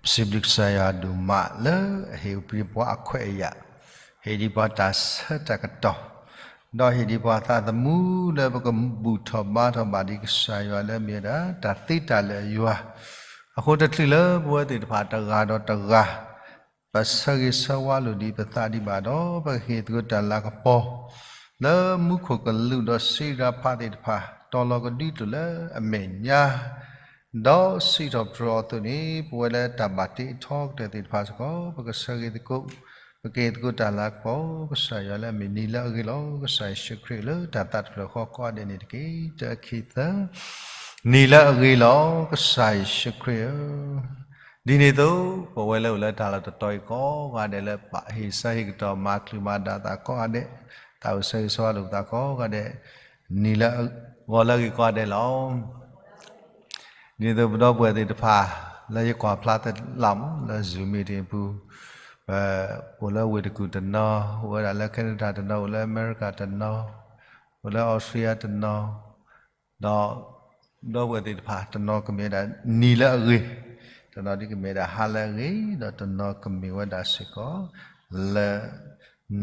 ပစံးဘျုးကစၢ်ယွၤဒိၣ်မးလၢအဟ့ၣ်ပှၤအခွဲးအယာ်, ဟ့ၣ်ဒံးပှၤတၢ်ဆၢတၢ်ကတီၢ်, ဒီးဟ့ၣ်ဒံးပှၤသးသမူလၢပကဘူၣ်ထီၣ်ဘါထီၣ်ဘၣ်ဒံးကစၢ်ယွၤလၢအမ့ၢ်ဝဲဒၣ် တၢ်သ့တၢ်လၢာ်အယွၤ, အဃိတချုးလၢပဝဲသ့ၣ်တဖၣ်တဂၤဒီးတဂၤ ပဆၢဂ့ၤဆၢဝါလိာ်ဒံးပသးဒံးဘၣ်ဒီး ပကဟ့ၣ်သကိးတၢ်လၤကပီၤ လၢမူခိၣ်ကလူးဒီးစံးရၤဖးသ့ၣ်တဖၣ် တီၤလီၤကဒုကျိာ်လၢအမဲာ်ညါ, ဒီးစံးထီၣ်ပတြၢၤအီၤအသိးန့ၣ် ပဝဲလၢတၢ်ဘၣ်တ့အထီကတၢၢ်သ့ၣ်တဖၣ်စ့ၢ်ကီး ပကဆၢဂ့ၤသကိး, ပကဟ့ၣ်သကိးတၢ်လၤကပီၤ ကစၢ်ယွၤလၢအမ့ၢ်နံၤလၢအဂ့ၤလီၤ. ကစၢ်ယ့ၣ်ၡူးခရံာ်လၢတၢ်သးတဖျၢၣ်ဃီကိးဂၤဒဲးန့ၣ်တက့ၢ်. တၢခံသၢ, နံၤလၢအဂ့ၤလီၤ ကစၢ်ယ့ၣ်ၡူးခရံာ်ဧၢ. ဒ်န့ၣ်အသိး ပဝဲလၢအိၣ်လၢတၢ်လီၢ်တတီၤအံၤကိးဂၤဒဲးလၢပာ်ဟ့ၣ်ဆၢဟ့ၣ်ကတီၢ် မၤချုးမၤဒၣ်သးကိးဂၤဒဲး, သးအိၣ်ဆၢဂ့ၤဆၢဝါလိာ်ပသးကိးဂၤဒဲး, နံၤလၢအဂ့ၤလီၤ. ဒ်န့ၣ်အသိးပဒီပုၢ်ဝဲၢ်သ့ၣ်တဖၣ် လၢယကွၢ်ဖျါသလၢ်မး လၢ Zoom meeting ပူၤ, အိၣ်လၢဝ့ၢ်တကူၣ်တနီၤ, အိၣ်ဝဲဒၣ်လၢ Canada တနီၤ, အိၣ်လၢအမဲရကၤတနီၤ, အိၣ်လၢအီစထြ့လယါတနီၤ, ဒီး ဒီပုၢ်ဝဲၢ်သ့ၣ်တဖၣ် တနီၤကမ့ၢ်ဝဲဒၣ်နံၤလၢအဂ့ၤ, တနီၤဒ်ကမ့ၢ်ဝဲဒၣ်ဟါလၢအဂ့ၤ, ဒီးတနီၤကမ့ၢ်ဝဲဒၣ်စ့ၢ်ကီး လၢ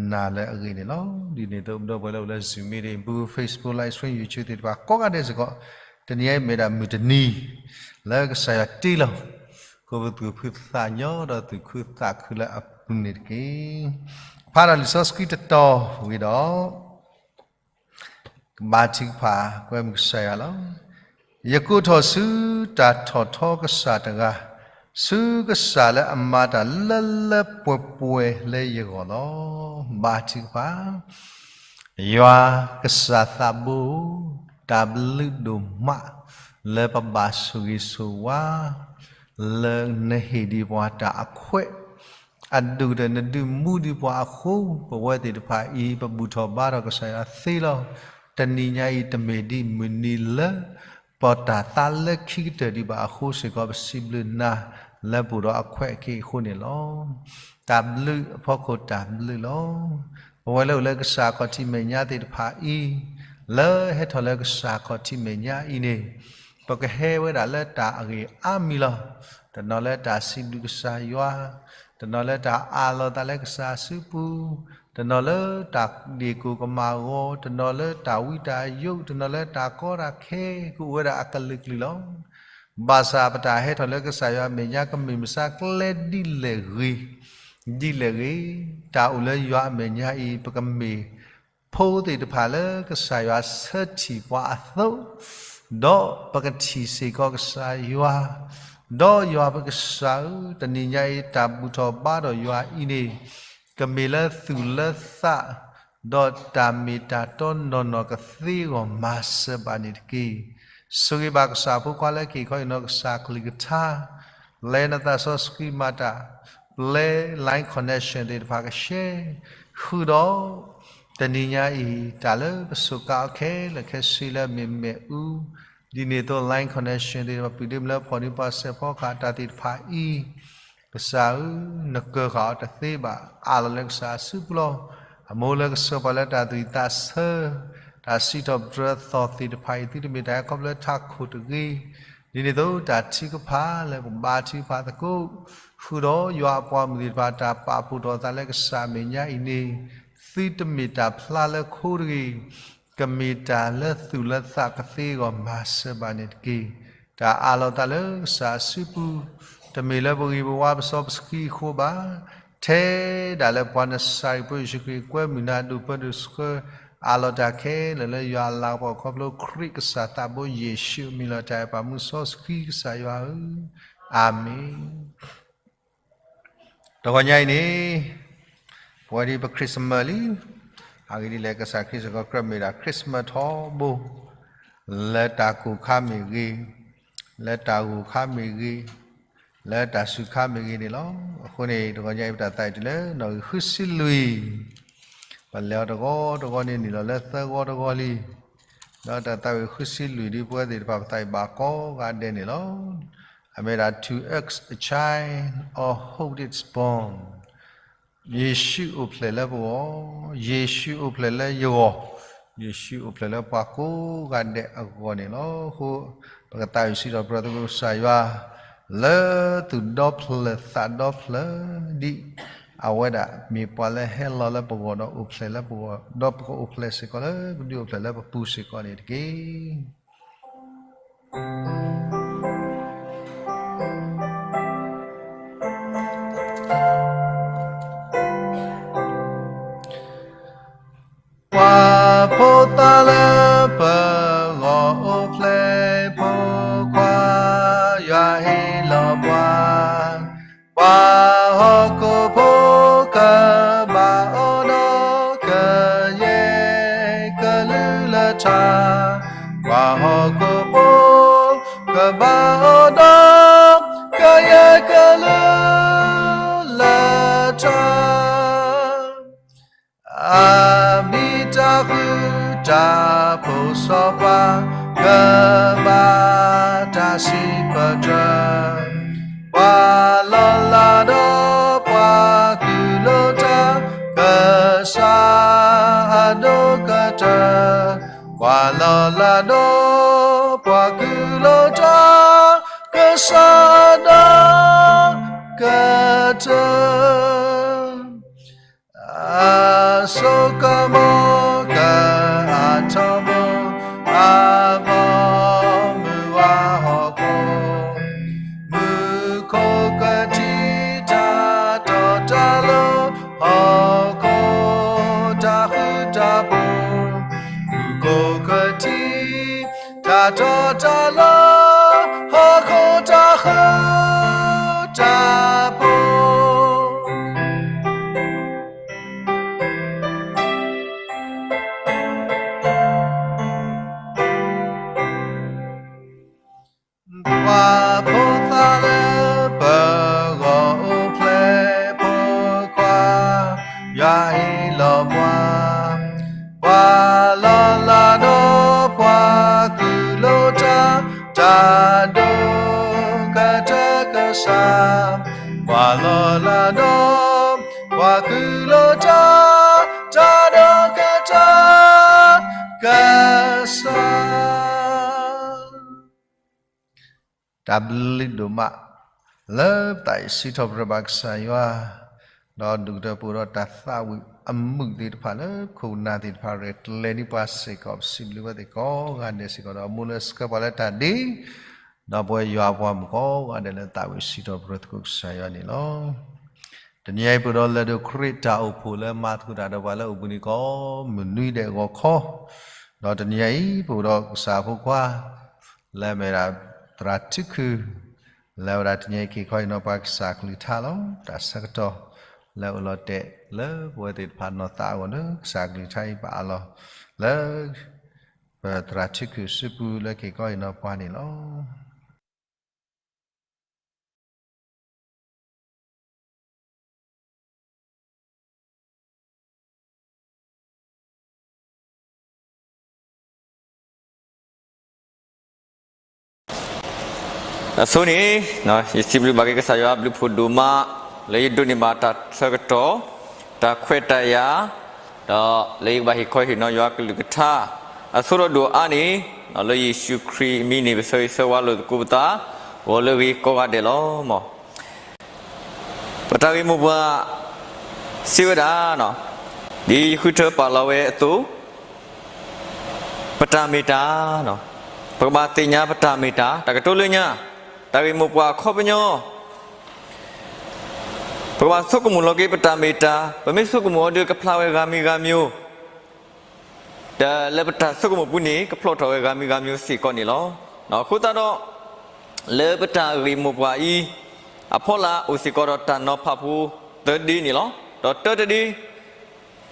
နၤလၢအဂ့ၤန့ၣ်လီၤ. ဒ်န့ၣ်အသိး ဒီပုၢ်ဝဲၢ်လၢအိၣ်လၢ Zoom meeting ပူၤ, Facebook, live stream, YouTube သ့ၣ်တဖၣ်ကိးဂၤဒဲးစ့ၢ်ကီး, တနံၤအံၤမ့ၢ်ဒၣ်မုၢ်တနံၤ လၢကစၢ်ယွၤတ့လီၤ, ဃိပသူၣ်ဖှံသးညီဒီးသူၣ်ခုသးခုလၢအပူၤန့ၣ်တက့ၢ်. ဖးဒီးလံာ်စီဆှံတတီၤဝံၤဒီး ကဘါထုကဖၣ် ကွဲမုာ်ကစၢ်ယွၤလီၤ. ယကိးထီၣ်ဆူတၢ်ထီၣ်ထီကစၢ်တဂၤ, ဆူကစၢ်လၢအမၤတၢ်လၢလၢပှဲၤပှဲၤလၢယဂီၢ်လီၤ. ဘါထုကဖၣ်, ယွၤကစၢ်သးဘိ, တၢ်ဘျုးဒိၣ်မး လၢပဘၣ်ဆိၣ်ဂ့ၤဆိၣ်ဝါ လၢနဟ့ၣ်ဒံးပှၤတၢ်အခွဲး အဒိၣ်ကတၢၢ်နဒုးမူဒံးပှၤအဃိ, ပဝဲသ့ၣ်တဖၣ်အံၤ ပဘူၣ်ထီၣ်ဘါထီၣ်ကစၢ်ယွၤသ့လီၤ. တနံၤညါအံၤ တမ့ၢ်ဒ်မုၢ်နံၤလၢ ပတၢ်သးလၢခံကတၢၢ်ဒံးဘၣ်အဃိစ့ၢ်ကီး ပစံးဘျုးနၤ လၢပအိၣ်ဒီးအခွဲးအက့အဃိန့ၣ်လီၤ. တၢ်ဘျုးအဖီခိၣ်တၢ်ဘျုးလီၤ. ပဝဲလၢအိၣ်လၢကစၢ်ခီၣ်ထံးမဲာ်ညါသ့ၣ်တဖၣ်အံၤ, လၢဟဲထီၣ်လၢကစၢ်ခီၣ်ထံးမဲာ်ညါအံၤန့ၣ်, ပကဟဲဝဲဒၣ်လၢတၢ်အဂ့ၢ်အါမံၤလီၤ. တနီၤလၢတၢ်စံးဘျုးကစၢ်ယွၤ, တနီၤလၢတၢ်အးလီၤသးလၢကစၢ်အစုပူၤ, တနီၤလၢတၢ်ဒ့ၣ်ကိၣ်ကမၣ်ဂီၤ, တနီၤလၢတၢ်ဝံတၢ်ယိး, တနီၤလၢတၢ်ကီတၢ်ခဲ, ကအိၣ်ဝဲဒၣ်အကလုာ်ကလုာ်လီၤ. ဘၣ်ဆၣ်ပတၢ်ဟဲထီၣ်လၢကစၢ်ယွၤအမဲာ်ညါ ကမ့ၢ်မုၢ်ဆါကျဲဒ်လဲၣ်ဂ့ၤ, ဒ်လဲၣ်ဂ့ၤ, တၢ်အိၣ်လၢယွၤအမဲာ်ညါအံၤ ပကမ့ၢ်ဖိသ့ၣ်တဖၣ်လၢကစၢ်ယွၤဆၢထံၣ်ပှၤအသိး, ဒီးပကထံၣ်စ့ၢ်ကီးကစၢ်ယွၤ, ဒီးယွၤပကစၢ်ဧၢ, တနံၤညါအံၤတၢ်ဘူၣ်ထီၣ်ဘါထီၣ်ယွၤအံၤန့ၣ်, ကမ့ၢ်လၢသူၣ်လၢသး, ဒီးတၢ်မ့ၢ်တၢ်တီနီၢ်နီၢ်ကသ့အဂီၢ်မၤစၢၤဘၣ်န့ၣ်တက့ၢ်. ဆိၣ်ဂ့ၤဘၣ်ကစၢ်ဖိခွါလၢက့ၤခီအံၤနီၢ်ကစၢ်ကလုၢ်ကထါ, ပျဲနသးစီဆှံမၤတၢ်, ပျဲ line connection သ့ၣ်တဖၣ်ကရှဲ, ဃုာ်ဒီး တနံၤညါအံၤ တၢ်လၢပစူးကါအီၤခဲလၢာ်ခဲဆ့လၢမ့ၢ်မ့ၣ်အူ, ဒ်န့ၣ်အသိး line connection သ့ၣ်တဖၣ် ပုၢ်ဒ့မုၣ်လၢဖီၣ်န့ၢ်ပှၤစဲးဖီကဟၣ် တၢ်သ့ၣ်တဖၣ်အံၤ, ကစၢ်ဧၢ, နကၢၤဃာ်အီၤတသ့ဘၣ်, အးလီၤလၢကစၢ်အစုပူၤလီၤ. အမိၢ်လၢကဆှၢပှၤလၢတၢ်သူၣ်ဝံၣ်သးဆၢ, တၢ်စံးထီၣ်ပတြၢၤအသီၣ်သ့ၣ်တဖၣ်အံၤ သုတမ့ၢ်တၢ်ဟဲခီဖျိလၢထးခိၣ်တဂ့ၤ, ဒ်န့ၣ်အသိး တၢ်ထုကဖၣ်လၢပဘါထုကဖၣ်သကိး, ဃုာ်ဒီးယွၤအပှၤမုၣ်သ့ၣ်တဖၣ် တၢ်ပာ်ဖှိၣ်ထီၣ်အသးလၢကစၢ်အမဲာ်ညါအံၤန့ၣ်, သုတမ့ၢ်တၢ်ဖျါလၢခိတဂ့ၤ, ကမ့ၢ်တၢ်လၢသူၣ်လၢသးကသ့အဂီၢ် မၤစၢၤဘၣ်န့ၣ်တက့ၢ်. တၢ်အးလီၤသးလၢကစၢ်အစုပူၤ, တမ့ၢ်လၢပဂ့ၤပဝါပစီပဆှံအဃိဘၣ်, ထဲဒၣ်လၢပှၤနစၤရ့းဖိယ့ၣ်ၡူးခရံာ် ကွဲမုာ်နၤဒိၣ်ပၢဒိၣ်ဆှၢ, အးလီၤတၢ်ခဲလၢာ်လၢယွၤအလၤကပီၤ ခီဖျိခရံာ်ကစၢ်သးဘိယ့ၣ်ၡူးအမံၤလီၤ. တၢ်အဲၣ်ပာ်မူစီဆှံကစၢ်ယွၤဧၢ, အၤမ့ၣ်. တဂီၤညါအံၤန့ၣ်, ပဝဲဒ်ပ Christmas လံ, အဂ့ၢ်ဒ်လဲၣ် ကစၢ်ခရံာ်စ့ၢ်ကီးကြၢးမ့ၢ်ဒၣ် Christmas ထီဘိ, လၢတၢ်ကိၢ်ခါမ့ၢ်ဂ့ၤ, လၢတၢ်ဂိၢ်ခါမ့ၢ်ဂ့ၤ, လၢတၢ်စူၤခါမ့ၢ်ဂ့ၤန့ၣ်လီၤ. အဃိန့ၣ် တဂီၤညါအံၤ ပတၢ်သးဝံၣ်တုၤလၢနီၣ်ဂံၢ်ဃုဆံလွံၢ်, ပလဲၤအီၤတဂီၤတဂီၤန့ၣ် နုာ်လီၤလၢသၢဂီၤတဂီၤလံ. ဒီးတၢ်သးဝံၣ်ဃုဆံလွံၢ်ဒ်ပဝဲသ့ၣ်တဖၣ်ပသးဝံၣ်ဘၣ်ကိးဂၤဒဲးန့ၣ်လီၤ. အမ့ၢ်ဒၣ် to ask a child or hold its bond, ယ့ၣ်ၡူးအိၣ်ဖျဲၣ်လၢပဂီၢ်, ယ့ၣ်ၡူးအိၣ်ဖျဲၣ်လၢယဂီၢ်, ယ့ၣ်ၡူးအိၣ်ဖျဲၣ်လၢပှၤကိးဂၤဒဲးအဂီၢ်န့ၣ်လီၤ. အဃိ ပကသးဝံၣ်စံးထီၣ်ပတြၢၤသကိးကစၢ်ယွၤ, ပ လၢသူၣ်ဒီဖျၢၣ်သးဒီဖျၢၣ်ဒ်အဝဲဒၣ် မ့ၢ်ပှၤလၢဟဲလီၤလၢပဂီၢ်ဒီးအိၣ်ဖျဲၣ်လၢပဂီၢ်, ဒီးပကအိၣ်ဖျဲၣ်လၢပဂီၢ်ဒီးပကဒုးအိၣ်ဖျဲၣ်လၢပပူၤစ့ၢ်ကီးန့ၣ်တက့ၢ်. ပှၤဖိသၣ်လၢပဂီၢ်အိၣ်ဖျဲၣ်ဖိခွါ, ယွၤဟ့ၣ်လီၤပှၤ, ပှၤဟီၣ်ခိၣ်ဖိကဘၣ်အီၤဒီးကယဲၢ်ကလုၢ်လၢထး, ပှၤဟီၣ်ခိၣ်ဖိကဘၣ်အီၤဒီးကယဲၢ်ကလုၢ်လၢထး အမံၤတၢ်ဃူတၢ်ဖိးစီၤပၤ ကဘၣ်တၢ်စံးပတြၢၤ, ပှၤလီၤလးဒီးပှၤကူၣ်လိာ်တၢ် ကစၢ်အဒိၣ်ကတၢၢ်, ပှၤလီၤလးဒီးပှၤကူၣ်လိာ်တၢ် ကစၢ်အဒိၣ်ကတၢၢ်. အစိကမီၤကအါထီၣ်ဘိ အဘီမုၢ်ဝါဟီၣ်ခိၣ်, မူခိၣ်ကထံၣ်တၢ်တီတၢ်လိၤ ဟီၣ်ခိၣ်တၢ်ဃူတၢ်ဖိး, မူခိၣ်ကထံၣ်တၢ်တီတၢ်လိၤ ဟီၣ်ခိၣ်တၢ်ဃူတၢ်ဖိး. ပှၤဖိသၣ်လၢပဂီၢ်အိၣ်ဖျဲၣ်ဖိခွါ, ယွၤဟ့ၣ်လီၤပှၤ, ပှၤလီၤလးဒီးပှၤကူၣ်လိာ်တၢ်, တၢ်ဒိၣ်ကတၢၢ်ကစၢ်, ပှၤလီၤလးဒီးပှၤကူၣ်လိာ်တၢ်, တၢ်ဒိၣ်ကတၢၢ်ကစၢ်. တၢ်ဘျုးဒိၣ်မး လၢပသးအံၤစံးထီၣ်ပတြၢၤဘၣ်ကစၢ်ယွၤ, ဒီးဒုးကတၢၢ်ပှဲၤဒီးတၢ်သးဝံၣ်အမုာ်သ့ၣ်တဖၣ်လၢခိၣ်နၢ်သ့ၣ်တဖၣ်ရဲၣ်ကျဲၤဒံးပှၤစ့ၢ်ကီး ပစံးဘျုးဝဲသ့ၣ်ကိးဂၤဒဲးစ့ၢ်ကီး ဒီးအမူလၢဆှၢပှၤလၢတၢ်ဒ့, ဒီးပဝဲယွၤအပှၤမုၣ်ကိးဂၤဒဲးလၢသးဝံၣ်စံးထီၣ်ပတြၢၤသကိးကစၢ်ယွၤန့ၣ်လီၤ. တနံၤအံၤပအိၣ်ဒီးလၢဒိၣ်ခရံာ်တၢ်အိၣ်ဖှိၣ်လၢမၤသကိးတၢ်ဒီးပှၤလၢအိၣ်ဘှံးနံၤကိးမုၢ်နွံဒဲးဂီၤခီ, ဒီးတနံၤအံၤပအိၣ်ဒီးကစၢ်ဖိခွါ လၢအမ့ၢ်ဒၣ်သရၣ်ထံခုၣ်, လၢအဝဲဒၣ်တနံၤအံၤက့ၤခီအံၤနီၤပှၤကစၢ်ကလုၢ်ကထါလီၤ. တၢ်ဆၢကတီၢ်လၢအအိၣ်လီၤတဲာ်လၢပဝဲသ့ၣ်တဖၣ်နီၢ်သးအဂီၢ်လၢကစၢ်ကလုၢ်ကထါအံၤဘၣ်အလီၢ်, လၢ ပသရၣ်ထံခုၣ်စုပူၤလၢက့ၤခီအံၤနီၤပှၤန့ၣ်လီၤ. အဆိန့ၣ် ယစံးဘျုးဘၣ်က့ၤကစၢ်ယွၤဘျုးဖှိၣ်ဒိၣ်မး လၢယဒိးန့ၢ်ဘၣ်တၢ်ဆၢကတီၢ်, တၢ်ခွဲးတၢ်ယာ်, ဒီးလၢယကဘၣ်ဟ့ၣ်ခီဟ့ၣ်နီၤယွၤကလုၢ်ကထါ, အဆိဒီးဒိၣ်အါန့ၣ်, လၢယ့ၣ်ၡူးခရံာ်အမံၤန့ၣ် ပဆၢဂ့ၤဆၢဝါလိာ်သကိးပသး, ဂီၤလၢအဂ့ၤကိးဂၤဒဲးလီၤ. ပတၢ်ဂ့ၢ်မိၢ်ပှၢ် စံးဝဲဒၣ်, ဒ်ယဃုထၢပာ်လီၤဝဲအသိး, ပတၢ်မ့ၢ်တၢ်, ပကဘၣ်သ့ၣ်ညါပတၢ်မ့ၢ်တၢ်, တၢ်ကတိၤလၢညါ, တၢ်ဂ့ၢ်မိၢ်ပှၢ်အခီပညီ, ပကဘၣ်ဆိကမိၣ်လီၤက့ၤပတၢ်မ့ၢ်တၢ်, ပမ့ၢ်ဆိကမိၣ်အီၤဒီးကဖျါဝဲဂၤမံၤဂၤမံၤ, ဒီးလၢပတၢ်ဆိကမိၣ်ပူၤန့ၣ် ကဖျိးထီၣ်ဝဲဂၤမံၤဂၤမံၤစ့ၢ်ကီးန့ၣ်လီၤ. အဃိသတးဒီး လၢပတၢ်ဂ့ၢ်မိၢ်ပှၢ်အံၤ အဖီလာ်အိၣ်စ့ၢ်ကီးဒီးတၢ်နီၤဖးဖိသၢဒ့န့ၣ်လီၤ. ဒီးတၢတဒ့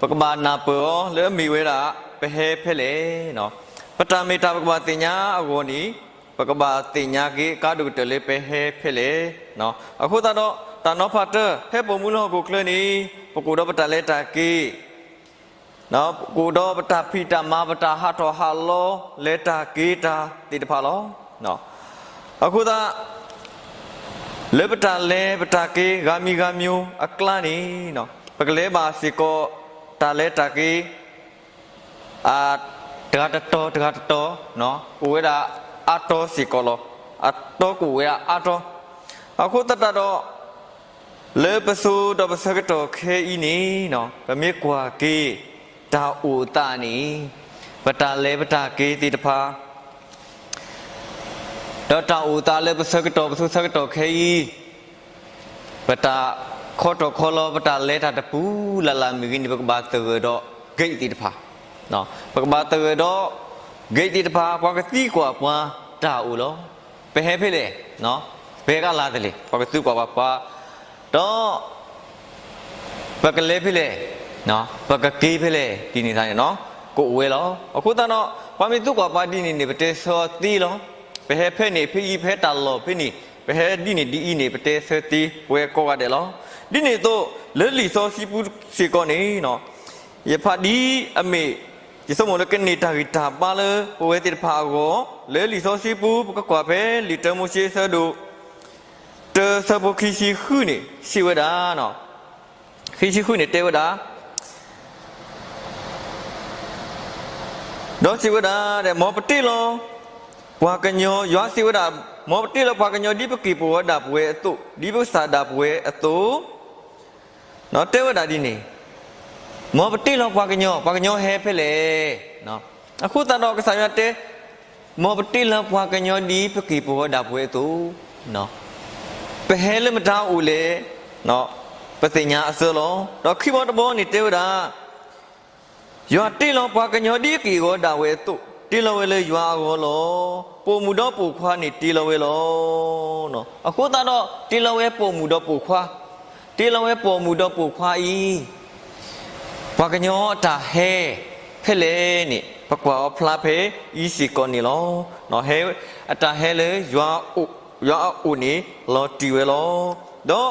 ပကဘၣ်နၢ်ပၢၢ်အီၤလၢအမ့ၢ်ဝဲဒၣ် ပဟဲဖဲလဲၣ်, ပတၢ်မ့ၢ်တၢ်ပကဘၣ်သ့ၣ်ညါအဂီၢ်န့ၣ် ပကဘၣ်သ့ၣ်ညါက့ၤအကါဒိၣ်ကတၢၢ်လၢပဟဲဖဲလဲၣ်. အဃိသတးဒီး တၢ်နီၤဖးတၢၢ် ဖဲပအိၣ်မူလၢဟီၣ်ခိၣ်ချၢန့ၣ် ပကအိၣ်ဒီးပတၢ်လဲၤတၢ်က့ၤ ပကအိၣ်ဒီးပတၢ်ဖံးတၢ်မၤ ပတၢ်ဟးထီၣ်ဟးလီၤ လဲၤတၢ်က့ၤတၢ်သ့ၣ်တဖၣ်လီၤ. အဃိသတး လၢပတၢ်လဲၤပတၢ်က့ၤဂၤမံၤဂၤမံၤအကျါန့ၣ် ပကလဲၤဘၣ်စ့ၢ်ကီး တၢ်လဲၤတၢ်က့ၤ တဂၤတတီၤတဂၤတတီၤ အိၣ်ဝဲဒၣ်အါတီစ့ၢ်ကီးလီၤ. အတီကအိၣ်ဝဲဒၣ်အါတီ. အဃိသတးဒီး လၢပစိၤဒီးပဆၢကတီၢ်ခဲအံၤန့ၣ် ပမ့ၢ်ကွၢ်က့ၤ တၢ်အိၣ်အသးန့ၣ် ပတၢ်လဲၤပတၢ်က့ၤသ့ၣ်တဖၣ် ဒီးတၢ်အိၣ်အသးလၢပဆၢကတီၢ် ပစိၤဆၢကတီၢ်ခဲအံၤ ပတၢ်ခီထီၣ်ခီလီၤ ပတၢ်လဲၤတၢ်တပူၤလၢ်လၢ်မ့ၢ်ဂ့ၤန့ၣ် ပကဘၣ်သဂၢၢ်ဒီး gate သ့ၣ်တဖၣ်, ပကဘၣ်သဂၢၢ်ဒီး gate သ့ၣ်တဖၣ် ပှၤကသံကွၢ်ပှၤတၢ်အိၣ်လီၤ. ပဟဲဖဲလဲၣ်, ပဟဲကလၤတလဲၣ် ပှၤကသံကွၢ်ပှၤပှၤ, ဒီး ပကလဲၤဖဲလဲၣ်, ပကက့ၤဖဲလဲၣ် ဒ်န့ၣ်သ့ၣ်န့ၣ် ကအိၣ်ဝဲလီၤ. အဃိသတးဒီး ပှၤမ့ၢ်သံကွၢ်ပှၤဒ်န့ၣ်န့ၣ် ပတဲဆၢအီၤသ့လီၤ. ပဟဲဖဲန့ၣ်ဖဲအံၤ ပဟဲတၢ်လီၢ်ဖဲန့ၣ် ပဟဲဒ်န့ၣ်ဒ်အံၤန့ၣ် ပတဲဆၢသ့ပဝဲကိးဂၤဒဲးလီၤ. ဒ်န့ၣ်အသိး လၢလံာ်စီဆှံပူၤစ့ၢ်ကီးန့ၣ် ယဖးဒ်အမ့ၢ် ယဆိကမိၣ်လၢကန့ၢ်တၢ်ဂံၢ်တၢ်ဘါလၢပဝဲသ့ၣ်တဖၣ်အဂီၢ်, လၢလံာ်စီဆှံပူၤ ပကကွၢ်ဖဲလံာ်တၢမိၤၡ့ဆၢဒိၣ် တၢ ဆၢဖိခံဆံဃုန့ၣ် စံးဝဲဒၣ်, ခံဆံဃုန့ၣ်တဲဝဲဒၣ်, ဒီးစံးဝဲဒၣ်, မ်ပတ့လီၤပှၤကညီ, ယွၤစံးဝဲဒၣ်, မ်ပတ့လီၤပှၤကညီဒ်ပက့ၢ်ပဂီၤဒၣ်ပဝဲအသိး, ဒ်ပကစၢ်ဒၣ်ပဝဲအသိး, တဲဝဲဒၣ်ဒ်န့ၣ်, မ်ပတ့လီၤပှၤကညီ, ပှၤကညီဟဲဖဲလဲၣ်. အဃိသတးဒီးကစၢ်ယွၤတဲ, မ်ပတ့လီၤပှၤကညီဒ်ပက့ၢ်ပဂီၤဒၣ်ပဝဲအသိး, ပဟဲလၢမတၤအိၣ်လဲၣ်, ပသ့ၣ်ညါအဆၢလီၤ. ဒီးခံဘီတဘီန့ၣ်တဲဝဲဒၣ်, ယွၤတ့လီၤပှၤကညီဒ်အက့ၢ်အဂီၤဒၣ်ဝဲအသိး, တ့လီၤဝဲလၢယွၤအဂီၢ်လီၤ. ပိာ်မုၣ်ဒီးပိာ်ခွါန့ၣ်တ့လီၤဝဲလီၤ. အဃိသတးဒီးတ့လီၤဝဲပိာ်မုၣ်ဒီးပိာ်ခွါ, တ့လီၤဝဲပိာ်မုၣ်ဒီးပိာ်ခွါအံၤ, ပှၤကညီအတၢ်ဟဲဖဲလဲၣ်န့ၣ် ပကွၢ်အီၤဖျါဖဲအံၤစ့ၢ်ကီးန့ၣ်လီၤ. ဟဲ, အတၢ်ဟဲလၢ ယွၤအအိၣ်န့ၣ် လီၤတံၢ်ဝဲလီၤ.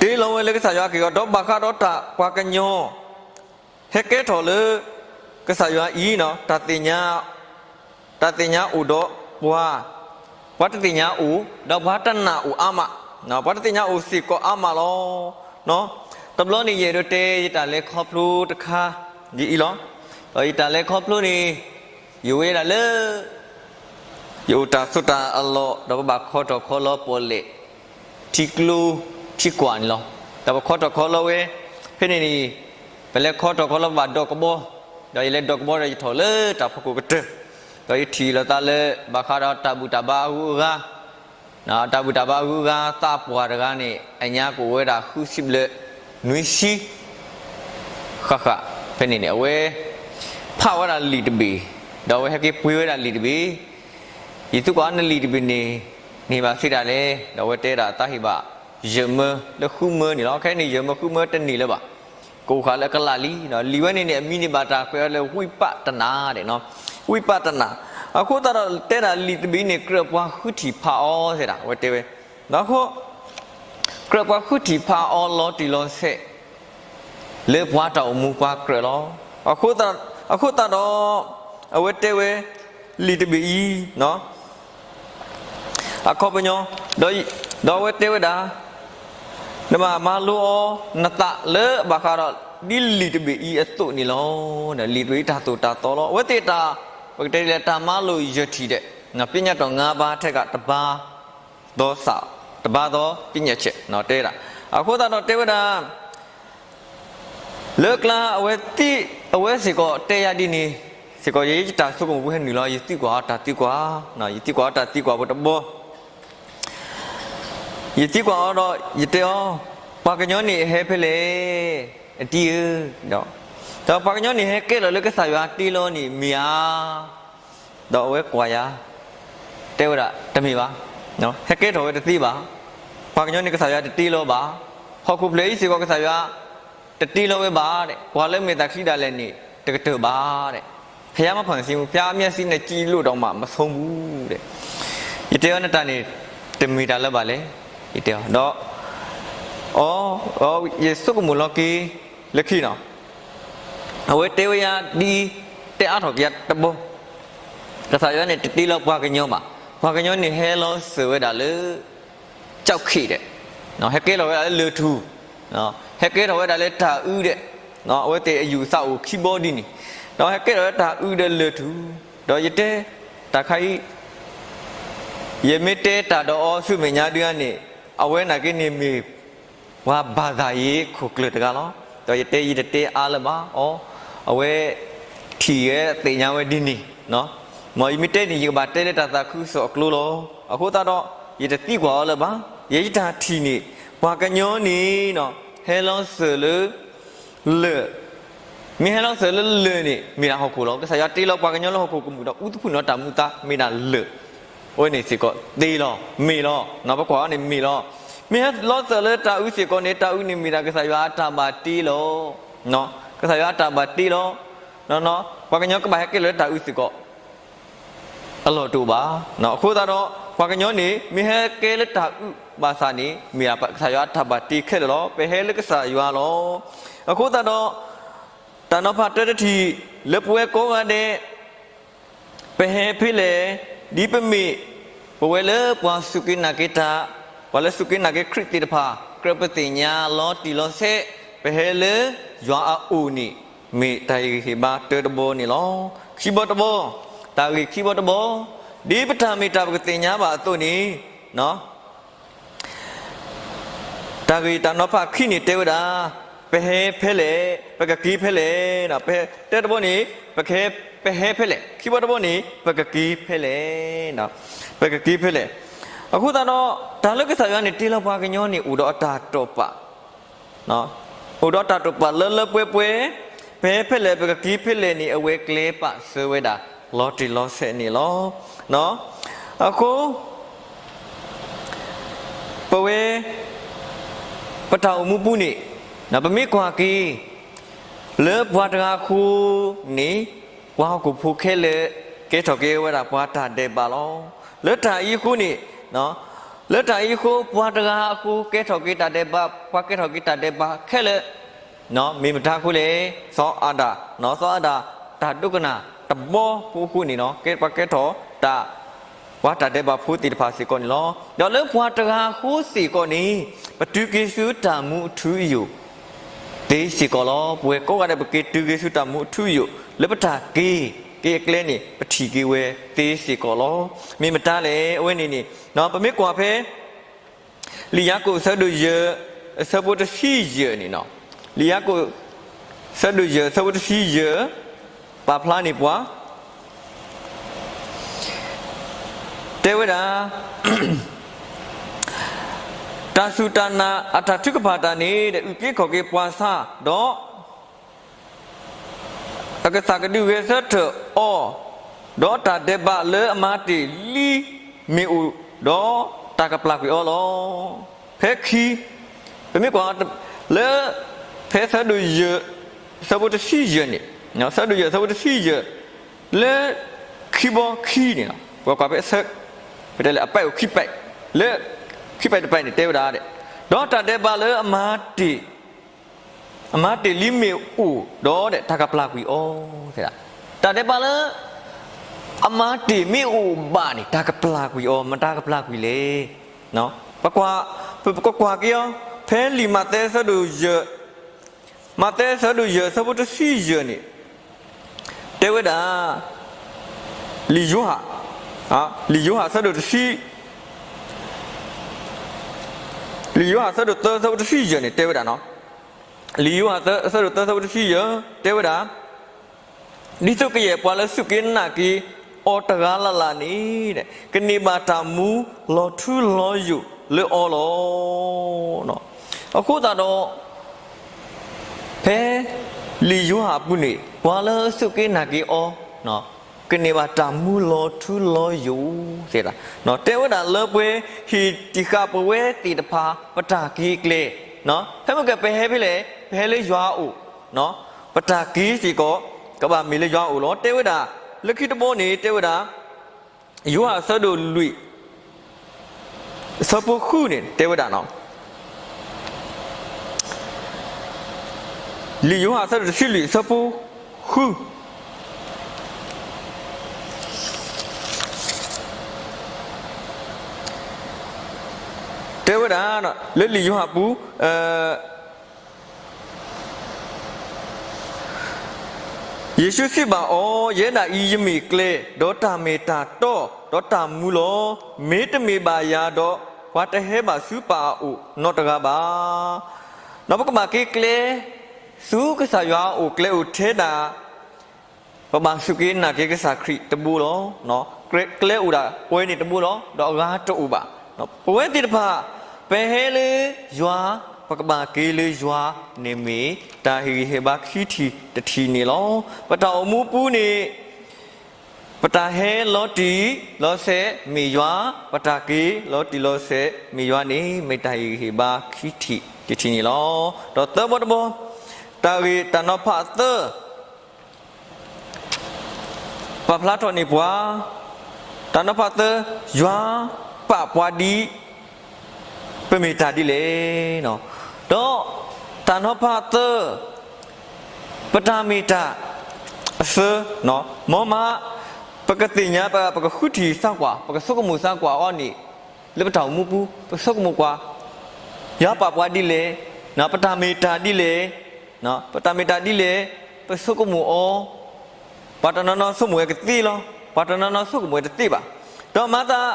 ဒီး တ့လီၤဝဲလၢကစၢ်ယွၤအက့ၢ်အဂီၤ ဒီးဘၣ်ဃးဒီးတၢ်ပှၤကညီ ဟဲကဲထီၣ်လၢ ကစၢ်ယွၤအံၤ တၢ်သ့ၣ်ညါအိၣ်ဒီးပှၤ, ပှၤတသ့ၣ်ညါအိၣ် ဒီးပှၤတနာ်အိၣ်အါမး, ပှၤတသ့ၣ်ညါအိၣ်စ့ၢ်ကီးအါမးလီၤ. တဘျီန့ၣ် ယအဲၣ်ဒိးတဲယတၢ်လဲၤခီဖျိတခါ ဒ်အံၤလီၤ. ဒီးယတၢ်လဲၤခီဖျိန့ၣ် ယဝဲဒၣ်လၢ ယအိၣ်တၢ်ဆိးတၢ်အလီၢ် ဒီးပဘၣ်ခီထီၣ်ခီလီၤပီၣ်လဲၣ် ထံကျိထံကွၢ်န့ၣ်လီၤ. ဒီးပခီထီၣ်ခီလီၤဝဲ ဖဲန့ၣ်န့ၣ် ပလဲၤခီထီၣ်ခီလီၤ ပဘၣ်ဒိးကဘီ, ဒီးယလဲၤဒိးကဘီဒီးယထီၣ်လၢတၢ်ဖီခိၣ်ကတၢၢ်, ဒီးယထံၣ်လိာ်သးလၢ ဘၣ်ဃးဒီးတၢ်ဘူၣ်တၢ်ဘါအဂုၤအဂၤ တၢ်ဘူၣ်တၢ်ဘါအဂုၤအဂၤ သးပှၢ်တဂၤန့ၣ် အညါကအိၣ်ဝဲဒၣ်ဃုဆံဘျဲၣ် နွံဆံ ဃၣ်ဃၣ်, ဖဲန့ၣ်န့ၣ် အဝဲ ဖးဝဲဒၣ်လံာ်တဘ့ၣ်, ဒီးအဝဲဟဲက့ၤပှ့ၤဝဲဒၣ်လံာ်တဘ့ၣ်, ယသံကွၢ်နလံာ်တဘ့ၣ်န့ၣ် န့ၢ်ဘၣ်စံးဒၣ်လဲၣ်, ဒီးအဝဲတဲဒၣ်သးဟ့ၣ်ဘၣ် ယဲၢ်မၢ လၢဃုမၢန့ၣ်လီၤ. ခဲအံၤန့ၣ် ယဲၢ်မၢဃုမၢတန့ၢ်လၢၤဘၣ်, ကအိၣ်ဃာ်လၢကလးလံ, လံာ်ဝဲန့ၣ်န့ၣ် အမံၤန့ၣ်ဘၣ်တၢ်ကွဲးအီၤလၢ ဝိပဿနာ ဒဲး, ဝိပဿနာ, အဃိသတးဒီးတဲဒၣ်လံာ်တဘ့ၣ်န့ၣ် ကြၢးပှၤဃုထံၣ်ဖးအီၤသဲဒၣ် အဝဲတဲဝဲ, ဒီး ကြၢးပှၤဃုထံၣ်ဖးအီၤလီၤတံၢ်လီၤဆဲး လၢပှၤတၢ်အိၣ်မူပှၤကြၢးလီၤ. အဃိသတးဒီး အဝဲတဲဝဲ လံာ်တဘ့ၣ်အံၤ အခီပညီ, ဒီးအဝဲတဲဝဲဒၣ်, နဘၣ်မၤလိအီၤနသးလၢအဘၣ်ဃးဒီး ဒ်လံာ်တဘ့ၣ်အံၤအသိးန့ၣ်လီၤ. လံာ်တဘ့ၣ်အံၤတၢ်သိၣ်တၢ်သီလီၤ. အဝဲသ့ၣ်တၢ် ပကတဲဒ်လဲၣ် တၢ်မၤလိယဲၢ်ထံၣ်ဒဲး, ပညတ်တော်ငါးပါးထဲက တပါး ဒီးသး, တပါးသောပညတ်ချက် တဲဒၣ်. အဃိသတးဒီးတဲဝဲဒၣ် လၢကျါအဝဲသ့ၣ်, အဝဲစ့ၢ်ကီးတဲယၤဒ်န့ၣ်စ့ၢ်ကီး ယတၢ်ဆိကမိၣ်ပူၤဟဲနုာ်လီၤ, ယသံကွၢ်အီၤတၢ်သံကွၢ်, ယသံကွၢ်အီၤတၢ်သံကွၢ်ဖိတဘီ, ယသံကွၢ်အီၤဒီး ယတဲအီၤ, ပှၤကညီန့ၣ်အဟဲဖဲလဲၣ်, အတံၤဧၢ, ဒီးပှၤကညီန့ၣ်ဟဲကဲထီၣ်လၢကစၢ်ယွၤတ့လီၤန့ၣ်မ့ၢ်ဧါ. ဒီးအဝဲကွၢ်ယၤ, တဲဝဲဒၣ် တမ့ၢ်ဘၣ်, ဟဲကဲထီၣ်ဝဲတသ့ဘၣ်. ပှၤကညီန့ၣ်ကစၢ်ယွၤတတ့လီၤဘၣ်. ဟီၣ်ခိၣ်ဖျၢၣ်အံၤစ့ၢ်ကီးကစၢ်ယွၤ တတ့လီၤဝဲဘၣ်ဒဲး, ကွၢ်လၢမဲာ်သၣ်ချံဒၣ်လဲာ်န့ၣ် တကတၢၢ်ဘၣ်ဒဲး, ဘုရားမဖွင့်သေးဘူး, ဘုရားမျက်စိနဲ့ကြည့်လို့တောင်မှ မဆုံးဘူးဒဲး. ယတဲအီၤနတၢ်န့ၣ် တမ့ၢ်တၢ်လၢၤဘၣ်လဲၣ်, ယတဲအီၤ, ဒီး အီ, ယဆိကမိၣ်လီၤက့ၤ လၢခံနီၤ, အဝဲတဲဝဲယၤဒ်အံၤ, တဲအါထီၣ်က့ၤယၤတဘီ, ကစၢ်ယွၤန့ၣ်တတ့လီၤပှၤကညီဘၣ်. ပှၤကညီန့ၣ်ဟဲလီၤစၢၤဝဲဒၣ်လၢ ကျောက်ခီဒဲး, ဟဲကဲထီၣ်ဝဲဒၣ်လၢလၢၢ်ထူၣ်, ဟဲကဲထီၣ်ဝဲဒၣ်လၢတၢ်အုးဒဲး, အဝဲသ့ၣ်အယူၢ်သးအိၣ်ခံဘီဒ်န့ၣ်, ဒီးဟဲကဲထီၣ်ဝဲတၢ်အုးဒီးလၢၢ်ထူၣ်, ဒီးယတဲ တၢ်ခါအံၤ ယမ့ၢ်တဲတၢ်ဒီးအီၤဆူမဲာ်ညါဒုန့ၣ်, အဝဲန့ၣ်က့န့ၣ်မ့ၢ် ပှၤဘၣ်သးယ့ခိၣ်ကျၢၢ်တဂၤလီၤ. ဒီးယတဲယတတဲအါလၢၤဘၣ်အီၤ, အဝဲထံၣ်ဝဲသ့ၣ်ညါဝဲဒ်န့ၣ်, မ်ယမ့ၢ်တဲန့ၣ် ယကဘၣ်တဲလၢတၢ်သးခုကစီၣ်အကျိၤလီၤ. အဃိသတးဒီး ယတသံကွၢ်အီၤလၢၤဘၣ်. ယဲယတၢ်ထံၣ်န့ၣ် ပှၤကညီန့ၣ် ဟဲလီၤစၢၤလၢ လၢၢ်, မ့ၢ်ဟဲလီၤစၢၤလၢလၢၢ်န့ၣ် မ့ၢ်ဒၣ်ဟီၣ်ခိၣ်လီၤ. ကစၢ်ယွၤတ့လီၤပှၤကညီလၢဟီၣ်ခိၣ်ကမူၣ်ဒီး အူသဖှံနီၤတၢ်မူသါ မ့ၢ်ဒၣ်လၢၢ်, အဝဲန့ၣ်စ့ၢ်ကီးသ့လီၤ, မ့ၢ်လီၤ, ပကွၢ်အီၤန့ၣ်မ့ၢ်လီၤ. မ့ၢ်ဟဲလီၤစၢၤလၢတၢ်အုးစ့ၢ်ကီးန့ၣ် တၢ်အုးန့ၣ်မ့ၢ်ဒၣ်ကစၢ်ယွၤအတၢ်ဘၣ်တ့လီၤ. ကစၢ်ယွၤအတၢ်ဘၣ်တ့လီၤ. ပှၤကညီကဘၣ်ဟဲကဲလၢတၢ်အုးစ့ၢ်ကီး အလီၢ်တအိၣ်ဘၣ်. အဃိသတးဒီး ပှၤကညီန့ၣ် မ့ၢ်ဟဲကဲလၢတၢ်အုးဘၣ်ဆၣ်န့ၣ် မ့ၢ်ဒၣ်ကစၢ်ယွၤအတၢ်ဘၣ်တ့ခဲလၢာ်လီၤ. ပဟဲလၢကစၢ်ယွၤလီၤ. အဃိသတးဒီး တၢ်နီၤဖးတၢတထံၣ် လၢပဝဲကိးဂၤဒဲး ပဟဲဖဲလဲၣ်, ဒ်ပမ့ၢ် ပဝဲလၢပှၤစူၢ်က့ၤနာ်က့ၤတၢ်, ပှၤလၢစူၢ်က့ၤနာ်က့ၤခရံာ်သ့ၣ်တဖၣ် ကြၢးပသ့ၣ်ညါလီၤတံၢ်လီၤဆဲး ပဟဲလၢယွၤအအိၣ်န့ၣ် မ့ၢ်တၢ်ဂ့ၢ်ဟ့ၣ်ဘါတၢတဘီန့ၣ်လီၤ. ခံဘီတဘီ, တၢ်ဂ့ၢ်ခံဘီတဘီ, ဒ်ပတၢ်မ့ၢ်တၢ်ပကသ့ၣ်ညါဘၣ်အသိးန့ၣ် တၢ်ဂ့ၢ်တၢ်နီၤဖးခံန့ၣ်တဲဝဲဒၣ်, ပဟဲဖဲလဲၣ်, ပကက့ၤဖဲလဲၣ်, ပဟဲတၢတဘီန့ၣ် ပကဟဲ, ပဟဲဖဲလဲၣ်, ခံဘီတဘီန့ၣ် ပကက့ၤဖဲလဲၣ်, ပကက့ၤဖဲလဲၣ်. အဃိသတးဒီး တၢ်လၢကစၢ်ယွၤန့ၣ် တ့လီၤပှၤကညီန့ၣ် အိၣ်ဒီးအတၢ်တိာ်ပာ် အိၣ်ဒီးတၢ်တိာ်ပာ်လၢလၢပှဲၤပှဲၤ, ပဟဲဖဲလဲၣ် ပကက့ၤဖဲလဲၣ်န့ၣ် အဝဲကျဲပာ်စၢၤဝဲဒၣ် လီၤတံၢ်လီၤဆဲးန့ၣ်လီၤ. အဃိ ပဝဲ ပတၢ်အိၣ်မူပူၤန့ၣ် ပမ့ၢ်ကွၢ်က့ၤ လၢပှၤတဂၤအဃိန့ၣ် ပှၤဟီၣ်ခိၣ်ဖိခဲလၢာ် ကဲထီၣ်က့ၤဝဲဒၣ်ပှၤတၢ်ဒဲးဘးလီၤ. လၢတၢ်အံၤအဃိန့ၣ် လၢတၢ်အံၤအဃိ ပှၤတဂၤအဃိ ကဲထီၣ်က့ၤတၢ်ဒဲးဘး, ပှၤကဲထီၣ်က့ၤတၢ်ဒဲးဘးခဲလၢာ် မ့ၢ်မတၤအဃိလဲၣ်, စီၤအၤဒၣ်, စီၤအၤဒၣ် တၢ်ဒိကနၣ်တဘီဖိအဃိန့ၣ် ကဲပှၤကဲထီၣ်တၢ် ပှၤတၢ်ဒဲးဘးဖိသ့ၣ်တဖၣ်စ့ၢ်ကီးန့ၣ်လီၤ. ဒီးလၢပှၤတဂၤအဃိစ့ၢ်ကီးန့ၣ် ပတုၤက့ၤဆူတၢ်မူအထူအယိာ် သ့စ့ၢ်ကီးလီၤ. ပဝဲကိးဂၤဒဲး ပက့ၤတုၤက့ၤဆူတၢ်မူအထူအယိာ် လၢပတၢ်က့ၤက့ၤအကျဲန့ၣ် ပထံၣ်က့ၤဝဲသ့စ့ၢ်ကီးလီၤ. မ့ၢ်မတၤလဲၣ် အဝဲန့ၣ်န့ၣ် ပမ့ၢ်ကွၢ်ဖဲ လံာ်ယၤကိာ်အဆၢဒိၣ်ယဲၢ် အဆၢဖိတဆံယဲၢ်န့ၣ်လီၤ. လံာ်ယၤကိာ် အဆၢဒိၣ်ယဲၢ် အဆၢဖိတဆံယဲၢ် ပာ်ဖျါန့ၢ်ပှၤ တဲဝဲဒၣ် တၢ်စူၢ်တၢ်နာ် အတၢ်ထုကဖၣ်တၢ်န့ၣ် ဒီးအုၣ်က့ၤခီၣ်က့ၤပှၤဆါ ဒီး အကသးကဒုးဂဲၤဆၢထၢၣ်အီၤ, ဒီးတၢ်ဒဲးဘးလၢအမၤတ့ၢ်လံမ့ၢ်အိၣ်, ဒီးတၢ်ကပျၢ်ကွံာ်အီၤလီၤ. ဖဲခံ, ပမ့ၢ်ကွၢ်လၢ ဖဲဆၢဒိၣ်ယဲၢ် ဆၢဖိတဆံယဲၢ်န့ၣ်, ဆၢဒိၣ်ယဲၢ် ဆၢဖိတဆံယဲၢ် လၢခံဘီခံန့ၣ်လီၤ. ပကွၢ်ဖဲဆၢ, ပတဲလၢအပဲးအိၣ်ခံပဲး, လၢခံပဲးတပဲးန့ၣ် တဲဝဲဒၣ်, ဒီးတၢ်ဒဲးဘးလၢအမၤတ့ၢ် အမၤတ့ၢ်လံမ့ၢ်အိၣ်ဒီး တၢ်ကပျၢ်ကွံာ်အီၤ, တၢ်ဒဲးဘးလၢ အမၤတ့ၢ်မ့ၢ်အိၣ်ဘၣ်န့ၣ် တၢ်ကပျၢ်ကွံာ်အီၤ မတၤကပျၢ်ကွံာ်လဲၣ်. ပကွၢ်, ပကကွၢ်က့ၤအီၤ ဖဲလံာ်မးသဲဆၢဒိၣ်ယဲၢ်, မးသဲဆၢဒိၣ်ယဲၢ် ဆၢဖိတဆံယဲၢ်န့ၣ် တဲဝဲဒၣ်, လံာ်ယိၤဟၣ်, လံာ်ယိၤဟၣ်ဆၢဒိၣ်တဆံ, လံာ်ယိၤဟၣ်ဆၢဒိၣ်သၢ ဆၢဖိတဆံယဲၢ်န့ၣ် တဲဝဲဒၣ်နီၤ, လံာ်ယိၤဟၣ်ဆၢဒိၣ်သၢ ဆၢဖိတဆံယဲၢ် တဲဝဲဒၣ်, ဒ်သိးကယဲၢ်ပှၤလၢစူၢ်က့ၤနာ်က့ၤအီၤတဂၤလၢ်လၢ်န့ၣ် ကန့ၢ်ဘၣ်တၢ်မူလီၤထူလီၤယိာ်လၢအီၤလီၤ. အဃိသတးဒီး ဖဲလံာ်ယိၤဟၣ်အပူၤန့ၣ် ပှၤလၢအစူၢ်က့ၤနာ်က့ၤအီၤ ကန့ၢ်ဘၣ်တၢ်မူလီၤထူလီၤယိာ်သ့ၣ်, တဲဝဲဒၣ်လၢပှဲၤဟ့ၣ်တံၢ်ဃာ်ပဝဲသ့ၣ်တဖၣ် ပတၢ်က့ၤကျဲ, ဖဲမ့ၢ်ကပဟဲဖဲလဲၣ် ပဟဲလၢယွၤအအိၣ်, ပတၢ်က့ၤစ့ၢ်ကီး ကဘၣ်မ့ၢ်လၢယွၤအအိၣ်လီၤ. တဲဝဲဒၣ် လၢခံတဘီန့ၣ် တဲဝဲဒၣ် ယိၤဟၣ်အဆၢဒိၣ်လွံၢ် အဆၢဖိဃုန့ၣ် တဲဝဲဒၣ်နီၤ, လံာ်ယိၤဟၣ်အဆၢဒိၣ်တဆံလွံၢ် အဆၢဖိဃု တဲဝဲဒၣ် လၢလံာ်ယိၤဟၣ်ပူၤ လံာ်ယိၤဟၣ်ဆၢဒိၣ်လွံၢ် အဆၢဖိဃုန့ၣ် တဲဝဲဒၣ်, ယ့ၣ်ၡူးစံးဘၣ်အီၤ, ယဲဒၣ်အံၤယမ့ၢ်ကျဲ, ဒီးတၢ်မ့ၢ်တၢ်တီ, ဒီးတၢ်မူလီၤ. မ့တမ့ၢ်ဘၣ်ယၤဒီး, ပှၤတဟဲဘၣ်ဆူပၢ်အအိၣ်နီတဂၤဘၣ်. ဒီးပကဘၣ်က့ၤကျဲ, ဆူကစၢ်ယွၤအအိၣ်ကျဲအိၣ်ထဲဒၣ် ပဘၣ်စူၢ်က့ၤနာ်က့ၤကစၢ်ခရံာ်တဘိလီၤ. ကျဲ, ကျဲအိၣ်ဒၣ်ပှဲၤန့ၣ်တဘိလီၤ. ဒီးအဂၤတအိၣ်ဘၣ်. ပဝဲသ့ၣ်တဖၣ်, ပဟဲလၢယွၤ, ပကဘၣ်က့ၤလၢယွၤန့ၣ်မ့ၢ်တၢ်ဟ့ၣ်ဂံၢ်ဟ့ၣ်ဘါခံထံၣ်တထံၣ်န့ၣ်လီၤ. ပတၢ်အိၣ်မူပူၤန့ၣ်, ပတၢ်ဟဲလီၤတံၢ်လီၤဆဲးမ့ၢ်ယွၤ, ပတၢ်က့ၤလီၤတံၢ်လီၤဆဲးမ့ၢ်ယွၤန့ၣ် မ့ၢ်တၢ်ဟ့ၣ်ဂံၢ်ဟ့ၣ်ဘါခံထံၣ်တထံၣ်န့ၣ်လီၤ. ဒီးသၢဘီတဘီ, တၢ်ဂ့ၢ်တၢ်နီၤဖးသၢ ပာ်ဖျါထီၣ်န့ၢ်ပှၤ, တၢ်နီၤဖးသၢ, ယွၤပာ်ပှၤဒ်ပမ့ၢ်တၢ်ဒ်လဲၣ်. ဒီးတၢ်နီၤဖးသၢ, ပတၢ်မ့ၢ်တၢ်, အသၢ, မ်မး, ပကသ့ၣ်ညါ ပကဃုထံၣ်သးကွၢ်, ပကဆိကမိၣ်သးကွၢ်အီၤန့ၣ်, လၢပတၢ်အိၣ်မူပူၤ ပဆိကမိၣ်ကွၢ်, ယွၤပာ်ပှၤဒ်လဲၣ်, ပတၢ်မ့ၢ်တၢ်ဒ်လဲၣ်, ပတၢ်မ့ၢ်တၢ်ဒ်လဲၣ်, ပဆိကမိၣ်အီၤ, ပှၤတနီၤနီၤဆိကမိၣ်ဝဲကသ့လီၤ, ပှၤတနီၤနီၤဆိကမိၣ်ဝဲတသ့ဘၣ်. ဒီးမၤသး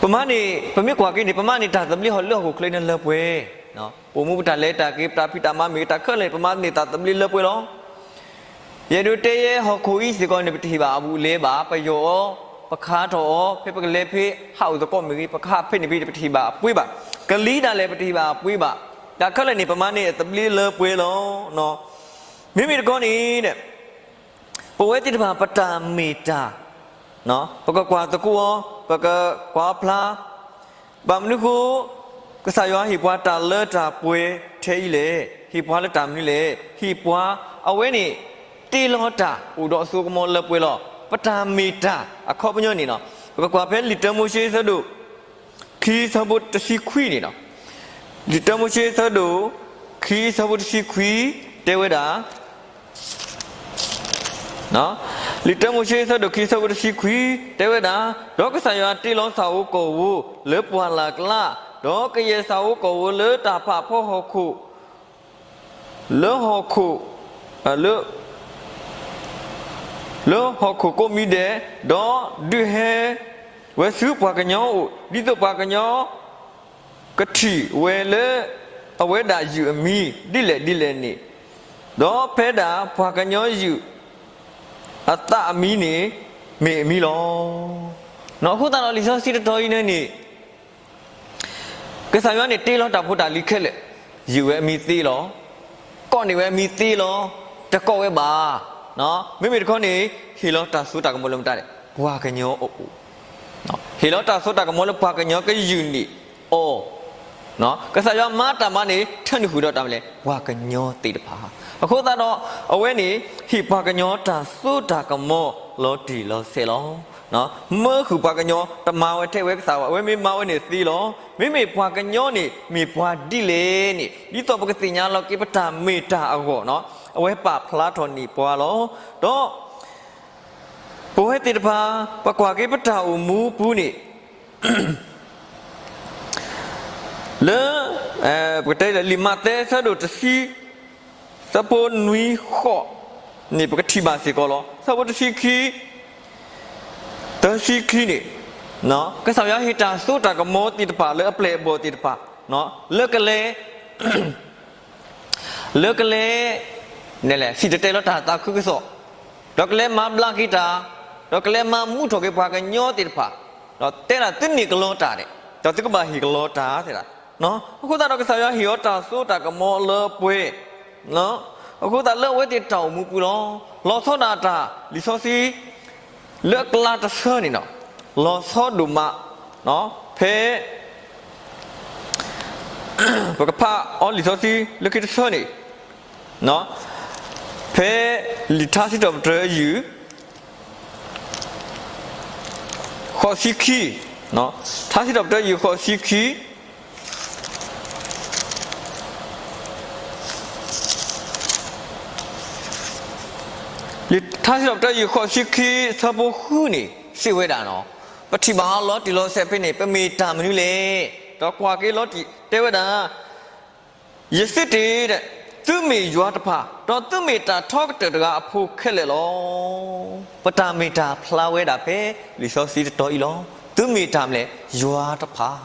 ပမၤန့ၣ် ပမ့ၢ်ကွၢ်က့ၤန့ၣ် ပမၤန့ၢ်တၢ်သဘျ့ဟီၣ်လၢဟီၣ်ခိၣ်ချၢန့ၣ်လၢပှဲၤ, ပအိၣ်မူပတၢ်လဲၤတၢ်က့ၤ ပတၢ်ဖံးတၢ်မၤမ့ၢ်ဂ့ၤ တၢ်ခဲလၢာ်န့ၣ် ပမၤန့ၢ်တၢ်သဘျ့လၢပှဲၤလီၤ. ယအဲၣ်ဒိးတဲယဲဟီၣ်ခိၣ်အံၤစ့ၢ်ကီးန့ၣ် ပတဟ့ၣ်ဘၣ်အဘူးအလဲဘၣ်, ပယီၢ်အီၤ, ပခးထီၣ်အီၤ, ဖဲပကလဲၤဖဲဟးအိၣ်သကိးမ့ၢ်ဂ့ၤ ပကဟးဖဲန့ၣ်ဖဲန့ၣ် ပတဟ့ၣ်ဘၣ်အပှ့ၤဘၣ်, ကလံၤဒၣ်လဲာ် ပတဟ့ၣ်ဘၣ်အပှ့ၤဘၣ်, တၢ်ခဲလၢာ်န့ၣ် ပမၤန့ၢ်အသဘျ့လၢပှဲၤလီၤ. မ့မ့ၢ်တခီန့ၣ် ပဝဲသ့ၣ်တဖၣ်ပတၢ်မ့ၢ်တၢ်, ပကကွၢ်သကိးအီၤ, ပကကွၢ်အီၤဖျါ, ဘၣ်မနုၤဃိ ကစၢ်ယွၤဟ့ၣ်ပှၤတၢ်လၢတၢ်ပှဲၤထဲအံၤလဲၣ်, ဟ့ၣ်ပှၤလၢတၢ်မနုၤလဲၣ်, ဟ့ၣ်ပှၤအဝဲန့ၣ် တ့လီၤတၢ်အိၣ်ဒီးအစိကမီၤလၢပှဲၤလီၤ. ပတၢ်မ့ၢ်တၢ်အခီပညီန့ၣ်လီၤ. ပကကွၢ်ဖဲလံာ်တၢမိၤၡ့အဆၢဒိၣ် ခံဆၢဖိတဆံခွံန့ၣ်လီၤ. လံာ်တၢမိၤၡ့အဆၢဒိၣ် ခံဆၢဖိတဆံခွံ တဲဝဲဒၣ် လံာ်တၢမိၤၡ့အဆၢဒိၣ်ခံဆၢဖိတဆံခွံ တဲဝဲဒၣ်, ဒီးကစၢ်ယွၤတ့လီၤဆၣ်ဧိၤကီၢ်ဧိၤလၢပှၢ်လၢ်ကျါ, ဒီးကယဲၢ်ဆၣ်ဧိၤကီၢ်ဧိၤလၢတၢ်ဖးဖီဟီၣ်ခိၣ်, လၢဟီၣ်ခိၣ်, လၢ လၢဟီၣ်ခိၣ်ကိးမံၤဒဲး, ဒီးဒုးဟဲဝဲဆူပှၤကညီအအိၣ်, ဒ်သိးပှၤကညီ ကထံၣ်ဝဲလၢအဝဲဒၣ်ယုၢ်အမံၤဒ်လဲၣ်ဒ်လဲၣ်န့ၣ်, ဒီးဖဲဒၣ်ပှၤကညီယုၢ်အသးအမံၤန့ၣ် မ့ၢ်အမံၤလီၤ. အဃိသတးဒီးလံာ်စီဆှံတတီၤအံၤန့ၣ်န့ၣ် ကစၢ်ယွၤန့ၣ်တ့လီၤတၢ်ဖိတၢ်လံၤခဲလၢာ်, ယုၢ်ဝဲအမံၤသ့လီၤ, ကိးန့ၢ်ဝဲအမံၤသ့လီၤ, တကိးဝဲဘၣ်. မ့မ့ၢ်တခီန့ၣ် ဟ့ၣ်လီၤတၢ်စိတၢ်ကမီၤလၢမတၤလဲၣ်, ပှၤကညီအအိၣ် ဟ့ၣ်လီၤတၢ်စိတၢ်ကမီၤလၢပှၤကညီကယုၢ်န့ၢ်အီၤ. ကစၢ်ယွၤမၤတၢ်မၤန့ၣ် ထၢနုာ်ဃုာ်ဒီးတၢ်မနုၤလဲၣ်, ပှၤကညီသ့ၣ်တဖၣ်. အဃိသတးဒီး အဝဲန့ၣ် ဟ့ၣ်ပှၤကညီတၢ်စိတၢ်ကမီၤလီၤတံၢ်လီၤဆဲးလီၤ. မၢဃုာ်ပှၤကညီ တမၤဝဲထဲဝဲကစၢ်ဘၣ်, အဝဲမ့ၢ်မၤဝဲန့ၣ်သ့လီၤ. မ့မ့ၢ်ပှၤကညီန့ၣ် မ့ၢ်ပှၤဒ်လဲၣ်န့ၣ် ဒ်သိးပကသ့ၣ်ညါလီၤက့ၤပတၢ်မ့ၢ်တၢ်အဂီၢ်န့ၣ် အဝဲပာ်ဖျါထီၣ်န့ၢ်ပှၤလီၤ. ဒီး ပဝဲသ့ၣ်တဖၣ် ပကွၢ်က့ၤပတၢ်အိၣ်မူပူၤန့ၣ် လၢ ပကတဲလၢလံာ်မးသဲအဆၢဒိၣ်တဆံ ဆၢဖိနွံဃိးန့ၣ် ပကထံၣ်ဘၣ်စ့ၢ်ကီးလီၤ. ဆၢဖိတဆံခံ တဆံခံန့ၣ် ကစၢ်ယွၤဟ့ၣ်တၢ်စိတၢ်ကမီၤသ့ၣ်တဖၣ်လၢအပျဲၢ်အဘီၣ်သ့ၣ်တဖၣ် လၢကလဲၤ လၢကလဲၤ န့ၣ်လဲၣ် စံၣ်တဲၤတဲလီၤတၢ်သးခုကစီၣ်, ဒီးကလဲၤမၤဘျါက့ၤတၢ်, ဒီးကလဲၤမၤမူထီၣ်က့ၤပှၤကညီသ့ၣ်တဖၣ်, ဒီးတဲဒၣ်သုန့ၢ်ကလီတၢ်ဒဲး, ဒီးသုကဘၣ်ဟ့ၣ်ကလီတၢ်သ့ဒၣ်. အဃိသတးဒီးကစၢ်ယွၤဟ့ၣ်အီၤတၢ်စိတၢ်ကမီၤလၢပှဲၤ, အဃိသတးလၢအဝဲသ့ၣ်တၢ်အိၣ်မူပူၤလီၤ. လီၤဆီဒၣ်တၢ် လံာ်စီဆှံ လၢအကျါတဆၢန့ၣ်လီၤ. လီၤဆီဒိၣ်မး, ဖဲ ပကဖးအီၤလံာ်စီဆှံလၢခံတဆၢန့ၣ်, ဖဲလံာ်ထါစံးထီၣ်ပတြၢၤယုၢ် ဃိးဆံခံ, ထါစံးထီၣ်ပတြၢၤယုၢ်ဃိးဆံခံ လံာ်ထါစံးထီၣ်ပတြၢၤယုၢ်ဃိးဆံခံ ဆၢဖိဃုန့ၣ် စံးဝဲဒၣ်န့ၣ်, ပထံၣ်ဘၣ်အီၤလီၤတံၢ်လီၤဆဲးဖဲန့ၣ် ပမ့ၢ်တၢ်မနုၤလဲၣ်. ဒီးကွၢ်က့ၤလီၤတံၢ်တဲဝဲဒၣ်, ယစံးတ့ၢ်ဒီး သုမ့ၢ်ယွၤတဖၣ်, ဒီးသုမ့ၢ်တၢ်ထီကတၢၢ်တဂၤအဖိခဲလၢာ်လီၤ. ပတၢ်မ့ၢ်တၢ်ဖျါဝဲဒၣ်ဖဲလံာ်စီဆှံတတီၤအံၤလီၤ. သုမ့ၢ်တၢ်မနုၤလဲၣ်, ယွၤတဖၣ်.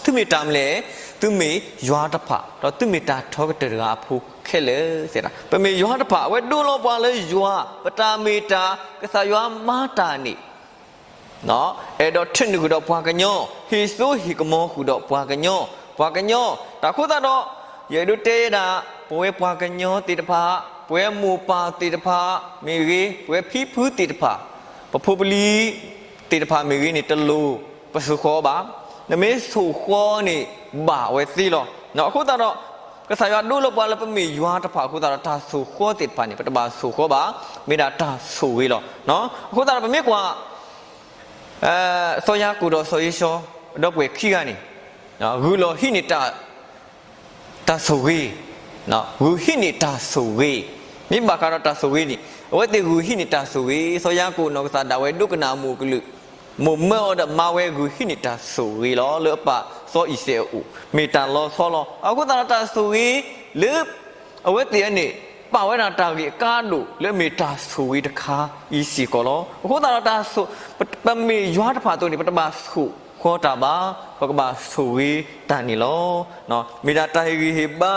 သုမ့ၢ်တၢ်မနုၤလဲၣ်, သုမ့ၢ်ယွၤတဖၣ်, ဒီးသုမ့ၢ်တၢ်ထီကတၢၢ်တဂၤအဖိခဲလၢာ်. ပမ့ၢ်ယွၤတဖၣ်, အဝဲဒိလီၤပှၤလၢယွၤ, ပတၢ်မ့ၢ်တၢ်, ကစၢ်ယွၤမၤတၢ်န့ၣ် အဲၣ်ဒိးထၢနုာ်ဃုာ်ဒီးပှၤကညီ, ဟ့ၣ်စိဟ့ၣ်ကမီၤဃုာ်ဒီးပှၤကညီ, ပှၤကညီ, တၢ်အဃိသတးဒီး ယအဲၣ်ဒိးတဲဒၣ် ပဝဲပှၤကညီသ့ၣ်တဖၣ်, ပဝဲမိၢ်ပၢ်သ့ၣ်တဖၣ်မ့ၢ်ဂ့ၤ, ပဝဲဖံဖုသ့ၣ်တဖၣ်, ပဖိပလံၤသ့ၣ်တဖၣ်မ့ၢ်ဂ့ၤန့ၣ် တလိၣ်ပသိၣ်ဃီဘၣ်. နမ့ၢ်သိၣ်ဃီန့ၣ် ဘၣ်ဝဲသ့လီၤ. အဃိသတးဒီး ကစၢ်ယွၤဒိလီၤပှၤလၢပမ့ၢ်ယွၤတဖၣ်အဃိသတးဒီး တၢ်သိၣ်ဃီသ့ၣ်တဖၣ်န့ၣ် ပတဘၣ်သိၣ်ဃီဘၣ်, မ့ၢ်ဒၣ်တၢ်ဆိၣ်ဂ့ၤလီၤ. အဃိသတးဒီး ပမ့ၢ်ကွၢ် စီၤယၤကိာ်ဒီးစီၤဧ့ၡီၤ ဒီပုၢ်ဝဲၢ်ခံဂၤန့ၣ် ဂုာ်လီၤဟံးန့ၢ် တၢ်ဆိၣ်ဂ့ၤ, ဂုာ်ဟံးန့ၢ်တၢ်ဆိၣ်ဂ့ၤ, မ့ၢ်ဘၣ်ဃးဒီးတၢ်ဆိၣ်ဂ့ၤန့ၣ် အဝဲသ့ၣ်ဂုာ်ဟံးန့ၢ်တၢ်ဆိၣ်ဂ့ၤ, စီၤယၤကိာ်နီၢ်ကစၢ်ဒၣ်ဝဲဒိကနၣ်အမိၢ်ကလုၢ်, မိၢ်မၢအီၤဒီးမါဝဲဂုာ်ဟံးန့ၢ်တၢ်ဆိၣ်ဂ့ၤလီၤ. လၢအပၢ်စီၤအံၤစဲးအအိၣ် မ့ၢ်တၢ်လီၤဆီလီၤ. အဃိသတးဒီးတၢ်ဆိၣ်ဂ့ၤလၢ အဝဲသ့ၣ်အန့ၣ် ပာ်ဝဲဒၣ်တၢ်ဂ့ၢ်အကါဒိၣ်လၢအမ့ၢ်တၢ်ဆိၣ်ဂ့ၤတခါအံၤစ့ၢ်ကီးလီၤ. အဃိသတးဒီး ပမ့ၢ်ယွၤတဖၣ်အသိးန့ၣ် ပတဘၣ်သိၣ်ဃီတၢ်ဘၣ်, ပကဘၣ်ဆိၣ်ဂ့ၤတၢ်န့ၣ်လီၤ. မ့ၢ်ဒၣ်တၢ်ဟ့ၣ်ဂံၢ်ဟ့ၣ်ဘါ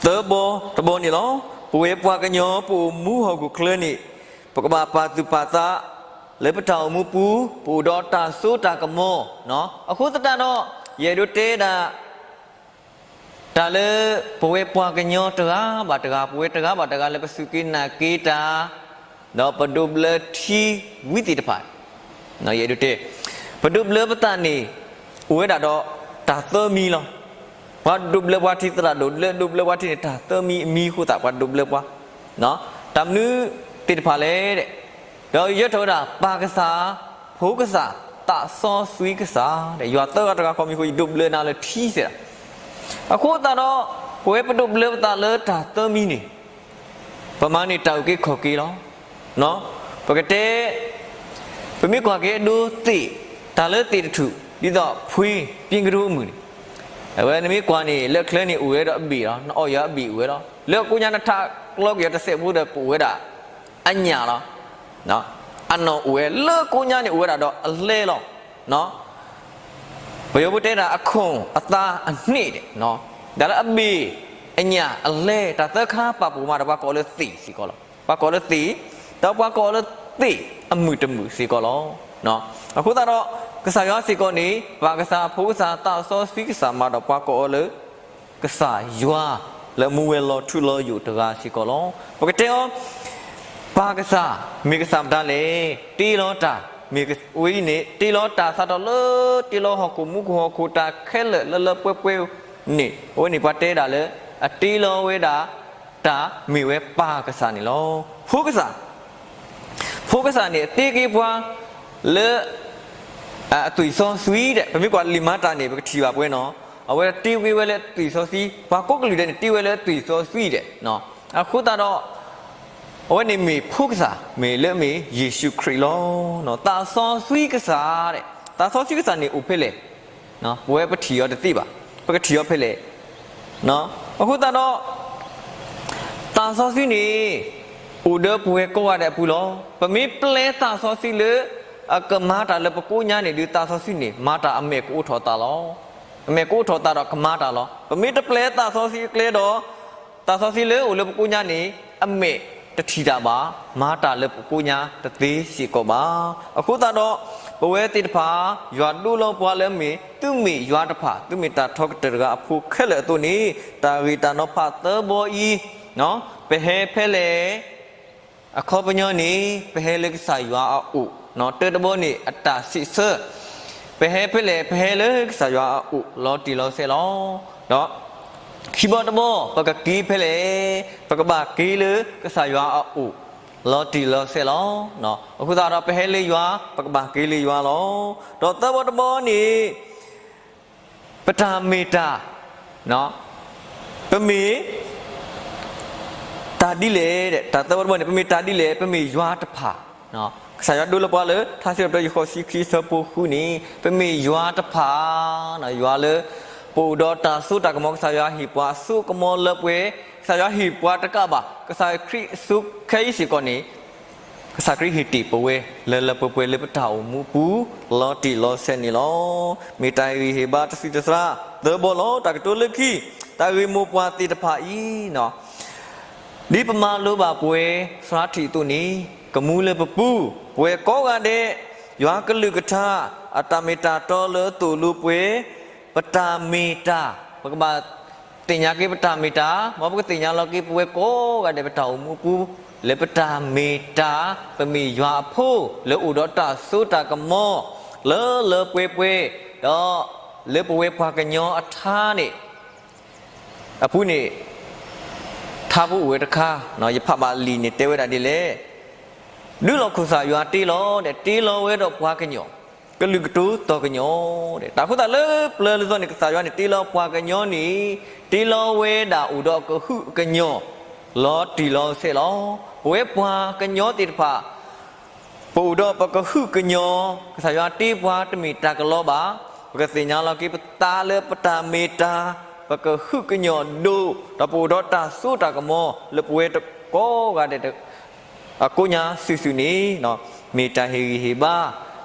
သၢဘီတဘီန့ၣ်လီၤ. ပဝဲပှၤကညီ ပအိၣ်မူဟီၣ်ခိၣ်ချၢန့ၣ် ပကဘၣ်ပာ်သူၣ်ပာ်သး လၢပတၢ်အိၣ်မူပူၤ ပအိၣ်ဒီးတၢ်စိတၢ်ကမီၤ, အဃိသတးဒီး ယအဲၣ်ဒိးတဲဒၣ် တၢ်လၢ ပဝဲပှၤကညီတဂၤဘၣ်တဂၤ, ပဝဲတဂၤဘၣ်တဂၤလၢပစူၢ်က့ၤနာ်က့ၤတၢ် ဒီးပဒိးဘျၢထံဝံသ့ၣ်တဖၣ်, ယအဲၣ်ဒိးတဲ ပဒိးဘျၢပသးန့ၣ် အိၣ်ဝဲဒၣ်ဒီးတၢ်သၢမံၤလီၤ. ပှၤဒိးဘျၢပှၤထံသရၣ်ဒိၣ်, လၢဒိးဘျၢပှၤထံန့ၣ် တၢ်သၢမံၤအမံၤအဃိသတး ပှၤဒိးဘျၢပှၤ, တၢ်မနုၤသ့ၣ်တဖၣ်လဲၣ်, ဒီးယဲထီၣ်ဝဲဒၣ် ပၢ်ကစၢ်, ဖိကစၢ်, သးစီဆှံကစၢ်, ယွၤသၢဂၤတဂၤဃီမံၤအဃိ ယဒိးဘျၢနၤလၢထံစဲး. အဃိသတးဒီး ပဝဲပဒိးဘျၢပသးလၢတၢ်သၢမံၤန့ၣ် ပမၤန့ၢ်တၢ်အုၣ်က့ၤခီၣ်က့ၤလီၤ. ပကတဲ ပမ့ၢ်ကွၢ်က့ၤအဒိသ့ၣ်, တၢ်လၢသ့ၣ်တထူၣ် ဒ်သိးဖှ့ပၠ့ကဒိအမုၢ်န့ၣ်, အဝဲနမ့ၢ်ကွၢ်န့ၣ် လၢချၢန့ၣ် အိၣ်ဝဲဒီးအဘ့ၣ်လီၤ. နအီၣ်ယၤအဘ့ၣ်အိၣ်ဝဲလီၤ. လၢကိးညါနထးကျီက့ၤအီၤတစဲးဖိဒီး ပအိၣ်ဝဲဒၣ်အညၣ်လီၤ. အနီၢ်အိၣ်ဝဲ လၢကိးညါန့ၣ် အိၣ်ဝဲဒၣ်ဒီးအလဲလီၤ. ပယီၤဖိတဲဒၣ် အခိၣ်အသးအန့ၣ်ဒဲး, တၢ်လၢအဘ့ၣ်အညၣ်အလဲ တၢ်သၢခါပာ်ဖှိၣ်မးဒီး ပှၤကိးလၢသ့ၣ်စ့ၢ်ကီးလီၤ. ပှၤကိးလၢသ့ၣ်, ဒီးပှၤကိးလၢသ့ၣ်အမုၢ်တမုၢ်စ့ၢ်ကီးလီၤ. အဃိသတးဒီး ကစၢ်ယွၤစ့ၢ်ကီးန့ၣ် ပၢ်ကစၢ်, ဖိကစၢ်, သးစီဆှံကစၢ်မးဒီး ပှၤကိးအီၤလၢ ကစၢ်ယွၤ လၢအမူဝဲလီၤထူလီၤယိာ်တဂၤစ့ၢ်ကီးလီၤ. ပကတဲအီၤ ပၢ်ကစၢ် မ့ၢ်ကစၢ်မတၤလဲၣ်, တ့လီၤတၢ်, မ့ၢ်ဝဲအံၤန့ၣ် တ့လီၤတၢ်စးထီၣ်လၢ တ့လီၤဟီၣ်ခိၣ်မူခိၣ်ဟီၣ်ခိၣ်တၢ်ခဲလၢာ်လၢလၢပှဲၤပှဲၤန့ၣ်, အဝဲန့ၣ်ပှၤတဲဒၣ်လၢ အတ့လီၤဝဲဒၣ်တၢ်မ့ၢ်ဝဲပၢ်ကစၢ်န့ၣ်လီၤ. ဖိကစၢ် ဖိကစၢ်န့ၣ် အတ့က့ၤပှၤလၢ အသွံၣ်စီဆှံဒဲး, ပမ့ၢ်ကွၢ်လံာ်မၤတၢ်န့ၣ် ပကထံၣ်ဘၣ်ပဝဲနီၤ, အဝဲတ့က့ၤဝဲလၢအသွံၣ်စီဆှံ, ပှၤကိးကလုာ်ဒဲးန့ၣ် တ့ဝဲလၢအသွံၣ်စီဆှံဒဲး, အဃိသတးဒီး အဝဲန့ၣ်မ့ၢ်ဖိကစၢ်, မ့ၢ်လၢအမ့ၢ်ယ့ၣ်ၡူးခရံာ်လီၤ. သးစီဆှံကစၢ်ဒဲး, သးစီဆှံကစၢ်န့ၣ်အိၣ်ဖဲလဲၣ်, ပဝဲပထံၣ်အီၤတသ့ဘၣ်, ပကထံၣ်အီၤဖဲလဲၣ်. အဃိသတးဒီး သးစီဆှံန့ၣ် အိၣ်ဒီးပဝဲကိးဂၤဒဲးအပူၤလီၤ. ပမ့ၢ်ပျဲသးစီဆှံလၢ အကမၤတၢ်လၢပကိးညါန့ၣ် ဒုးသးစီဆှံန့ၣ် မၤတၢ်အမဲာ်ကအိးထီၣ်သးလီၤ. အမဲာ်ကအိးထီၣ်သးဒီးကမၤတၢ်လီၤ. ပမ့ၢ်တပျဲသးစီဆှံအကျဲဒီး သးစီဆှံလၢအိၣ်လၢပကိးညါန့ၣ် အမဲာ်တထံၣ်တၢ်ဘၣ်, မၤတၢ်လၢပကိးညါတသ့စ့ၢ်ကီးဘၣ်. အဃိသတးဒီး ပဝဲသ့ၣ်တဖၣ် ယွၤဒိလီၤပှၤလၢအမ့ၢ် သုမ့ၢ်ယွၤတဖၣ်, သုမ့ၢ်တၢ်ထီကတၢၢ်တဂၤအဖိခဲလၢာ်အသိးန့ၣ် တၢ်ဂ့ၢ်တၢ်နီၤဖးသၢဘီအံၤ, ပဟဲဖဲလဲၣ် အခီပညီန့ၣ် ပဟဲလၢကစၢ်ယွၤအအိၣ်, တၢတဘီန့ၣ် အတၢ်စံးဆၢ, ပဟဲဖဲလဲၣ်, ပဟဲလၢကစၢ်ယွၤအအိၣ် လီၤတံၢ်လီၤဆဲးလီၤ. ဒီးခံဘီတဘီ ပကက့ၤဖဲလဲၣ်, ပကဘၣ်က့ၤလၢကစၢ်ယွၤအအိၣ် လီၤတံၢ်လီၤဆဲးလီၤ. အဃိသတးဒီး ပဟဲလၢယွၤ, ပကဘၣ်က့ၤလၢယွၤလီၤ. ဒီးသၢဘီတဘီန့ၣ် ပတၢ်မ့ၢ်တၢ်, ပမ့ၢ်တၢ်ဒ်လဲၣ်, တၢ်သၢဘီတဘီန့ၣ် ပမ့ၢ်တၢ်ဒ်လဲၣ်, ပမ့ၢ်ယွၤတဖၣ်, ကစၢ်ယွၤဒိလီၤပှၤလၢ ထါစံးထီၣ်ပတြၢၤ ယဲၢ်ဆံခံ ဆၢဖိဃုန့ၣ် ပမ့ၢ်ယွၤတဖၣ်, ယွၤလၢ ပအိၣ်ဒီးတၢ်စိတၢ်ကမီၤ ကစၢ်ယွၤဟ့ၣ်ပှၤအစိအကမီၤလၢပှဲၤ, ကစၢ်ယွၤဟ့ၣ်ပှၤတကးဘၣ် ကစၢ်ခရံာ်အစိၤခဲအံၤစ့ၢ်ကီးန့ၣ် ကစၢ်ခရံာ်ဟ့ၣ်တ့ၢ်ပဝဲ လၢလၢပှဲၤပှဲၤလၢပတၢ်အိၣ်မူအပူၤ လီၤတံၢ်လီၤဆဲးန့ၣ်လီၤ. မ့ၢ်တၢ်ဟ့ၣ်ဂံၢ်ဟ့ၣ်ဘါတၢ်စံးတၢ်သရၣ် သၢဘီလီၤ. တၢ်ကတိၤလၢခံ, တၢ်ဂ့ၢ်မိၢ်ပှၢ်သ့ၣ်တဖၣ်အံၤ ဒ်ပမၤလိဘၣ်ပှဲၤသရၣ်ထံၣ်အသိးန့ၣ်, ကမူလၢပပူၤ, ပဝဲကိးဂၤဒဲး, ယွၤကလုၢ်ကထါ အတၢ်မ့ၢ်တၢ်တီလၢအသိၣ်လိပှဲၤ, ပတၢ်မ့ၢ်တၢ်, ပကဘၣ်သ့ၣ်ညါက့ၤပတၢ်မ့ၢ်တၢ်, မ်ပကသ့ၣ်ညါလီၤက့ၤပဝဲကိးဂၤဒဲးပတၢ်အိၣ်မူအပူၤ, လၢပတၢ်မ့ၢ်တၢ်, ပမ့ၢ်ယွၤအဖိ, လၢအိၣ်ဒီးတၢ်စိတၢ်ကမီၤ, လၢလၢပှဲၤပှဲၤ, ဒီးလၢပဝဲပှၤကညီအထါန့ၣ် အပူၤန့ၣ် ထါပူအိၣ်ဝဲတခါ, ယဖးဘၣ်လံာ်န့ၣ်တဲဝဲဒၣ်ဒ်လဲၣ်, ဒုးလီၢ်ခိၣ်သးယွၤတ့လီၤ, တ့လီၤဝဲဒီးပှၤကညီ, ကလုာ်ကတိၤတီၤကညီ, တၢ်ဃိသတးလၢပျၢၤလၢသိးန့ၣ် ကစၢ်ယွၤန့ၣ်တ့လီၤပှၤကညီန့ၣ်, တ့လီၤဝဲဒၣ်အိၣ်ဒီးအကဟုၣ်ကညီၤ လီၤတံၢ်လီၤဆဲးလီၤ. ပဝဲပှၤကညီသ့ၣ်တဖၣ် ပအိၣ်ဒီးပကဟုၣ်ကညီၤ, ကစၢ်ယွၤတ့ပှၤတမ့ၢ်တၢ်ကလီဘၣ်, ပကသ့ၣ်ညါလီၤက့ၤပသးလၢပတၢ်မ့ၢ်တၢ်, ပကဟုၣ်ကညီၤဒိၣ်, ဒီးပအိၣ်ဒီးတၢ်စိတၢ်ကမီၤ လၢပဝဲကိးဂၤဒဲး အကိးညါစုာ်စုာ်န့ၣ်, မ့ၢ်တၢ်ဟ့ၣ်ဂံၢ်ဟ့ၣ်ဘါ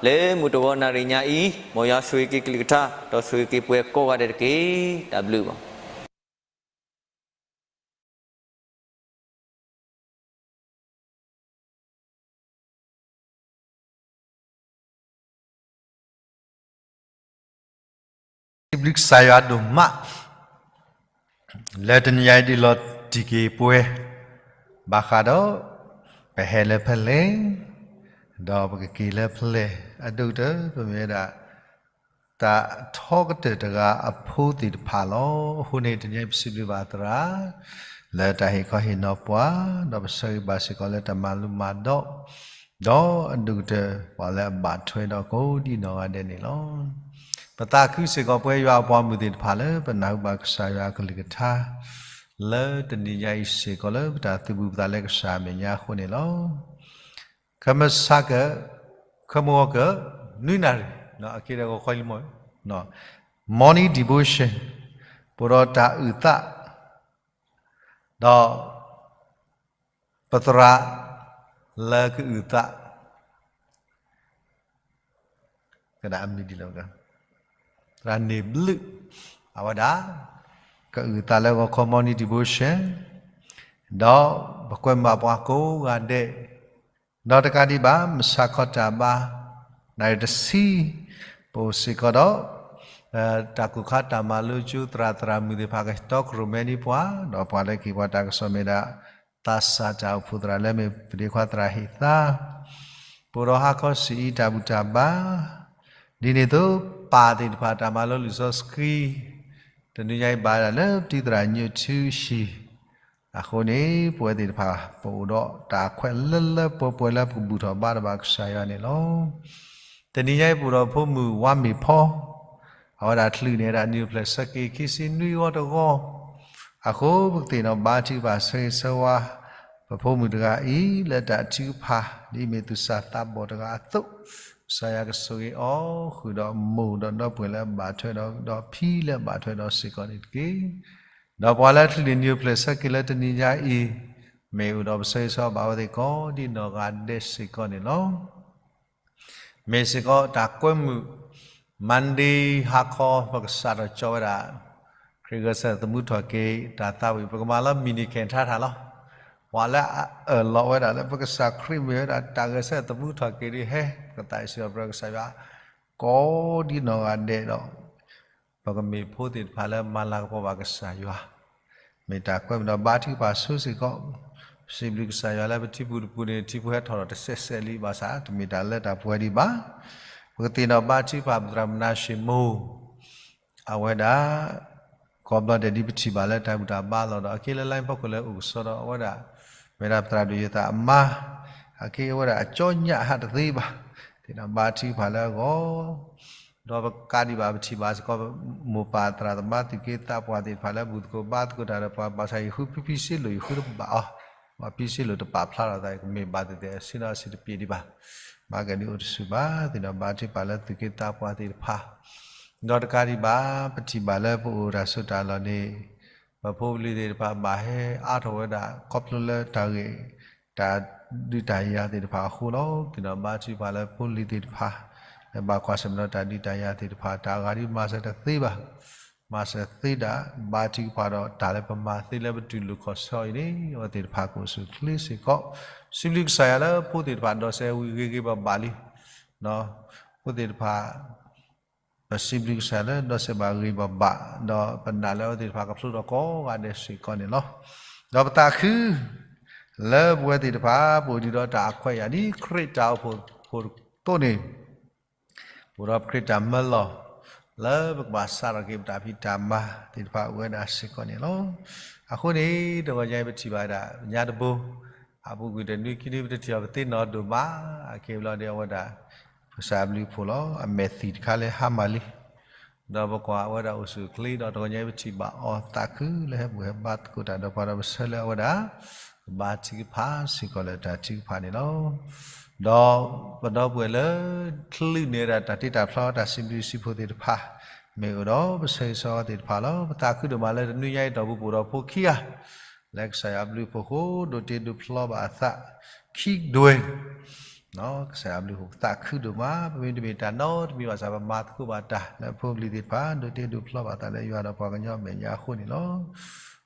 လၢမုၢ်တဂီၤနၣ်ရံၣ်ညါအံၤ, မ်ယွၤဆိၣ်ဂ့ၤက့ၤကလုၢ်ကထါ, ဒီးဆိၣ်ဂ့ၤက့ၤပဝဲကိးဂၤဒဲးတက့ၢ်. တၢ်ဘျုးဘၣ်. စံးဘျုးကစၢ်ယွၤဒိၣ်မး, လၢတနံၤညါအံၤဒုးလီၤတံၢ်က့ၤပဝဲ, ဘၣ်ဃးဒီး ပဟဲလၢဖဲလဲၣ်, ဒီးပကက့ၤလၢဖဲလဲၣ်, အဒိၣ်ကတၢၢ် ပမ့ၢ်ဝဲဒၣ် တၢ်ထီကတၢၢ်တဂၤအဖိသ့ၣ်တဖၣ်လီၤ. အဃိန့ၣ် တနံၤအံၤပစံးဘျုးဘၣ်သရၣ် လၢတၢ်ဟ့ၣ်ခီဟ့ၣ်နီၤပှၤ, ဒီးပဆၢဂ့ၤဘၣ်စ့ၢ်ကီးလၢတၢ်မၤလိမၤဒိး, ဒီးအဒိၣ်ကတၢၢ် ပှၤလၢအဘၣ်ထွဲဒီးကိးဒံနီၢ်ဂၤဒဲးန့ၣ်လီၤ. ပသးခုစ့ၢ်ကီးပဝဲယွၤအပှၤမုၣ်သ့ၣ်တဖၣ်လၢပနၢ်ဟူဘၣ်ကစၢ်ယွၤအကလုၢ်ကထါ လၢတနံၤညါအံၤစ့ၢ်ကီးလၢပတၢ်သုးဘူးပသးလၢကစၢ်အမဲာ်ညါအဃိန့ၣ်လီၤ. ခမစက, ခမဝီက, နွံနၣ်ရံၣ်, အက့ဒီးဂီၤခီလံမီၢ်, morning devotion, ပအိၣ်ဒီးတၢ်အုၣ်သး, ဒီး ပသရၣ်လၢကအုၣ်သး, ကဒၣ်အမံၤဒ်လဲၣ်, သရၣ်န့ၢ်ဘျုး, အဝဲဒၣ် ကအုၣ်သးလၢဂီၤခီ morning devotion, ဒီးပကွဲမုာ်ဘၣ်ပှၤကိးဂၤဒဲး, ဒီးတကးဒံးဘၣ် မုၢ်ဆါခီတၢ်ဘါ နၣ်ရံၣ်တဆံ, ပအိၣ်စ့ၢ်ကီးဒီး တၢ်ကိၢ်ခါတၢ်မၤလိကၠိ သရၣ်သရၣ်မုၣ်သ့ၣ်တဖၣ်ကတီခိၣ်ရိၣ်မဲဒ်ပှၤ, ဒီးပှၤလၢကဟ့ၣ်ပှၤတၢ်ကစီၣ်မ့ၢ်ဒၣ် သးစၢ်တၢ်အိၣ်ဖှိၣ်သရၣ်လၢမ့ၢ်ပဒ့ခွါသရၣ်ဟ့ၣ်သါ, ပအိၣ်ဒီးဟါခီဆံးအံၤတၢ်ဘူၣ်တၢ်ဘါ, ဒ်န့ၣ်အသိး ပၢ်သ့ၣ်တဖၣ်တၢ်မၤလိလံာ်စီဆှံ, တနံၤညါအံၤဘၣ်ဝဲဒၣ်လၢပတံၤသရၣ်ညိၣ်ထူဆံး, အဃိန့ၣ် ပဝဲသ့ၣ်တဖၣ် ပအိၣ်ဒီးတၢ်ခွဲးလၢလၢပှဲၤပှဲၤလၢပကဘူၣ်ထီၣ်ဘါထီၣ်ဘၣ်ကစၢ်ယွၤန့ၣ်လီၤ. တနံၤညါအံၤပအိၣ်ဒီးဖိမုၣ်ဝါမ့ၢ်ဖီ, အဝဲဒၣ်ချုးန့ၢ်ဝဲဒၣ်နံၣ်အိၣ်ဖျဲၣ်ဆၢက့ၤခံဆံနွံဂီၤတဂီၤ, အဃိပကသ့ၣ်နီၣ်ဘါထုကဖၣ်ဆၢဂ့ၤဆၢဝါ ပဖိမုၣ်တဂၤအံၤ လၢတၢ်ထုကဖၣ် ဒ်အမ့ၢ်သူၣ်စၢ်သးဘီၣ်တဂၤအသိး, ကစၢ်ယွၤကဆိၣ်ဂ့ၤအီၤ ဃုာ်ဒီးမိၢ်ဒီးဒီပုၢ်ဝဲၢ်လၢအဘၣ်ထွဲဒီး ဒီးဖံလၢအဘၣ်ထွဲဒီးစ့ၢ်ကီးန့ၣ်တက့ၢ်. ဒီးပှၤလၢချုးန့ၢ်နံၣ်အိၣ်ဖျဲၣ်ဆၢက့ၤလၢတနံၤညါအံၤ, မ့ၢ်အိၣ်ဒီးပဆၢဂ့ၤဆၢဝါဘၣ်အဝဲသ့ၣ်ကိးဒံနီၢ်ဂၤဒဲးစ့ၢ်ကီးန့ၣ်လီၤ. မ့ၢ်စ့ၢ်ကီးတၢ်ကွဲမုာ် Monday ဟါခီ ပကစးထီၣ်ကၠီဝဲဒၣ် ခရံာ်ဂဲၤဆၢထၢၣ်သမူထီၣ်က့ၤတၢ်သးဝံၣ် ပကမၤလၢ mini ခဲထါထါလီၤ. ပှၤလၢအအၢၣ်လီၤဝဲဒၣ်လၢပကစၢ်ခရံာ်မ့ၢ်ဝဲဒၣ်တၢ်ဂဲၤဆၢထၢၣ်သမူထီၣ်က့ၤဒ်ဟဲ ပကသးအိၣ်စံးထီၣ်ပတြၢၤကစၢ်ယွၤ ကိးဒံနီၢ်ဂၤဒဲးဒီး ပကမ့ၢ်ဖိသ့ၣ်တဖၣ်လၢမၤလၤကပီၤဘၣ်ကစၢ်ယွၤ, မ့ၢ်တၢ်ကွဲမုာ်ဒီးဘါထုကဖၣ်ဆိစ့ၢ်ကီး, စံးဘျုးကစၢ်ယွၤလၢပထံပူၤတပူၤန့ၣ် ထံဖိဟဲထီၣ်ဒီးတစဲးစဲးလံဘၣ်ဆၣ် တမ့ၢ်တၢ်လၢတၢ်ပှဲၤဒံးဘၣ်. ပကသ့ၣ်နီၣ်ဘါထုကဖၣ်ပသရၣ်မနၤၡ့မိၢ်, အဝဲဒၣ် ကိးဘျီဒဲးဒ်ပထံၣ်ဘၣ်လၢတၢ်ဘူၣ်တၢ်ဘါလီၤဒီး အက့လၢ line ဖီခိၣ်လၢအိၣ်ကစီဒီး အဝဲဒၣ် မ့ၢ်ဒၣ်ပသရၣ်ဒိၣ်ယိၤသးအမါ, အက့အဝဲဒၣ်အကၠီညၣ်ဟးတသ့ဘၣ်, သ့ၣ်နီၣ်ဘါထုကဖၣ်လၢအဂီၢ် ဒီးပကးဒံးဘၣ်ပထံၣ်ဘၣ်စ့ၢ်ကီး မိၢ်ပၢ်သရၣ်သမါသူၣ်က့သးပှၢ်သ့ၣ်တဖၣ်လၢဘူၣ်သကိးဘါသကိးတၢ်ဒီးပှၤ ဘၣ်ဆၣ်ယဃုဖံဖံစ့လိာ် ယဃုတဘၣ်အီၤ, ပှၤဖံစ့လိာ်တပာ်ဖျါထီၣ်သး ယကမ့ၢ်ဘၣ်သ့ၣ်သ့ၣ် အဆ့နီၣ်အဆံးတပျ့ၤဒံးဘၣ်. ဘၣ်ကဒုးအိၣ်တဆူၣ်ဘၣ် သ့ၣ်နီၣ်ဘါထုကဖၣ်လၢသူၣ်က့သးပှၢ်သ့ၣ်တဖၣ် ဒီးတကးဒံးဘၣ် ပထံၣ်ဘၣ်လၢပအိၣ်တၢ်ဆိးတၢ်လီၢ်န့ၣ် ပဖိပလံၤသ့ၣ်တဖၣ်ဘၣ်ဟဲအါထီၣ်ဝဲဒၣ် ခီဖျိလၢတၢ်ဂ့ၢ် တၢ်ဒုးတၢ်ယၤသ့ၣ်တဖၣ်အဃိလီၤ. က့ၤဒီးဘါထုကဖၣ်လၢဖိလံၤသ့ၣ်တဖၣ် လၢဘၣ်ကွၢ်ဆၢၣ်မဲာ်ဒီးတၢ်ဒုးတၢ်ယၤသ့ၣ်တဖၣ် တၢ်အဂၤဒ်မၤစၢၤတသ့ဘၣ် မၤစၢၤသ့ဒၣ် ဘါထုကဖၣ်ဒီးတၢ်လၢပမၤသ့လၢပတူၢ်လိာ်ခီၣ်ဆၢအံၤန့ၣ် အဝဲသ့ၣ်တဖၣ်ကအိၣ်ဆူၣ်အိၣ်ချ့စ့ၢ်ကီး စံးဘျုးကစၢ်ယွၤလၢဖိသ့ၣ်တဖၣ်ဒိးစဲးဝံၤဂ့ၤဂ့ၤဘၣ်ဘၣ်လံ ဖိသ့ၣ်တဖၣ် ပစံးဘျုးကစၢ်ယွၤလၢဒိးစဲးဘၣ်ဂ့ၤဘၣ်ဘၣ် ဒီးပနာ်လၢအဝဲသ့ၣ်တဖၣ်ကဖျိထီၣ်ကိးဂၤဒဲးစ့ၢ်ကီးန့ၣ်လီၤ. ဒီးပသးခု လၢပဝဲသ့ၣ်တဖၣ်ပအိၣ်ဒံးဒီးတၢ်အခွဲးအယာ်ဒ်ခရံာ်တၢ်အိၣ်ဖှိၣ်ဖိတကိးန့ၣ် အိၣ်ဒီးပခရံာ်တၢ်မၢလီၤ လၢပကဘၣ်စးထီၣ်က့ၤပတၢ်ဖံးတၢ်မၤသ့ၣ်တဖၣ်အိၣ်ဝဲဒၣ်စ့ၢ်ကီးန့ၣ်လီၤ. အဃိန့ၣ် တဂီၤညါအံၤပထံၣ်ဘၣ်ဝဲဒၣ် ညါတဘိ အပူၤကွံာ်တနွံခံနွံ ပတထံၣ်အီၤပသ့နီၢ်ဒိၣ်မး အက့ၤဘျီဒီးအဝဲဒၣ် ကစၢ်အဘျုးအဖှိၣ်လီၤ. အမဲာ်သံၣ်တခါလၢဟါမၢ်လံ ဒီးပကွၢ်အဝဲဒၣ်အိၣ်ဆူၣ်အိၣ်ချ့ဒီး တဂီၤညါအံၤပထံၣ်ဘၣ်အီၤသးခုလၢဟဲဘူၣ်ဟဲဘါသကိးတၢ်ဒီးပှၤဒီးပဆၢလၢအဝဲဒၣ် ကဘါထုကဖၣ်စ့ၢ်ကီးလၢတၢ်ထုကဖၣ်န့ၣ်လီၤ. ဒီးပဒီပုၢ်ဝဲၢ်လၢ ကလုာ်န့ၢ်ဝဲဒၣ်တၢ်တ့တၢ်ဖျီတၢ်စံးဘျုးစံးဖှိၣ်သ့ၣ်တဖၣ် မ့ၢ်အိၣ်ဒီးပဆၢဂ့ၤဆၢဝါသ့ၣ်တဖၣ်လီၤ. ပသးခုဒိၣ်မးလၢတနွံညါအံၤတီၢ်ပူၤပိာ်ဒီးဖိခံဂၤ လၢကစၢ်ယွၤအဘျုးအဖှိၣ်အဃိ ဒိးတ့ဒိးဖျီဘၣ်အသး ခံဒွဲၣ် ကစၢ်ယွၤအဘျုးအဖှိၣ်ပသးခုဒိၣ်မး ပမ့တမ့ၢ်တၢ်နီတမံၤဘၣ်ဆၣ် ပမၤသကိးဘၣ်တၢ်လၢဖိပလံၤသ့ၣ်တဖၣ် ဒိးတ့ဒိးဖျီဘၣ်သးလၢယွၤဒီးပှၤကညီအမဲာ်ညါအဃိန့ၣ်လီၤ.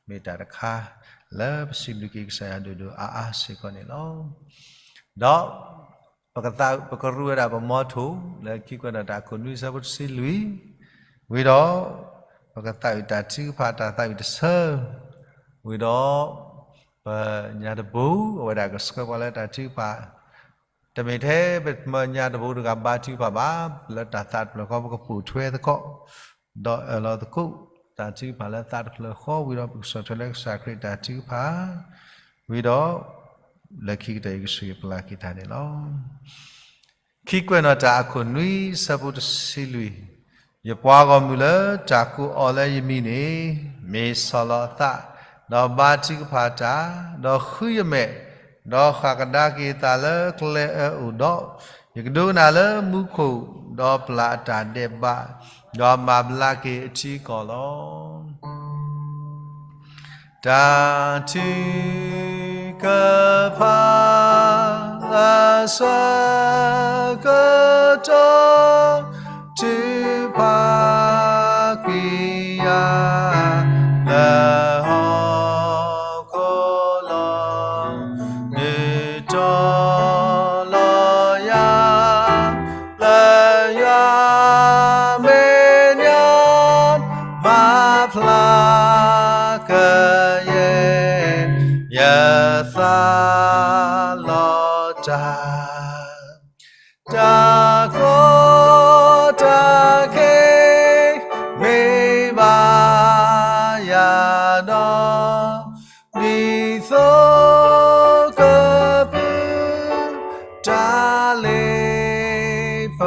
မ့ၢ်တၢ်တခါ လၢပစံးဘျုးက့ၤကစၢ်ယွၤဒိၣ်ဒိၣ်အါအါစ့ၢ်ကီးန့ၣ်လီၤ. ဒီး ပကသးပကရူၢ်ဝဲဒၣ်ပမီထိၣ် လၢခံကွဲးနီၣ်တၢ်အခိၣ်နွံဆၢဖိတဆံလွံၢ်, ဝံၤဒီး ပကသးဝံၣ်တၢ်ထုကဖၣ်တၢ်သးဝံၣ်တဆၢ, ဝံၤဒီး ပညါတဘိ အဝဲဒၣ်ကဆှၢပှၤလၢတၢ်ထုကဖၣ်, တမ့ၢ်ထဲပမၢညါတဘိတဂၤဘါထုကဖၣ်ဘၣ်, လၢတၢ်သးတဖျၢၣ်ဃီ ပကပိာ်ထွဲသကိး, ဒီးအၢၣ်လီၤသကိး တၢ်ထုကဖၣ်လၢသးတဖျၢၣ်ဃီ, ဝံၤဒီးပကဆီၣ်ထွဲလၢကစၢ်ခရံာ်တၢ်ထုကဖၣ်, ဝံၤဒီး လၢခံကတၢၢ်ယကဆိၣ်ဂ့ၤပျၢ်က့ၤတၢ်န့ၣ်လီၤ. ခံကွဲးနီၣ်တၢ်အခိၣ်နွံဆၢဖိတဆံလွံၢ်, ယပှၤဂီၢ်မုၢ်လၢတၢ်ကိးအီၤလၢယမံၤန့ၣ်, မ့ၢ်ဆီၣ်လီၤအသး, ဒီးဘါထုကဖၣ်တၢ်, ဒီးဃုယမဲာ်, ဒီးဃၣ်ကဒါက့ၤအသးလၢကျဲအၢအိၣ်ဒီး, ယကဒိကနၣ်လၢမူခိၣ်, ဒီးပျၢ်အတၢ်ဒဲးဘး, ဒီးမၤဘျါက့ၤအထံအကီၢ်လီၤ. တၢ်ထုကဖၣ် အဆၢကတီၢ် ထုကဖၣ်ကွံာ်ယၤ လၢဟီၣ်ခိၣ်လီၤ. နုာ်တီၤလီၤယၤ လၢယွၤမဲာ်ညါ မၤဖျါကယဲၢ် ယသးလီၤတၢ် တၢ်ကီတၢ်ခဲ မ့ၢ်ဘၣ်ယၤဒီး ဒ်သိးကပုၢ်တၢ်လ့ပ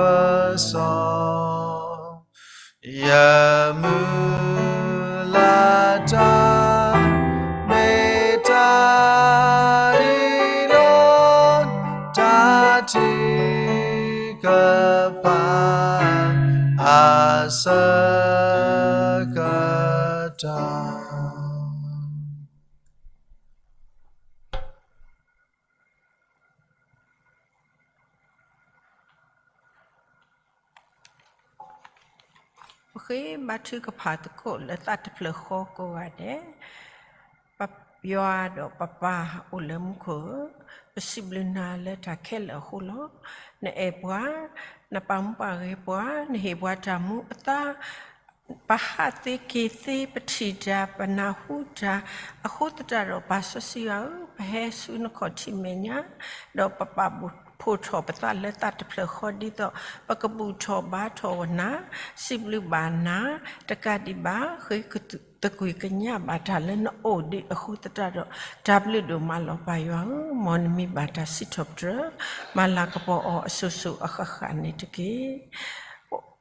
စီ ယမုၢ်လၢ်တၢ် မ့ၢ်တၢ်အံၤလီၤ, တၢ်ထုကဖၣ် အဆၢကတီၢ်. ပဃ့ဘါထုကဖၣ်သကိးလၢသးတဖျၢၣ်ဃီကိးဂၤဒဲး, ပယွၤဒီးပပၢ်အိၣ်လၢမူခိၣ်ဧၢ, ပစံးဘျုးနၤလၢတၢ်ခဲလၢာ်အဃိလီၤ. နအဲၣ်ပှၤ, နပာ်မူပာ်ဂဲၤပှၤ, နဟ့ၣ်ပှၤတၢ်မူအသး, ပဟးသ့က့ၤသ့ ပထံၣ်တၢ် ပနၢ်ဟူတၢ် အဃိသတးဒီး ပၢ်စီဆှံယွၤဧၢ, ပဟဲဆူနခီၣ်ထံးမဲာ်ညါ, ဒီးပပာ်ဖှိၣ်ထီၣ်ပသးလၢသးတဖျၢၣ်ဃီဒ်သိး ပကဘူၣ်ထီၣ်ဘါထီၣ်နၤ, စံးဘျုးဘၣ်နၤ, တကးဒံးဘၣ် ဃ့သကွံၢ်ကညးဘၣ်တၢ်လၢနအိၣ်ဒံးအဃိသတးဒီး တၢ်ဘျုးဒိၣ်မးလီၤပၢ်ယွၤဧၢ, မ်နမံၤဘၣ်တၢ်စံးထီၣ်ပတြၢၤ မၤလၤကပီၤအီၤအစိၤစိၤအဃၣ်ဃၣ်န့ၣ်တက့ၢ်.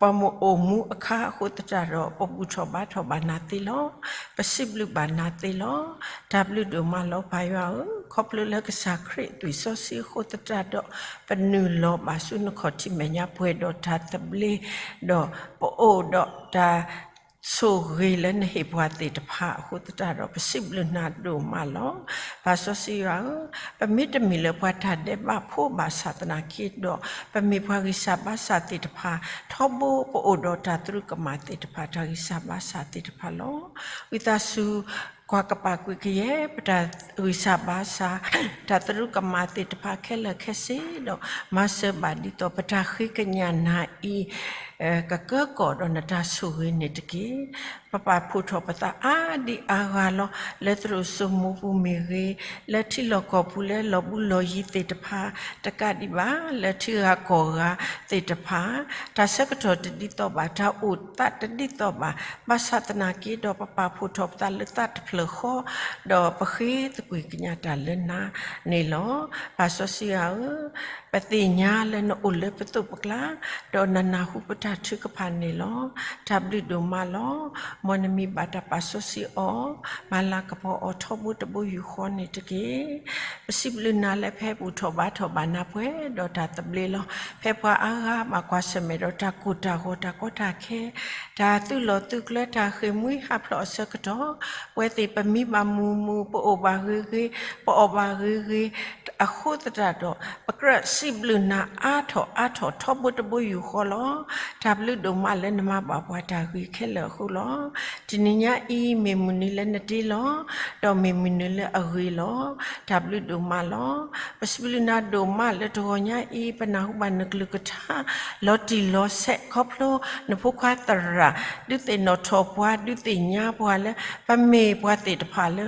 ပှၤမ့ၢ်အိၣ်မူအခါအဃိသတးဒီး ပဘူၣ်ထီၣ်ဘါထီၣ်ဘၣ်နၤသ့လီၤ. ပစံးဘျုးဘၣ်နၤသ့လီၤ. တၢ်ဘျုးဒိၣ်မးလီၤ ပၢ်ယွၤဧၢ, ခီဖျိလၢကစၢ်ခရံာ်အသွံၣ်စီဆှံအဃိသတးဒီး ပနုာ်လီၤဘၣ်ဆူနခီၣ်ထံးမဲာ်ညါပှဲၤဒီးတၢ်သဘျ့, ဒီးပအိၣ်ဒီးတၢ် ဆိၣ်ဂ့ၤလၢနဟ့ၣ်ပှၤသ့ၣ်တဖၣ်အဃိသတးဒီး ပစံးဘျုးနၤဒိၣ်မးလီၤ. ပၢ်စီဆှံယွၤဧၢ, ပမ့ၢ်တမ့ၢ်လၢပှၤတၢ်ဒဲးဘးဖိဘၣ်ဆၣ်သနာ်က့ဒီး ပမ့ၢ်ပှၤဂံၢ်စၢ်ဘါစၢ်သ့ၣ်တဖၣ် ထီဘိပအိၣ်ဒီးတၢ်သရူးကမၣ်သ့ၣ်တဖၣ် တၢ်ဂံၢ်စၢ်ဘါစၢ်သ့ၣ်တဖၣ်လီၤ. ဝံသးစူၤ ကွၢ်ကပာ်ကွံာ်ကယဲၢ် ပတၢ်ဂံၢ်စၢ်ဘါစၢ် တၢ်သရူးကမၣ်သ့ၣ်တဖၣ်ခဲလၢာ်ခဲဆ့ဒီး မၤစၢၤဘၣ်ဒ်သိးပတၢ်ဃ့ကညးနၤအံၤ ကကၢကီၢ်ဒီးနတၢ်ဆိၣ်ဂ့ၤန့ၣ်တက့ၢ်. ပပာ်ဖှိၣ်ထီၣ်ပသးအါဒံအါဂၤလီၤ. လၢသရိာ်စိမိပူၤမ့ၢ်ဂ့ၤ, လၢထံလီၢ်ကီၢ်ပူၤလၢလီၢ်ဘူးလီၢ်ယံၤသ့ၣ်တဖၣ်, တကးဒံးဘၣ် လၢထံဂၤကီၢ်ဂၤသ့ၣ်တဖၣ်, တၢ်ဆၢကတီၢ်တဒ်သိးဘၣ်, တၢ်အိၣ်သးတဒ်သိးဘၣ်, ဘၣ်ဆၣ်သနာ်က့ဒီး ပပာ်ဖှိၣ်ထီၣ်ပသးလၢသးတဖျၢၣ်ဃီ, ဒီးပဃ့သကွံၢ်ကညးတၢ်လၢနၤန့ၣ်လီၤ. ပၢ်စီဆှံယွၤဧၢ, ပသ့ၣ်ညါလၢနအိၣ်လၢပသိးပကျါ, ဒီးနနၢ်ဟူပတၢ်ထုကဖၣ်န့ၣ်လီၤ. တၢ်ဘျုးဒိၣ်မးလီၤ. မ်နမံၤဘၣ်တၢ်ပာ်စီဆှံအီၤ, မၤလၤကပီၤအီၤထီဘိတဘိယူၢ်ဃီန့ၣ်တက့ၢ်. ပစံးဘျုးနၤလၢဖဲဘူၣ်ထီၣ်ဘါထီၣ်ဘၣ်နၤပှဲၤဒီးတၢ်သဘျ့လီၤ. ဖဲပှၤအါဂၤဘၣ်ကွၢ်ဆၢၣ်မဲာ်ဒီးတၢ်ကိၢ်တၢ်ဂီၤတၢ်ကီတၢ်ခဲ, တၢ်သုးလီၢ်သုးကျဲတၢ်ဃ့ၢ်မှံဟးဖျိးအဆၢကတီၢ်, ပဝဲသ့ၣ်ပမံဘၣ်မုာ်မုာ်, ပအိၣ်ဘၣ်ဂ့ၤဂ့ၤ, ပအီၣ်ဘၣ်ဂ့ၤဂ့ၤ, အဃိသတးဒီး ပကြၢးစံးဘျုးနၤအါထီၣ်အါထီၣ်ထီဘိတဘိယူၢ်ဃီလီၤ. တၢ်ဘျုးဒိၣ်မးလၢနမၤဘၣ်ပှၤတၢ်ဂ့ၤခဲလၢာ်အဃိလီၤ. တနံၤညါအံၤမ့ၢ်မုၢ်နံၤလၢနတ့လီၤ, ဒီးမ့ၢ်မုၢ်နံၤလၢအဂ့ၤလီၤ. တၢ်ဘျုးဒိၣ်မးလီၤ. ပစံးဘျုးနၤဒိၣ်မးလၢတဂီၤညါအံၤ ပနၢ်ဟူဘၣ်နကလုၢ်ကထါ လီၤတံၢ်လီၤဆဲးခီဖျိ နဖိခွါသရၣ် ဒုးသ့ၣ်နီၣ်ထီၣ်ပှၤ ဒုးသ့ၣ်ညါပှၤလၢ ပမ့ၢ်ပှၤသ့ၣ်တဖၣ်လၢ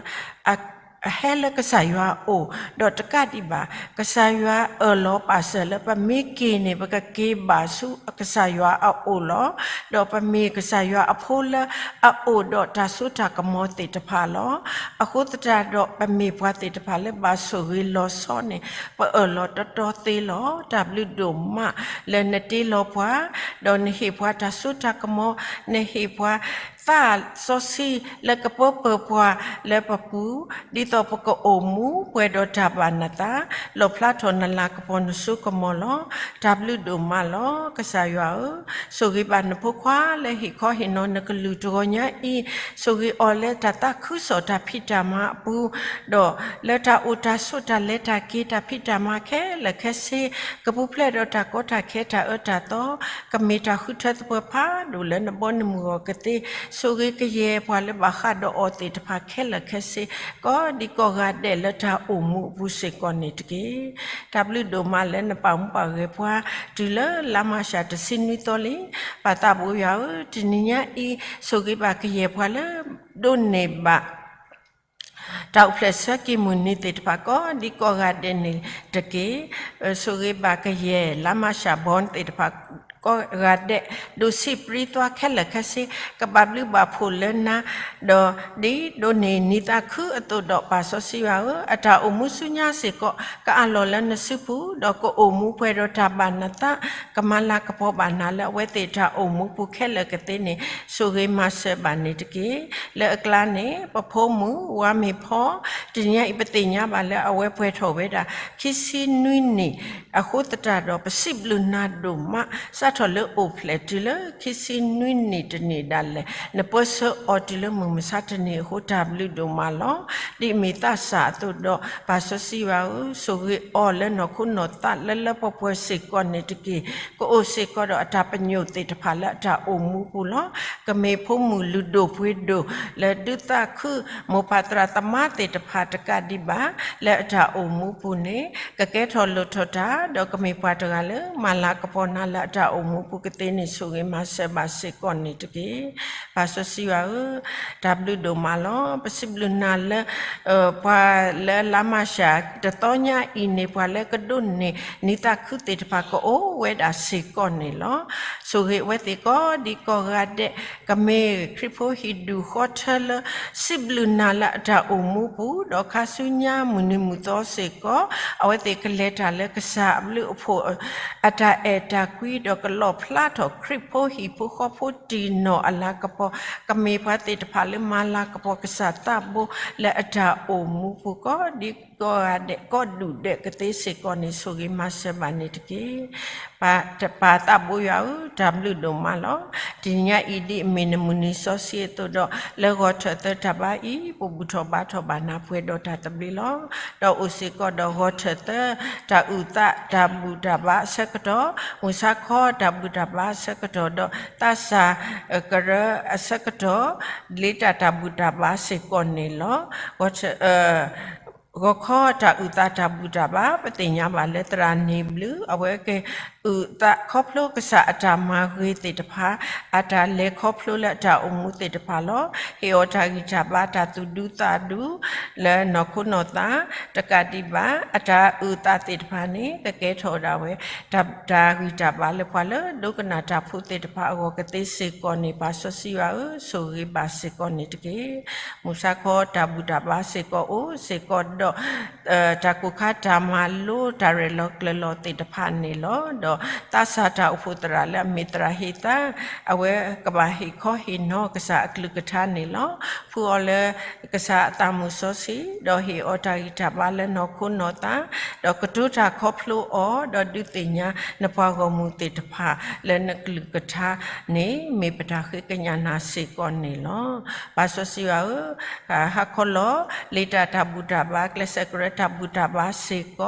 အဟဲလၢကစၢ်ယွၤအအိၣ်, ဒီးတကးဒံးဘၣ် ကစၢ်ယွၤအၢၣ်လီၤပာ်စၢၤလၢပမ့ၢ်က့ၤန့ၣ် ပကက့ၤဘၣ်ဆူကစၢ်ယွၤအအိၣ်လီၤ. ဒီးပမ့ၢ်ကစၢ်ယွၤအဖိလၢအအိၣ်ဒီးတၢ်စိတၢ်ကမီၤသ့ၣ်တဖၣ်လီၤ. အဃိသတးဒီး ပမ့ၢ်ပှၤသ့ၣ်တဖၣ်လၢဘၣ်ဆိၣ်ဂ့ၤလီၤဆီန့ၣ် ပအၢၣ်လီၤတီတီသ့လီၤ. တၢ်ဘျုးဒိၣ်မးလၢနတ့လီၤပှၤ, ဒီးနဟ့ၣ်ပှၤတၢ်စိတၢ်ကမီၤ, နဟ့ၣ်ပှၤ သးစီဆှံလၢကပၢပၢၢ်ပှၤလၢပပူၤ, ဒ်သိးပကအိၣ်မူပှဲၤဒီးတၢ်ဘၣ်နသး, လီၣ်ဖျါထီၣ်နလၤကပီၤနစိကမီၤလီၤ. တၢ်ဘျုးဒိၣ်မးလီၤ. ကစၢ်ယွၤဧၢ, ဆိၣ်ဂ့ၤဘၣ်နဖိခွါလၢဟ့ၣ်ခီဟ့ၣ်နီၤနကလုၢ်တဂီၤညါအံၤ, ဆိၣ်ဂ့ၤအီၤလၢတၢ်သးခုကစီၣ်တၢ်ဖံးတၢ်မၤအပူၤ, ဒီးလၢတၢ်အိၣ်တၢ်ဆိးတၢ်လဲၤတၢ်က့ၤတၢ်ဖံးတၢ်မၤခဲလၢာ်ခဲဆ့, ကပူၤဖျဲးဒီးတၢ်ကီတၢ်ခဲတၢ်အၢတၢ်သီ, ကမ့ၢ်တၢ်ဃုထၢသပှၢ်ဖးဒိၣ်လၢနဘီနမုၢ်ဂီၤကသ့, ဆိၣ်ဂ့ၤကယဲၢ်ပှၤလၢဘၣ်ဃးဒီးအီၤသ့ၣ်တဖၣ်ခဲလၢာ်ခဲဆ့, ကိးဒံကိးဂၤဒဲးလၢတၢ်အိၣ်မူအပူၤစ့ၢ်ကီးန့ၣ်တက့ၢ်. တၢ်ဘျုးဒိၣ်မးလၢနပာ်မူပာ်ဂဲၤပှၤ တုၤလၢလါမၢ်ၡးတဆံနွံသီလံ. ပၢ်သးဘိယွၤဧၢ, တနံၤညါအံၤ ဆိၣ်ဂ့ၤဘၣ်ကယဲၢ်ပှၤလၢဒိးန့ၢ်ဘၣ် တၢ်အိၣ်ဖျဲၣ်ဆၢက့ၤမုၢ်နံၤသ့ၣ်တဖၣ် ကိးဒံကိးဂၤဒဲးန့ၣ်တက့ၢ်. ဆိၣ်ဂ့ၤဘၣ်ကယဲၢ် လါမၢ်ၡးဘီသ့ၣ်တဖၣ် ကိးဂၤဒဲး ဒိးဆံးပြံသွါခဲလၢာ်ခဲဆ့ ကဘၣ်ဘျုးဘၣ်ဖှိၣ်လၢနၤ, ဒီးဒ်ဒိးန့ၢ်နံၤသးခုအသိးဒီး ပၢ်စီဆှံယွၤဧၢ, အတၢ်အိၣ်မူဆူညါစ့ၢ်ကီး ကအးလီၤလၢနစုပူၤ, ဒီးကအိၣ်မူပှဲၤဒီးတၢ်ဘၣ်နသး, ကမၤလၤကပီၤဘၣ်နၤလၢအဝဲသ့ၣ်တၢ်အိၣ်မူပူၤခဲလၢာ်ကသ့န့ၣ် ဆိၣ်ဂ့ၤမၤစၢၤဘၣ်န့ၣ်တက့ၢ်. လၢအကျါန့ၣ် ပဖိမုၣ်ဝါမ့ၢ်ဖီ တနံၤညါအံၤ ပသ့ၣ်ညါဘၣ်လၢအဝဲပှဲၤထီၣ်ဝဲဒၣ် ခံဆံနွံနံၣ် အဃိသတးဒီး ပစံးဘျုးနၤဒိၣ်မး စးထီၣ်လၢအိၣ်ဖျဲၣ်တုၤလၢခံဆံနွံနံၣ်တနံၣ်ဒၣ်လဲာ် နပၢဆှၢအီၤတုၤလၢမုၢ်မဆါတနံၤအဃိ တၢ်ဘျုးဒိၣ်မးလီၤ. ဒ်အမ့ၢ်သးစၢ်အသိးဒီး ပၢ်စီဆှံယွၤဧၢ, ဆိၣ်ဂ့ၤအီၤလၢနီၢ်ခိနီၢ်သးလၢလၢပှဲၤပှဲၤစ့ၢ်ကီးန့ၣ်တက့ၢ်. ကအိၣ်စ့ၢ်ကီးဒီးအတၢ်ပညိၣ်သ့ၣ်တဖၣ်လၢအတၢ်အိၣ်မူပူၤလီၤ. ကမ့ၢ်ဖိမုၣ်လုၢ်ဒိၣ်ပှ့ၤဒိၣ် လၢဒုးသးခု မိၢ်ပၢ်သရၣ်သမါသ့ၣ်တဖၣ်တကးဒံးဘၣ် လၢအတၢ်အိၣ်မူပူၤန့ၣ် ကကဲထီၣ်လိၣ်ထီၣ်တၢ် ဒီးကမ့ၢ်ပှၤတဂၤလၢ မၤလၤကပီၤနၤလၢအတၢ်အိၣ်မူပူၤကသ့န့ၣ် ဆိၣ်ဂ့ၤမၤစၢၤဘၣ်စ့ၢ်ကီးန့ၣ်တက့ၢ်. ပၢ်စီဆှံယွၤဧၢ, တၢ်ဘျုးဒိၣ်မးလီၤ. ပစံးဘျုးနၤလၢ ပှၤလၢလါမၢ်ၡးတသီညါအံၤန့ၣ် ပှၤလၢကဒိးန့ၢ်နံၤသးခုသ့ၣ်တဖၣ်ကအိၣ်ဝဲဒၣ်စ့ၢ်ကီးန့ၣ်လီၤ. ဆိၣ်ဂ့ၤအဝဲသ့ၣ်ကိးဒံကိးဂၤဒဲး ကမ့ၢ်ခရံာ်ဖိဟံၣ်ဒူၣ်ဃီထၢလၢ စံးဘျုးနၤလၢအတၢ်အိၣ်မူပူၤ ဒီးခါဆူညါမုၢ်နံၤမုၢ်သီစ့ၢ်ကီး အဝဲသ့ၣ်ကလဲၤတၢ်လၢကစၢ်အဘျုးအဖှိၣ် အတၢ်အဲၣ်တၢ်ကွံဒီး လီၣ်ဖျါထီၣ်ခရံာ်ဖိဟံၣ်ဖိဃီဖိတံၢ်နီၢ်အလၤကပီၤ, ကမ့ၢ်ပှၤသ့ၣ်တဖၣ်လၢမၤလၤကပီၤကစၢ်သးဘိလၢအတၢ်အိၣ်မူပူၤ ကိးဒံကိးဂၤဒဲး ကိးဒူၣ်ဒဲးကသ့စ့ၢ်ကီးန့ၣ် ဆိၣ်ဂ့ၤမၤစၢၤဘၣ်န့ၣ်တက့ၢ်. ပၢ်သးဘိယွၤဧၢ, တၢ်ဘျုးဒိၣ်မးလီၤ. တနံၤညါအံၤ ဒ်အမ့ၢ်နမုၢ်နံၤစီဆှံအသိးဒီး လၢဂီၤထၢၣ်သၢတၢ်ဘါအံၤ ပဘူၣ်ထီၣ်ဘါထီၣ်ဘၣ်နၤပှဲၤဒီးတၢ်သဘျ့လီၤ. ဒီးအိၣ်စ့ၢ်ကီးဒီးဂီၤထၢၣ်သၢ တၢ်အုၣ်သးတၢ်ဘူၣ်တၢ်ဘါအဆၢကတီၢ်, မုၢ်ဆါခီတၢ်ဘူၣ်တၢ်ဘါအဆၢကတီၢ်, ဒီးသးစၢ်ကရၢအဆၢကတီၢ်, လ့တၢ်တၢ်ဘူၣ်တၢ်ဘါစ့ၢ်ကီးန့ၣ်လီၤ. ဂီၤခီတၢ်အုၣ်သးတၢ်ဘူၣ်တၢ်ဘါ ပသ့ၣ်ညါဘၣ်လၢသရၣ်န့ၢ်ဘျုး အဝဲက့ၤအုၣ်သးခီဖျိကစၢ်အတၢ်မၤဂ့ၤသ့ၣ်တဖၣ်, အတၢ်လဲၤခီဖျိလၢအတၢ်အိၣ်မူသ့ၣ်တဖၣ်လီၤ. ဟ့ၣ်အီၤတၢ်ဂံၢ်တၢ်ဘါတၢ်သူၣ်ဒူသးဒူ လၢနီၢ်ခိနီၢ်သး တကးဒံးဘၣ် အတၢ်အုၣ်သးသ့ၣ်တဖၣ်န့ၣ် ကကဲထီၣ်ဒၣ်ဝဲ တၢ်ဂံၢ်တၢ်ဘါလၢပှၤလၢဒိကနၣ်တၢ်ဖိသ့ၣ်တဖၣ်အဂီၢ်ကသ့စ့ၢ်ကီးန့ၣ် ပၢ်စီဆှံယွၤဧၢ, ဆိၣ်ဂ့ၤဘၣ်စ့ၢ်ကီးန့ၣ်တက့ၢ်. မုၢ်ဆါခီတၢ်ဘူၣ်တၢ်ဘါစ့ၢ်ကီးအိၣ်စ့ၢ်ကီးဒီး တၢ်ကိၢ်ခါတၢ်မၤလိတၢ်ရဲၣ်လီၤကျဲၤလီၤသ့ၣ်တဖၣ်န့ၣ်လီၤ. ဒီးသးစၢ်တၢ်အိၣ်ဖှိၣ်သရၣ်လၢအမ့ၢ်သရၣ်ဟ့ၣ်သး အဝဲကဘၣ်ဟ့ၣ်ခီဟ့ၣ်နီၤကစၢ်အကလုၢ်ကထါန့ၣ်လီၤ. ဖှူအီၤလၢကစၢ်အသးမုၢ်စီဆှံ, ဒီးဟ့ၣ်အီၤတၢ်ဂံၢ်တၢ်ဘါလၢနီၢ်ခိနီၢ်သး, ဒီးကတိၤတၢ်ခီဖျိအီၤဒီးဒုးသ့ၣ်ညါနပှၤဂီၢ်မုၢ်သ့ၣ်တဖၣ်လၢနကလုၢ်ကထါန့ၣ် မ့ၢ်ပတၢ်ဃ့ကညးနၤစ့ၢ်ကီးန့ၣ်လီၤ. ပၢ်စီဆှံယွၤဧၢ, ဟါခီလီၤ လ့တၢ်တၢ်ဘူၣ်တၢ်ဘါ ကျဲးစၢးကရၢတၢ်ဘူၣ်တၢ်ဘါစ့ၢ်ကီး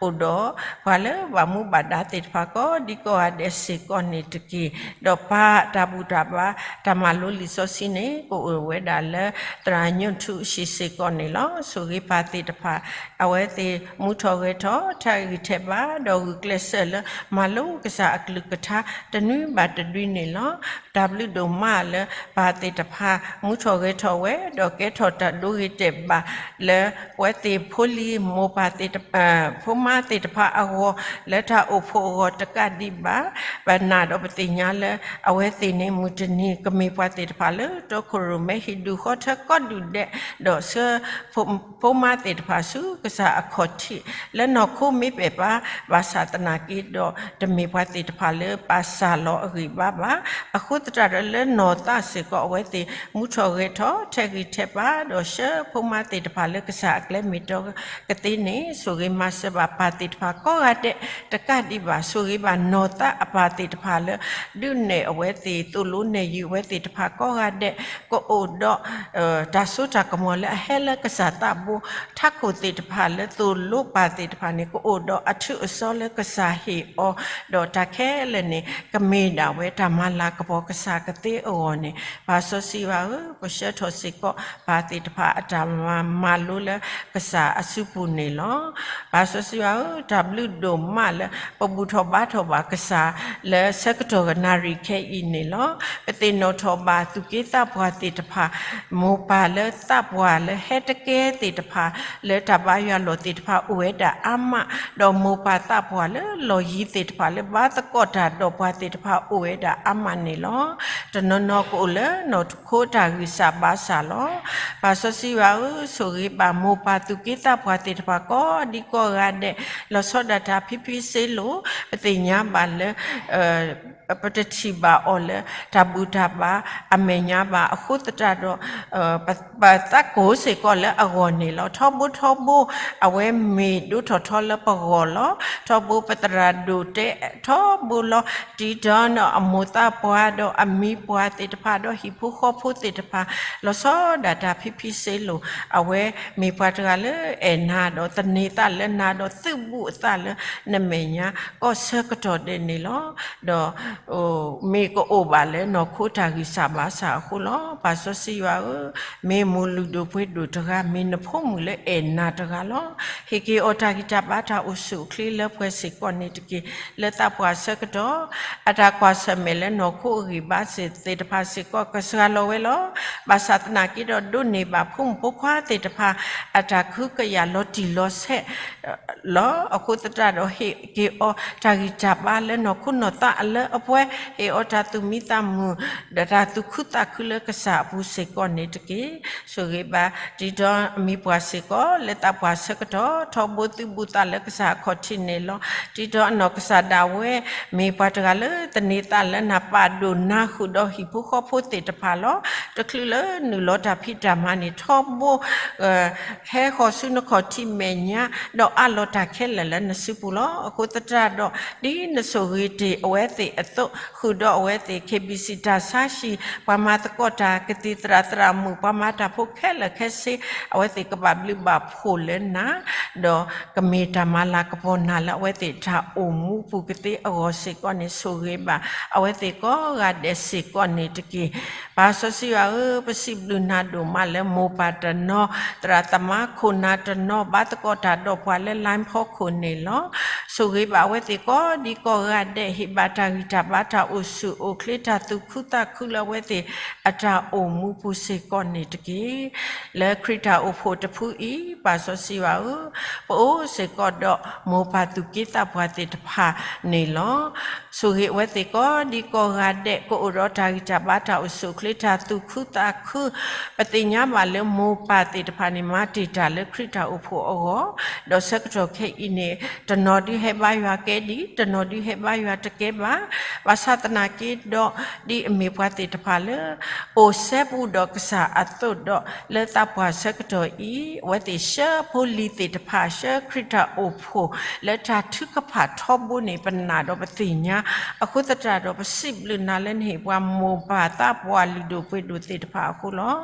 အိၣ်ဒီးပှၤလၢဘၣ်မူဘၣ်ဒါသ့ၣ်တဖၣ်ကိးဒံကိးဂၤဒဲးစ့ၢ်ကီးန့ၣ်တက့ၢ်. ဒီးပၢ်တၢ်ဘူၣ်တၢ်ဘါ တၢ်မၤလိလံာ်စီဆှံန့ၣ် ကအိၣ်ဝဲဒၣ်လၢသရၣ်ညိၣ်ထူအဟံၣ်စ့ၢ်ကီးန့ၣ်လီၤ. ဆိၣ်ဂ့ၤပၢ်သ့ၣ်တဖၣ် အဝဲသ့ၣ်မူထီၣ်ဂဲၤထီၣ် ထဲးဂံၢ်ထဲးဘါ ဒီးဂုာ်ကျဲးစၢးလၢမၤလိကစၢ်အကလုၢ်ကထါ တနွံဘၣ်တနွံန့ၣ်လီၤ. တၢ်ဘျုးဒိၣ်မးလၢပၢ်သ့ၣ်တဖၣ် မူထီၣ်ဂဲၤထီၣ်ဝဲ ဒီးကဲထီၣ်တၢ်ဒိဂ့ၤတဲာ်ဘၣ်လၢ ပဝဲသ့ၣ်ဖိလံၤ မိၢ်ပၢ်သ့ၣ်တဖၣ် ဖိမါသ့ၣ်တဖၣ်အဂီၢ် လၢတၢ်အိၣ်ဖှိၣ်အဂီၢ်တကးဒံးဘၣ် ပနာ်ဒီးပသ့ၣ်ညါလၢ အဝဲသ့ၣ်န့ၣ် မုၢ်တနံၤ ကမ့ၢ်ပှၤသ့ၣ်တဖၣ်လၢတီခိၣ်ရိၣ်မဲဟံၣ်ဒူၣ်ဃီထၢကိးဒူၣ်ဒဲး ဒီးဆှၢ ဖိမါသ့ၣ်တဖၣ်ဆူကစၢ်အခီၣ်ထံး လၢနီၢ်ခိမ့ၢ်ပၢၢ်ပၢ် ဘၣ်ဆၣ်သနာ်က့ဒီး တမ့ၢ်ပှၤသ့ၣ်တဖၣ်လၢပာ်စၢ်လီၤအဂံၢ်ဘါဘၣ်. အဃိသတးဒီးလၢနီၢ်သးစ့ၢ်ကီး အဝဲသ့ၣ်မူထီၣ်ဂဲၤထီၣ် ထဲးဂံၢ်ထဲးဘါ ဒီးဆှၢဖိမါသ့ၣ်တဖၣ်လၢကစၢ်အကျဲမ့ၢ်တီကသ့န့ၣ် ဆိၣ်ဂ့ၤမၤစၢၤဘၣ်ပၢ်သ့ၣ်တဖၣ်ကိးဂၤဒဲးတကးဒံးဘၣ် ဆိၣ်ဂ့ၤဘၣ်နီၢ်သးအပၢ်သ့ၣ်တဖၣ်လၢ ဒုးနဲၣ်အဝဲသ့ၣ် သိၣ်လိနဲၣ်ယုာ်အဝဲသ့ၣ်တဖၣ်ကိးဂၤဒဲး ကအိၣ်ဒီး တၢ်စိတၢ်ကမီၤလၢအဟဲလၢကစၢ်သးဘိ ထးခိၣ်သ့ၣ်တဖၣ်လၢသိၣ်လိပၢ်သ့ၣ်တဖၣ်န့ၣ် ကအိၣ်ဒီးအထူးအစီလၢကစၢ်ဟ့ၣ်အီၤ ဒီးတၢ်ခဲလၢာ်န့ၣ် ကမ့ၢ်ဒၣ်ဝဲတၢ်မၤလၤကပီၤကစၢ်ကသ့အဂီၢ်န့ၣ် ပၢ်စီဆှံယွၤဧၢ, ပဆှၢထီၣ်စ့ၢ်ကီးပၢ်သ့ၣ်တဖၣ်အတၢ်မၤလိလၢကစၢ်အစုပူၤန့ၣ်လီၤ. ပၢ်စီဆှံယွၤဧၢ, တၢ်ဘျုးဒိၣ်မးလၢ ပဘူၣ်ထီၣ်ဘါထီၣ်ဘၣ်ကစၢ်လၢဆၢကတီၢ်နၣ်ရံၣ်ခဲအံၤန့ၣ်လီၤ. ပသ့ၣ်နီၣ်ထီၣ်ဘၣ်သူၣ်က့သးပှၢ်သ့ၣ်တဖၣ် မိၢ်ပၢ်လၢသးပှၢ်လၢဟဲတကဲသ့ၣ်တဖၣ် လၢတၢ်ဘါယွၤလီၢ်သ့ၣ်တဖၣ်အိၣ်ဝဲဒၣ်အါမး, ဒီးမိၢ်ပၢ်သးပှၢ်လၢလီၢ်ယံၤသ့ၣ်တဖၣ်လၢဘါသကိးတၢ်ဒီးပှၤသ့ၣ်တဖၣ်အိၣ်ဝဲဒၣ်အါမးန့ၣ်လီၤ. တနီၤနီၤကအိၣ်လၢနီၢ်ခိတၢ်ဂံၢ်စၢ်ဘါစၢ်လီၤ. ပၢ်စီဆှံယွၤဧၢ, ဆိၣ်ဂ့ၤဘၣ်မိၢ်ပၢ်သူၣ်က့သးပှၢ်သ့ၣ်တဖၣ်ကိးဒံကိးဂၤဒဲး, လီၤဆီဒၣ်တၢ်ဖံဖံစ့လိၤ, ပသ့ၣ်ညါဘၣ်လၢ ပတထံၣ်ဘၣ်အီၤလၢ တၢ်ဘူၣ်တၢ်ဘါအမဲာ်ညါဘၣ်အဃိသတးဒီး ပသးကိၢ်စ့ၢ်ကီးလၢအဂီၢ်န့ၣ်လီၤ. ထီဘိထီဘိ အဝဲမ့ၢ်ဒိထီၣ်ထီလၢပဂီၢ်လီၤ. ထီဘိပသရၣ်ဒိၣ်တဲထီဘိလီၤ. တံၤဒီးအမိၢ်သးပှၢ်ဒီးအမံၤပှၢ်သ့ၣ်တဖၣ်ဒီးဟံၣ်ဖိဃီဖိသ့ၣ်တဖၣ် လီၤဆီဒၣ်တၢ်ဖံဖံစ့လိၤ, အဝဲမ့ၢ်ပှၤတဂၤလၢအဲၣ်နၤဒီးသန့ၤသးလၢနၤဒီးသုးဘူးအသးလၢနမဲာ်ညါ ကိးဆၢကတီၢ်ဒဲးန့ၣ်လီၤ. ဒီး မ့ၢ်ကအိၣ်ဘၣ်လၢနီၢ်ခိတၢ်ဂံၢ်စၢ်ဘါစၢ်အဃိလီၤ. ပၢ်စီဆှံယွၤဧၢ, မ့ၢ်မိၢ်လုၢ်ဒိၣ်ပှ့ၤဒိၣ်တဂၤ, မ့ၢ်နဖိမုၣ်လၢအဲၣ်နၤတဂၤလီၤ. ဟ့ၣ်က့ၤအီၤတၢ်ဂံၢ်တၢ်ဘါတၢ်အိၣ်ဆူၣ်အိၣ်ချ့လၢပှဲၤစ့ၢ်ကီးန့ၣ်တက့ၢ်. လၢသးပှၢ်ဆၢကတီၢ် အတၢ်ကွၢ်ဆၢၣ်မဲာ်လၢနီၢ်ခိအဂံၢ်ဘါစ့ၢ်သ့ၣ်တဖၣ်စ့ၢ်ကီး ကစှၤလီၤဝဲလီၤ. ဘၣ်ဆၣ်သနာ်က့ဒီး ဒိးန့ၢ်ဘၣ်ဖိမုၣ်ဖိခွါသ့ၣ်တဖၣ် အတၢ် ဃုကယၤလီၤတံၢ်လီၤဆဲးလီၤ. အဃိသတးဒီး ဟ့ၣ်က့ၤအီၤတၢ်ဂံၢ်တၢ်ဘါလၢနီၢ်ခိနီၢ်သးအလၢအပှဲၤ, ဟ့ၣ်အီၤတၢ်သူၣ်မံသးမုာ် ဒီးတၢ်သူၣ်ခုသးခုလၢကစၢ်အပူၤစ့ၢ်ကီးန့ၣ်တက့ၢ်. ဆိၣ်ဂ့ၤဘၣ် ဒ်ဒီးအမ့ၢ်ပှၤစ့ၢ်ကီး လၢသးပှၢ်ဆၢကတီၢ် ထီဘိသူၣ်ဘူၣ်သးလၢကစၢ်အခီၣ်ထံးန့ၣ်လီၤ. ဒ်ဒီးအနီၢ်ကစၢ်ဒၣ်ဝဲ မ့ၢ်ပှၤတဂၤလၢသန့ၤသးလၢနၢ်ပၢၢ်ဒိၣ်နၢ်ဃုာ်ဒီးဟံၣ်ဖိဃီဖိသ့ၣ်တဖၣ်လီၤ. တချုးလၢနုာ်လီၤတၢ်ဖံးတၢ်မၤန့ၣ် ထီဘိ ဟဲဃီၤဆူနခီၣ်ထံးမဲာ်ညါ ဒီးအးလီၤတၢ်ခဲလၢာ်လၢနစုပူၤလီၤ. အဃိသတးဒီး ဒ်နဆိၣ်ဂ့ၤတ့ၢ်အဝဲသ့ၣ်အသိး ဃုာ်ဒီးအဝဲသ့ၣ် K B C တၢ်ဆါဟံၣ် ပှၤမၤသကိးတၢ်ကသံၣ်သရၣ်သရၣ်မုၣ် ပှၤမၤတၢ်ဖိခဲလၢာ်ခဲဆ့ အဝဲသ့ၣ်ကဘၣ်ဘျုးဘၣ်ဖှိၣ်လၢနၤ ဒီးကမ့ၢ်တၢ်မၤလၤကပီၤနၤလၢအဝဲသ့ၣ်တၢ်အိၣ်မူပူၤကသ့အဂီၢ်စ့ၢ်ကီးန့ၣ် ဆိၣ်ဂ့ၤဘၣ်အဝဲသ့ၣ်ကိးဂၤဒဲးစ့ၢ်ကီးန့ၣ်တက့ၢ်. ပၢ်စီဆှံယွၤဧၢ, ပစံးဘျုးနၤဒိၣ်မးလၢမိၢ်ပၢ်တနီၤ, သရၣ်သမါခိၣ်နၢ်တနီၤ ဘါသကိးတၢ်ဒီးပှၤလၢ line ဖီခိၣ်န့ၣ်လီၤ. ဆိၣ်ဂ့ၤဘၣ်အဝဲသ့ၣ်ကိးဒံကိးဂၤဒဲး ဟ့ၣ်ဘၣ်တၢ်ဂံၢ်တၢ်ဘါ တၢ်အိၣ်ဆူၣ်အိၣ်ချ့ တၢ်သူၣ်ခုသးခုလၢအဝဲသ့ၣ်အတၢ်အိၣ်မူပူၤစ့ၢ်ကီးန့ၣ်တက့ၢ်. လၢခရံာ်တၢ်အိၣ်ဖှိၣ်တဖုအံၤ ပၢ်စီဆှံယွၤဧၢ, ပအိၣ်စ့ၢ်ကီးဒီးမိၢ်ပၢ်သူၣ်က့သးပှၢ်သ့ၣ်တဖၣ်န့ၣ်လီၤ. ဆိၣ်ဂ့ၤအဝဲသ့ၣ်ကိးဒံကိးဂၤဒဲး ကအိၣ်ဒီးတၢ်ဂံၢ်တၢ်ဘါ တၢ်အိၣ်ဆူၣ်အိၣ်ချ့ တၢ်သူၣ်ခုသးခု, ပသ့ၣ်ညါဘၣ်လၢမိၢ်ပၢ်သ့ၣ်တဖၣ်န့ၣ် မၤတ့ၢ်တၢ်လၢခရံာ်တၢ်အိၣ်ဖှိၣ်အဂီၢ်, ဒီးဆၢကတီၢ်ခဲအံၤန့ၣ် တနီၤဒုးဟဲဘါယွၤကဲဒံး, တနီၤဒုးဟဲဘါယွၤတကဲဘၣ်. ဘၣ်ဆၣ်သနာ်က့ဒီး ဒ်အမ့ၢ်ပှၤသ့ၣ်တဖၣ်လၢ အိၣ်စဲဘူးဒီးကစၢ်အသိးဒီး လၢသးပှၢ်ဆၢကတီၢ်အံၤ အဝဲသ့ၣ်ဆှၢဖိလံၤသ့ၣ်တဖၣ် ဆှၢခရံာ်တၢ်အိၣ်ဖှိၣ် လၢတၢ်ထုကဖၣ်ထီဘိန့ၣ် ပနာ်ဒီးပသ့ၣ်ညါ. အဃိသတးဒီး ပစံးဘျုးနၤလၢနဟ့ၣ်ပှၤမိၢ်ပၢ်သးပှၢ်လုၢ်ဒိၣ်ပှ့ၤဒိၣ်သ့ၣ်တဖၣ်အဃိလီၤ.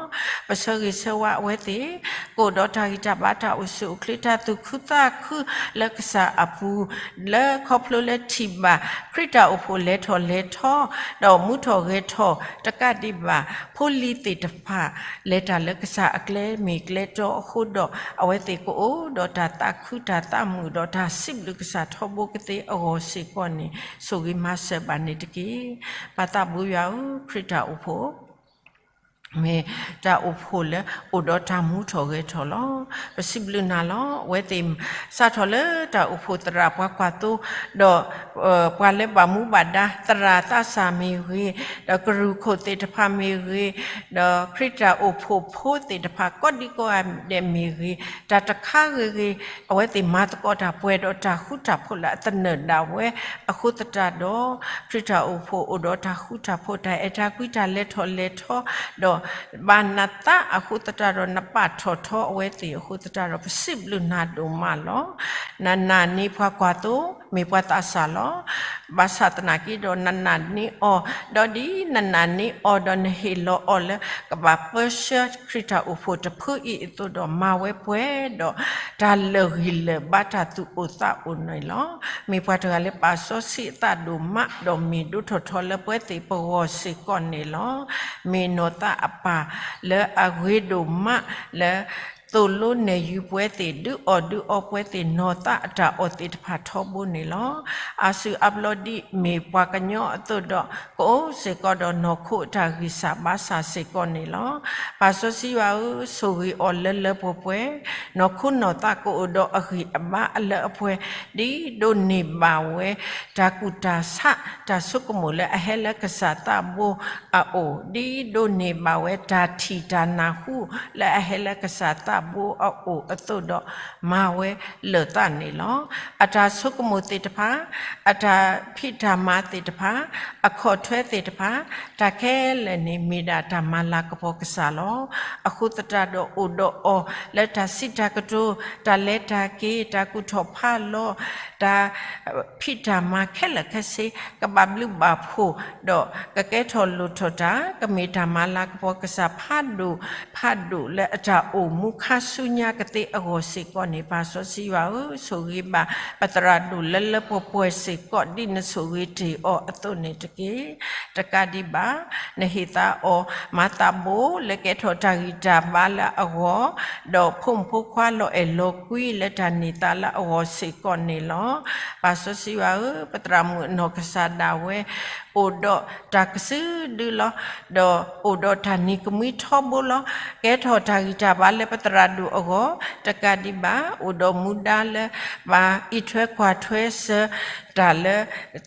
ပဆၢဂ့ၤဆၢဝါအဝဲသ့ၣ် ကအိၣ်ဒီးတၢ်ဂံၢ်တၢ်ဘါ တၢ်အိၣ်ဆူၣ်အိၣ်ချ့ တၢ်သူၣ်ခုသးခုလၢကစၢ်အပူၤ လၢခီဖျိလၢထံၣ်ဘၣ် ခရံာ်တၢ်အိၣ်ဖှိၣ်လဲၤထီၣ်လဲၤထီ ဒီးမူထီၣ်ဂဲၤထီၣ်တကးဒံးဘၣ် ဖိလံၤသ့ၣ်တဖၣ် လဲၤတၢ်လၢကစၢ်အကျဲမ့ၢ်ကျဲတီအဃိဒီး အဝဲသ့ၣ်ကအိၣ်ဒီးတၢ်သးခုတၢ်သးမုာ်ဒီးတၢ်စံးဘျုးကစၢ်ထီဘိကသ့အဂီၢ်စ့ၢ်ကီးန့ၣ် ဆိၣ်ဂ့ၤမၤစၢၤဘၣ်န့ၣ်တက့ၢ်. ပၢ်သးဘိယွၤဧၢ, ခရံာ်တၢ်အိၣ်ဖှိၣ် မ့ၢ်တၢ်အိၣ်ဖှိၣ်လၢအိၣ်ဒီးတၢ်မူထီၣ်ဂဲၤထီၣ်လီၤ. ပစံးဘျုးနၤလီၤ. အဝဲသ့ၣ်စးထီၣ်လၢတၢ်အိၣ်ဖှိၣ်သရၣ်ပှၤကွၢ်သိ, ဒီးပှၤလၢဘၣ်မူဘၣ်ဒါ သရၣ်သးစၢ်မ့ၢ်ဂ့ၤ, ဒီးကရူၢ်ခိၣ်သ့ၣ်တဖၣ်မ့ၢ်ဂ့ၤ, ဒီးခရံာ်တၢ်အိၣ်ဖှိၣ်ဖိသ့ၣ်တဖၣ် ကိးဒံကိးဂၤဒဲးမ့ၢ်ဂ့ၤ, တၢ်တခါဂ့ၤဂ့ၤ အဝဲသ့ၣ်မၤသကိးတၢ်ပှဲၤဒီးတၢ်ဃူတၢ်ဖိးလၢအသနၢၣ်ဒၣ်ဝဲအဃိသတးဒီး, ခရံာ်တၢ်အိၣ်ဖှိၣ်အိၣ်ဒီးတၢ်ဃူတၢ်ဖိး တၢ်အဲၣ်တၢ်ကွံ တၢ်လဲၤထီၣ်လဲၤထီ, ဒီးဘၣ်နသးအဃိသတးဒီး နပာ်ထီၣ်ထီအဝဲသ့ၣ်အဃိသတးဒီး ပစံးဘျုးနၤဒိၣ်မးလီၤ. နနာ်န့ၢ်ပှၤကွၢ်သိ မ့ၢ်ပှၤသးစၢ်လီၤ. ဘၣ်ဆၣ်သနာ်က့ဒီး နနာ်န့ၢ်အီၤ, ဒီးဒ်နနာ်န့ၢ်အီၤဒီးနဟ့ၣ်လီၤအီၤလၢ ကဘၣ်ပၢဆှၢခရံာ်တၢ်အိၣ်ဖှိၣ်တဖုအံၤအသိးဒီး မၤဝဲပှဲၤဒီး တၢ်လၢာ်ဂံၢ်လၢာ်ဘါ တၢ်သူၣ်အိၣ်သးအိၣ်န့ၣ်လီၤ. မ့ၢ်ပှၤတဂၤလၢပာ်စီဆှံအသးဒိၣ်မး ဒီးမ့ၢ်ဒိၣ်ထီၣ်ထီလၢပဝဲသ့ၣ်ပဂီၢ်စ့ၢ်ကီးန့ၣ်လီၤ. မ့ၢ်နီၢ်သးအပၢ်လၢအဂ့ၤဒိၣ်မးလၢ သိၣ်လိနဲၣ်ယုၤပဝဲသ့ၣ် ဒုးအီၣ်ဒုးအီပဝဲသ့ၣ် နီၢ်သးအတၢ်အီၣ်သ့ၣ်တဖၣ်ထီဘိန့ၣ်လီၤ. အါစုအါဘျီဒ်မ့ၢ်ပှၤကညီအသိးဒီး ကအိၣ်စ့ၢ်ကီးဒီးနီၢ်ခိအတၢ်ဂံၢ်စၢ်ဘါစၢ်စ့ၢ်ကီးန့ၣ်လီၤ. ပၢ်စီဆှံယွၤဧၢ, ဆိၣ်ဂ့ၤအီၤလၢလၢပှဲၤပှဲၤ, နီၢ်ခိနီၢ်သးကအိၣ်ဒီးအဂံၢ်အဘါအလၢအပှဲၤ, ဒ်ဒိးန့ၢ်ဘၣ်ဝဲ တၢ်ကူၣ်တၢ်ဆး တၢ်ဆိကမိၣ်လၢအဟဲလၢကစၢ်သးဘိအအိၣ်, ဒ်ဒိးန့ၢ်ဘၣ်ဝဲ တၢ်ထံၣ်တၢ်နၢ်ဟူလၢအဟဲလၢကစၢ်သးဘိအအိၣ်အသိးဒီး မၤဝဲလၢာ်သးန့ၣ်လီၤ. အတၢ်ဆိကမိၣ်သ့ၣ်တဖၣ်, အတၢ်ဖံးတၢ်မၤသ့ၣ်တဖၣ်, အခီၣ်ထွဲသ့ၣ်တဖၣ်, တၢ်ခဲလၢာ်န့ၣ် မ့ၢ်ဒၣ်တၢ်မၤလၤကပီၤကစၢ်လီၤ. အဃိသတးဒီး အိၣ်ဒီးအီၤလၢတၢ်စံးတၢ်ကတိၤ, တၢ်လဲၤတၢ်က့ၤ, တၢ်ကူၣ်ထီၣ်ဖးလီၤ, တၢ်ဖံးတၢ်မၤခဲလၢာ်ခဲဆ့ ကဘၣ်ဘျုးဘၣ်ဖှိၣ်, ဒီးကကဲထီၣ်လိၣ်ထီၣ်တၢ်, ကမ့ၢ်တၢ်မၤလၤကပီၤကစၢ်ဖးဒိၣ်ဖးဒိၣ်လၢအတၢ်အိၣ်မူခါဆူညါကသ့အဂီၢ်စ့ၢ်ကီးန့ၣ် ပၢ်စီဆှံယွၤဧၢ, ဆိၣ်ဂ့ၤဘၣ်ပသရၣ်ဒိၣ်လၢလၢပှဲၤပှဲၤစ့ၢ်ကီး ဒ်နဆိၣ်ဂ့ၤတ့ၢ်အီၤအသိးန့ၣ်တက့ၢ်. တကးဒံးဘၣ် နဟ့ၣ်သါအီၤ မၤသးဘိလၢကဲထီၣ်တၢ်ဂံၢ်တၢ်ဘါလၢအဂီၢ်, ဒီးဖိမုၣ်ဖိခွါလီၤအဲၣ်လီၤကွံလၢတၢ်န့ၢ်သါလၢအဂီၢ်စ့ၢ်ကီးန့ၣ်လီၤ. ပၢ်စီဆှံယွၤဧၢ, ပသရၣ်မုၣ်အနီၢ်ကစၢ်ဒၣ်ဝဲ အိၣ်ဒီးတၢ်ကစုဒုလီၤ. ဒီးအိၣ်ဒီးတၢ်နံၤကမှံထီဘိလီၤ. ကဲထီၣ်တၢ်ဂံၢ်တၢ်ဘါလၢပသရၣ်ဒိၣ်အဂီၢ် တကးဒံးဘၣ် အိၣ်ဒီးမူဒါလၢ ဘၣ်အံးထွဲကွၢ်ထွဲစၢၤတၢ်လၢ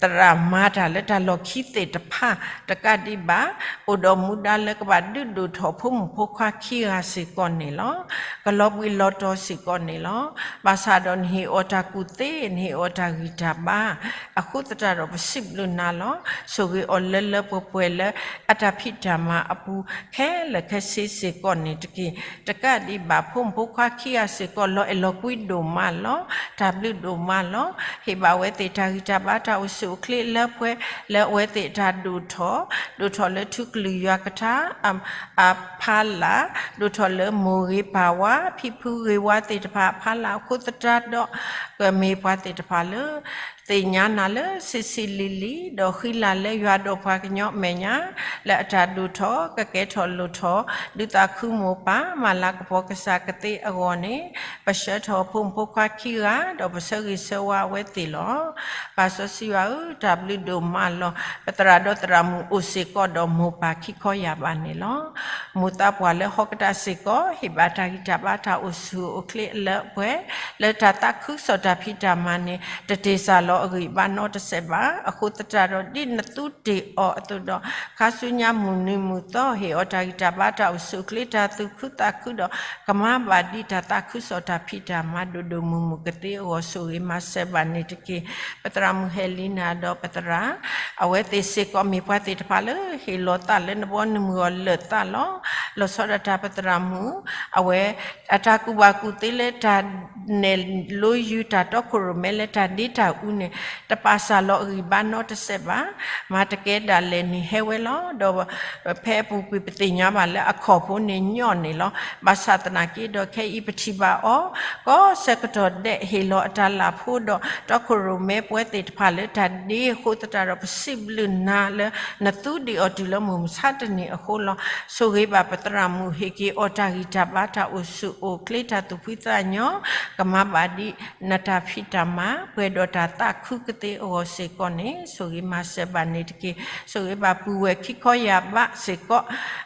သရၣ်မၤတၢ်လၢတၢ်လီၢ်ခံသ့ၣ်တဖၣ် တကးဒံးဘၣ် အိၣ်ဒီးမူဒါလၢကဘၣ်ဒုးဒိၣ်ထီၣ်ဖိမုၣ်ဖိခွါခံဂၤစ့ၢ်ကီးန့ၣ်လီၤ. ကလီၤဘှံးလီၤတီၤစ့ၢ်ကီးန့ၣ်လီၤ. ဘၣ်ဆၣ်ဒီးနဟ့ၣ်အီၤတၢ်ကူၣ်သ့ နဟ့ၣ်အီၤတၢ်ဂံၢ်တၢ်ဘါ အဃိသတးဒီးပစံးဘျုးနၤလီၤ. ဆိၣ်ဂ့ၤအီၤလၢလၢပှဲၤပှဲၤလၢ အတၢ်ဖံးတၢ်မၤအပူၤ ခဲလၢာ်ခဲဆ့စ့ၢ်ကီးန့ၣ်တက့ၢ်. တကးဒံးဘၣ် ဖိမုၣ်ဖိခွါခံဂၤစ့ၢ်ကီး လီၤအဲၣ်လီၤကွံဒိၣ်မးလီၤ. တၢ်ဘျုးဒိၣ်မးလီၤ. ဟ့ၣ်ဘၣ်အဝဲသ့ၣ်တၢ်ဂံၢ်တၢ်ဘါ တၢ်အိၣ်ဆူၣ်အိၣ်ချ့လၢပှဲၤ လၢအဝဲသ့ၣ်အတၢ်ဒိၣ်ထီၣ် ဒိၣ်ထီၣ်လၢထူကလုာ်ယွၤကထါ အဖီလာ်, ဒိၣ်ထီၣ်လၢမိၢ်ဂ့ၤပၢ်ဝါ ဖံဖုဂ့ၤဝါသ့ၣ်တဖၣ်အဖီလာ်အဃိသတးဒီး ကမ့ၢ်ပှၤသ့ၣ်တဖၣ်လၢ သ့ၣ်ညါနၤလၢဆံးဆံးလံၤလံၤ ဒီးဃံလၤလၢယွၤဒီးပှၤကညီအမဲာ်ညါ လၢအတၢ်ဒိၣ်ထီၣ် ကကဲထီၣ်လိၣ်ထီၣ် ဒုးသးခုမိၢ်ပၢ် မၤလၤကပီၤကစၢ်ကသ့အဂီၢ်န့ၣ် ပဆှၢထီၣ်ဖိမုၣ်ဖိခွါခံဂၤ ဒီးပဆၢဂ့ၤဆၢဝါအဝဲသ့ၣ်လီၤ. ပၢ်စီဆှံယွၤဧၢ, တၢ်ဘျုးဒိၣ်မးလီၤ. ပသရၣ်ဒီးသရၣ်မုၣ်အိၣ်စ့ၢ်ကီးဒီးမိၢ်ပၢ်ခံခီယၢ်ဘးန့ၣ်လီၤ. မိၢ်သးပှၢ်လၢဟီၣ်ကတၢၢ်စ့ၢ်ကီး ဟ့ၣ်ဘၣ်တၢ်ဂံၢ်တၢ်ဘါ တၢ်အိၣ်ဆူၣ်အိၣ်ချ့အလၢအပှဲၤ လၢတၢ်သးခုကစီၣ်တၢ်ဖံးတၢ်မၤန့ၣ် တတ့ၢ်စၢ်လီၤအဂံၢ်အဘါနီတစဲးဘၣ်. အဃိသတးဒီး ဒ်နသူတ့ၢ်အီၤအသိးဒီး ခါဆူညါမုၢ်နံၤမုၢ်သီ ဟ့ၣ်အီၤတၢ်ဂံၢ်တၢ်ဘါ တၢ်အိၣ်ဆူၣ်အိၣ်ချ့ တၢ်သူၣ်ခုသးခုဒီး ကမၤဘၣ်ဒံးတၢ်သးခုကစီၣ်တၢ်ဖံးတၢ်မၤ ဒိၣ်ဒိၣ်မုၢ်မုၢ်ကသ့အဂီၢ် ဆိၣ်ဂ့ၤမၤစၢၤဘၣ်န့ၣ်တက့ၢ်. ပသရၣ်မုၣ်ဟဲလံနၤဒီးပသရၣ် အဝဲသ့ၣ်စ့ၢ်ကီးမ့ၢ်ပှၤသ့ၣ်တဖၣ်လၢ ဟ့ၣ်လီၤသးလၢနဘီနမုၢ်အဂီၢ်လၢာ်သးလီၤ. လီၤဆီဒၣ်တၢ်ပသရၣ်မုၣ် အဝဲ အတၢ်ကူၣ်ဘၣ်ကူၣ်သ့လၢတၢ်နဲၣ်လိယုၢ်တၢ်တီခိၣ်ရိၣ်မဲလၢတၢ်ဒ့တၢ်အူန့ၣ် တပာ်စၢ်လီၤအဂံၢ်ဘါနီတစဲးဘၣ်. မၤတကဲဒၣ်လဲာ်န့ၣ်ဟဲဝဲလီၤ. ဒီးဖဲအပူၤကွံာ်ပသ့ၣ်ညါဘၣ်လၢအခီၣ်ဖိန့ၣ်ညီၣ်န့ၣ်လီၤ. ဘၣ်ဆၣ်သနာ်က့ဒီးခဲအံၤပထံၣ်ဘၣ်အီၤ ကီၢ်ဆၢကတီၢ်ဒဲးဟ့ၣ်လီၤအတၢ်လၢ်ဖိဒီး တီခိၣ်ရိၣ်မဲပှဲၤသ့ၣ်တဖၣ်လၢတၢ်ဒ့အဃိသတးဒီး ပစံးဘျုးနၤလၢ နသူဒံးအီၤတုၤလၢမုၢ်မဆါတနံၤအဃိလီၤ. ဆိၣ်ဂ့ၤဘၣ်ပသရၣ်မုၣ် ဟ့ၣ်က့ၤအီၤတၢ်ဂံၢ်တၢ်ဘါ တၢ်အိၣ်ဆူၣ်အိၣ်ချ့ တၢ်သူၣ်ဖှံသးညီ ကမၤဘၣ်ဒံးနတၢ်ဖံးတၢ်မၤ ပှဲၤဒီးတၢ်သးခုကသ့အဂီၢ်စ့ၢ်ကီးန့ၣ် ဆိၣ်ဂ့ၤမၤစၢၤဘၣ်န့ၣ်တက့ၢ်. ဆိၣ်ဂ့ၤဘၣ်ပုၢ်ဝဲၢ်ခံခီယၢ်ဘးစ့ၢ်ကီး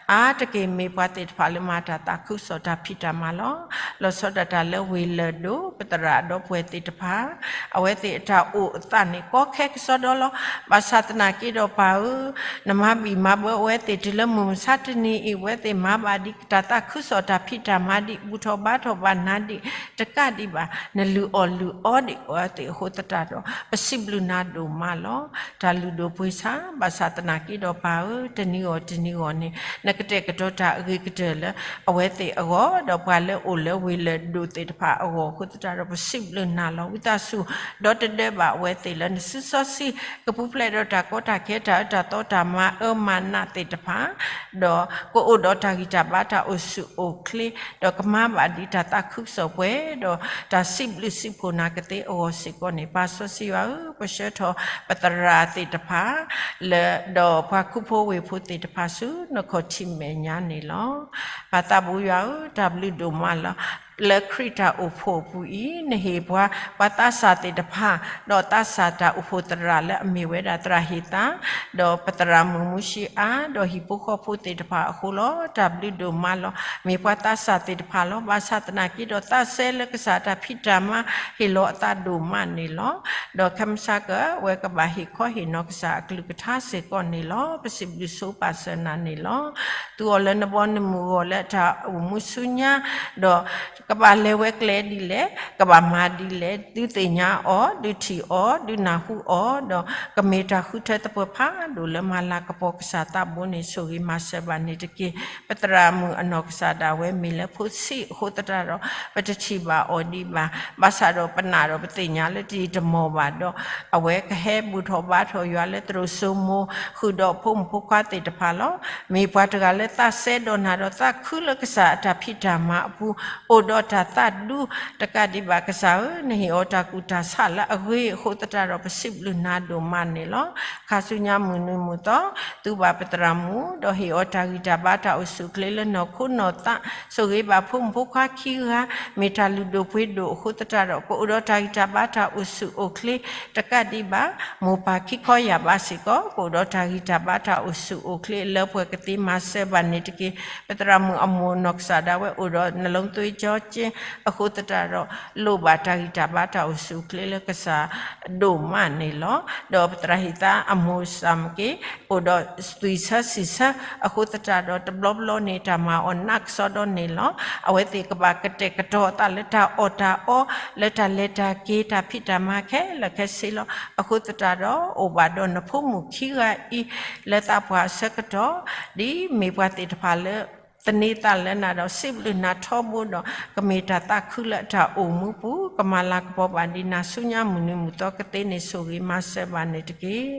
အါတက့ၢ်မ့ၢ်ပှၤသ့ၣ်တဖၣ်လၢမၤတၢ်သးခုကစီၣ်တၢ်ဖံးတၢ်မၤလီၤ. လီၤဆီဒၣ်တၢ်လၢဝ့ၢ်လၢၢ်ဒိၣ် ပသရၣ်ဒီးပှဲၤသ့ၣ်တဖၣ် အဝဲသ့ၣ်အတၢ်အိၣ်အသးန့ၣ် ကီခဲကစီဒီလီၤ. ဘၣ်ဆၣ်သနာ်က့ဒီးပၢ်ဧၢ, နမၤဘံၣ်မၤဘၢအဝဲသ့ၣ်တုၤလၢမုၢ်မဆါတနံၤအံၤ အဝဲသ့ၣ်မၤဘၣ်ဒံးတၢ်သးခုကစီၣ်တၢ်ဖံးတၢ်မၤဒံး ဘူၣ်ထီၣ်ဘါထီၣ်ဘၣ်နၤဒံး တကးဒံးဘၣ် နလုၢ်အီၣ်လုၢ်အီဒံးအဝဲသ့ၣ်အဃိသတးဒီး ပစံးဘျုးနၤဒိၣ်မးလီၤ. တၢ်လုၢ်ဒိၣ်ပှ့ၤဆါ ဘၣ်ဆၣ်သနာ်က့ဒီးပၢ်ဧၢ, တနံၤဂီၢ်တနံၤဂီၢ်န့ၣ် နကတဲာ်ကတီၤတၢ်အဂ့ၤကတၢၢ်လၢအဝဲသ့ၣ်အဂီၢ် ဒီးပှၤလၢအိၣ်လၢဝ့ၢ်လၢၢ်ဒိၣ်သ့ၣ်တဖၣ်အဂီၢ်အဃိသတးဒီး ပစံးဘျုးနၤလီၤ. ဝံသးစူၤ ဒီတဒၢဘၣ်အဝဲသ့ၣ်လၢနစုစီဆှံ ကပူၤဖျဲးဒီးတၢ်ကီတၢ်ခဲ တၢ်အၢတၢ်သီ တၢ်မၤအၢမၤနးသ့ၣ်တဖၣ် ဒီးကအိၣ်ဒီးတၢ်ဂံၢ်တၢ်ဘါ တၢ်အိၣ်ဆူၣ်အိၣ်ချ့ ဒီးကမၤဘၣ်ဒံးတၢ်သးခုကစီၣ်ပှဲၤ ဒီးတၢ်စံးဘျုးစံးဖှိၣ်နၤကသ့အဂီၢ်စ့ၢ်ကီးန့ၣ် ပၢ်စီဆှံယွၤဧၢ, ပဆှၢထီၣ်ပသရၣ်သ့ၣ်တဖၣ် လၢဒီးပှၤခူဖိဝ့ၢ်ဖိသ့ၣ်တဖၣ်ဆူနခီၣ်ထံးမဲာ်ညါန့ၣ်လီၤ. ပၢ်သးဘိယွၤဧၢ, တၢ်ဘျုးဒိၣ်မးလီၤ. လၢခရံာ်တၢ်အိၣ်ဖှိၣ်အပူၤအံၤ နဟ့ၣ်ပှၤ ပှၤသးစၢ်သ့ၣ်တဖၣ် ဒီးသးစၢ်တၢ်အိၣ်ဖှိၣ်သရၣ်လၢအမ့ၢ်ဝဲဒၣ်သရၣ်ဟ့ၣ်သး ဒီးပသရၣ်မုၣ်မူၡံအါ ဒီးဟံၣ်ဖိဃီဖိသ့ၣ်တဖၣ်အဃိလီၤ. တၢ်ဘျုးဒိၣ်မးလီၤ. မ့ၢ်ပှၤသးစၢ်သ့ၣ်တဖၣ်လီၤ. ဘၣ်ဆၣ်သနာ်က့ဒီး သးစဲလၢကစၢ်တၢ်ဖံးတၢ်မၤ ဟ့ၣ်လီၤအသးဒိၣ်မးန့ၣ်လီၤ. ဒီးခဲမုၢ်ဆါက အဝဲကဘၣ်ဟ့ၣ်ခီဟ့ၣ်နီၤကစၢ်အကလုၢ်ကထါစ့ၢ်ကီးန့ၣ်လီၤ. ပစံးဘျုးဆိပာ်စၢၤနၤန့ၣ်လီၤ. သူအီၤလၢနဘီနမုၢ်အဂီၢ်လၢအတၢ်အိၣ်မူဆူညါ ဒီးကဘၣ်လဲၤဝဲကျဲဒ်လဲၣ်, ကဘၣ်မၤဒ်လဲၣ်, ဒုးသ့ၣ်ညါအီၤ, ဒုးထံၣ်အီၤ, ဒုးနၢ်ဟူအီၤ, ဒီးကမ့ၢ်တၢ်ဃုထၢသပှၢ်ဖးဒိၣ်လၢမၤလၤကပီၤကစၢ်သးဘိန့ၣ် ဆိၣ်ဂ့ၤမၤစၢၤဘၣ်န့ၣ်တက့ၢ်. ပသရၣ်မုၣ်အနီၢ်ကစၢ်ဒၣ်ဝဲမ့ၢ်လၢဖိဆံးအဃိသတးဒီး ပတထံၣ်ဘၣ်အီၤဒံးဘၣ်. ဘၣ်ဆၣ်ဒီးပနာ်ဒီးပသ့ၣ်ညါလၢတယံာ်တမီၢ်ဘၣ်ဒီး အဝဲကဟဲဘူၣ်ထီၣ်ဘါထီၣ်ယွၤလၢသရိာ်စိမိၤ ဃုာ်ဒီးဖိမုၣ်ဖိခွါသ့ၣ်တဖၣ်လီၤ. မ့ၢ်ပှၤတဂၤလၢသးစဲဒီးနၤဒီးသးခုလၢကစၢ်အတၢ်ဖံးတၢ်မၤအပူၤ အိၣ်ဒီး တၢ်သးဒူတကးဒံးဘၣ် ကစၢ်ဧၢ, နဟ့ၣ်အီၤတၢ်ကူၣ်တၢ်ဆးလၢအဂ့ၤအဃိသတးဒီး ပစံးဘျုးနၤဒိၣ်မးန့ၣ်လီၤ. ခါဆူညါမုၢ်နံၤမုၢ်သီ သူဘၣ်ပသရၣ်မုၣ် ဒီးဟ့ၣ်အီၤတၢ်ဂံၢ်တၢ်ဘါတၢ်အိၣ်ဆူၣ်အိၣ်ချ့လၢနီၢ်ခိနီၢ်သး, ဆိၣ်ဂ့ၤဘၣ်ဖိမုၣ်ဖိခွါခံဂၤ မ့ၢ်တၢ်လုၢ်ဒိၣ်ပှ့ၤဒိၣ်အဃိသတးဒီး ကအိၣ်ဒီးတၢ်ဂံၢ်တၢ်ဘါတၢ်အိၣ်ဆူၣ်အိၣ်ချ့ တကးဒံးဘၣ် မိၢ်ပၢ်ခံခီယာ်ဘးစ့ၢ်ကီး ကအိၣ်ဒီးတၢ်ဂံၢ်တၢ်ဘါတၢ်အိၣ်ဆူၣ်အိၣ်ချ့လၢပှဲၤကသ့မၤစၢၤဘၣ်န့ၣ်တက့ၢ်. ပသရၣ်မုၣ်အမိၢ်နီၢ်ကစၢ်ဒၣ်ဝဲအိၣ်ဒီး နလုံးသွေးကြောချင်း အဃိသတးဒီး လိၣ်ဘၣ်တၢ်ဂံၢ်တၢ်ဘါတၢ်အိၣ်ဆူၣ်အိၣ်ချ့လၢကစၢ်ဒိၣ်မးန့ၣ်လီၤ. ဒီးပသရၣ်ဟံၣ်သါအမိၢ်စၢ်မ့ၢ်ဂ့ၤ အိၣ်ဒီးသွံၣ်ဆၢစံၣ်ဆၢ အဃိသတးဒီး တဘျီဘျီန့ၣ် တၢ်မၤအီၣ်နးကစီဒီန့ၣ်လီၤ. အဝဲသ့ၣ်ကဘၣ်ကတဲာ်ကတီၤအသးလၢတၢ်အီၣ်တၢ်အီ လၢတၢ်လဲၤတၢ်က့ၤ တၢ်ဖံးတၢ်မၤခဲလၢာ်ခဲဆ့လီၤ. အဃိသတးဒီး အိၣ်ဘၣ်ဒီးနဖိမုၣ်ခံဂၤအံၤ လၢသးပှၢ်အဆၢကတီၢ် ဒ်မ့ၢ်ပှၤသ့ၣ်တဖၣ်လၢ သန့ၤသးလၢနၤဒီး စံးဘျုးနၤထီဘိဒီး ကမ့ၢ်တၢ်သးခုလၢအတၢ်အိၣ်မူပူၤ ကမၤလၤကပီၤဘၣ်ဒံးနၤဆူညါမုၢ်နံၤမုၢ်သီကသ့န့ၣ် ဆိၣ်ဂ့ၤမၤစၢၤဘၣ်န့ၣ်တက့ၢ်.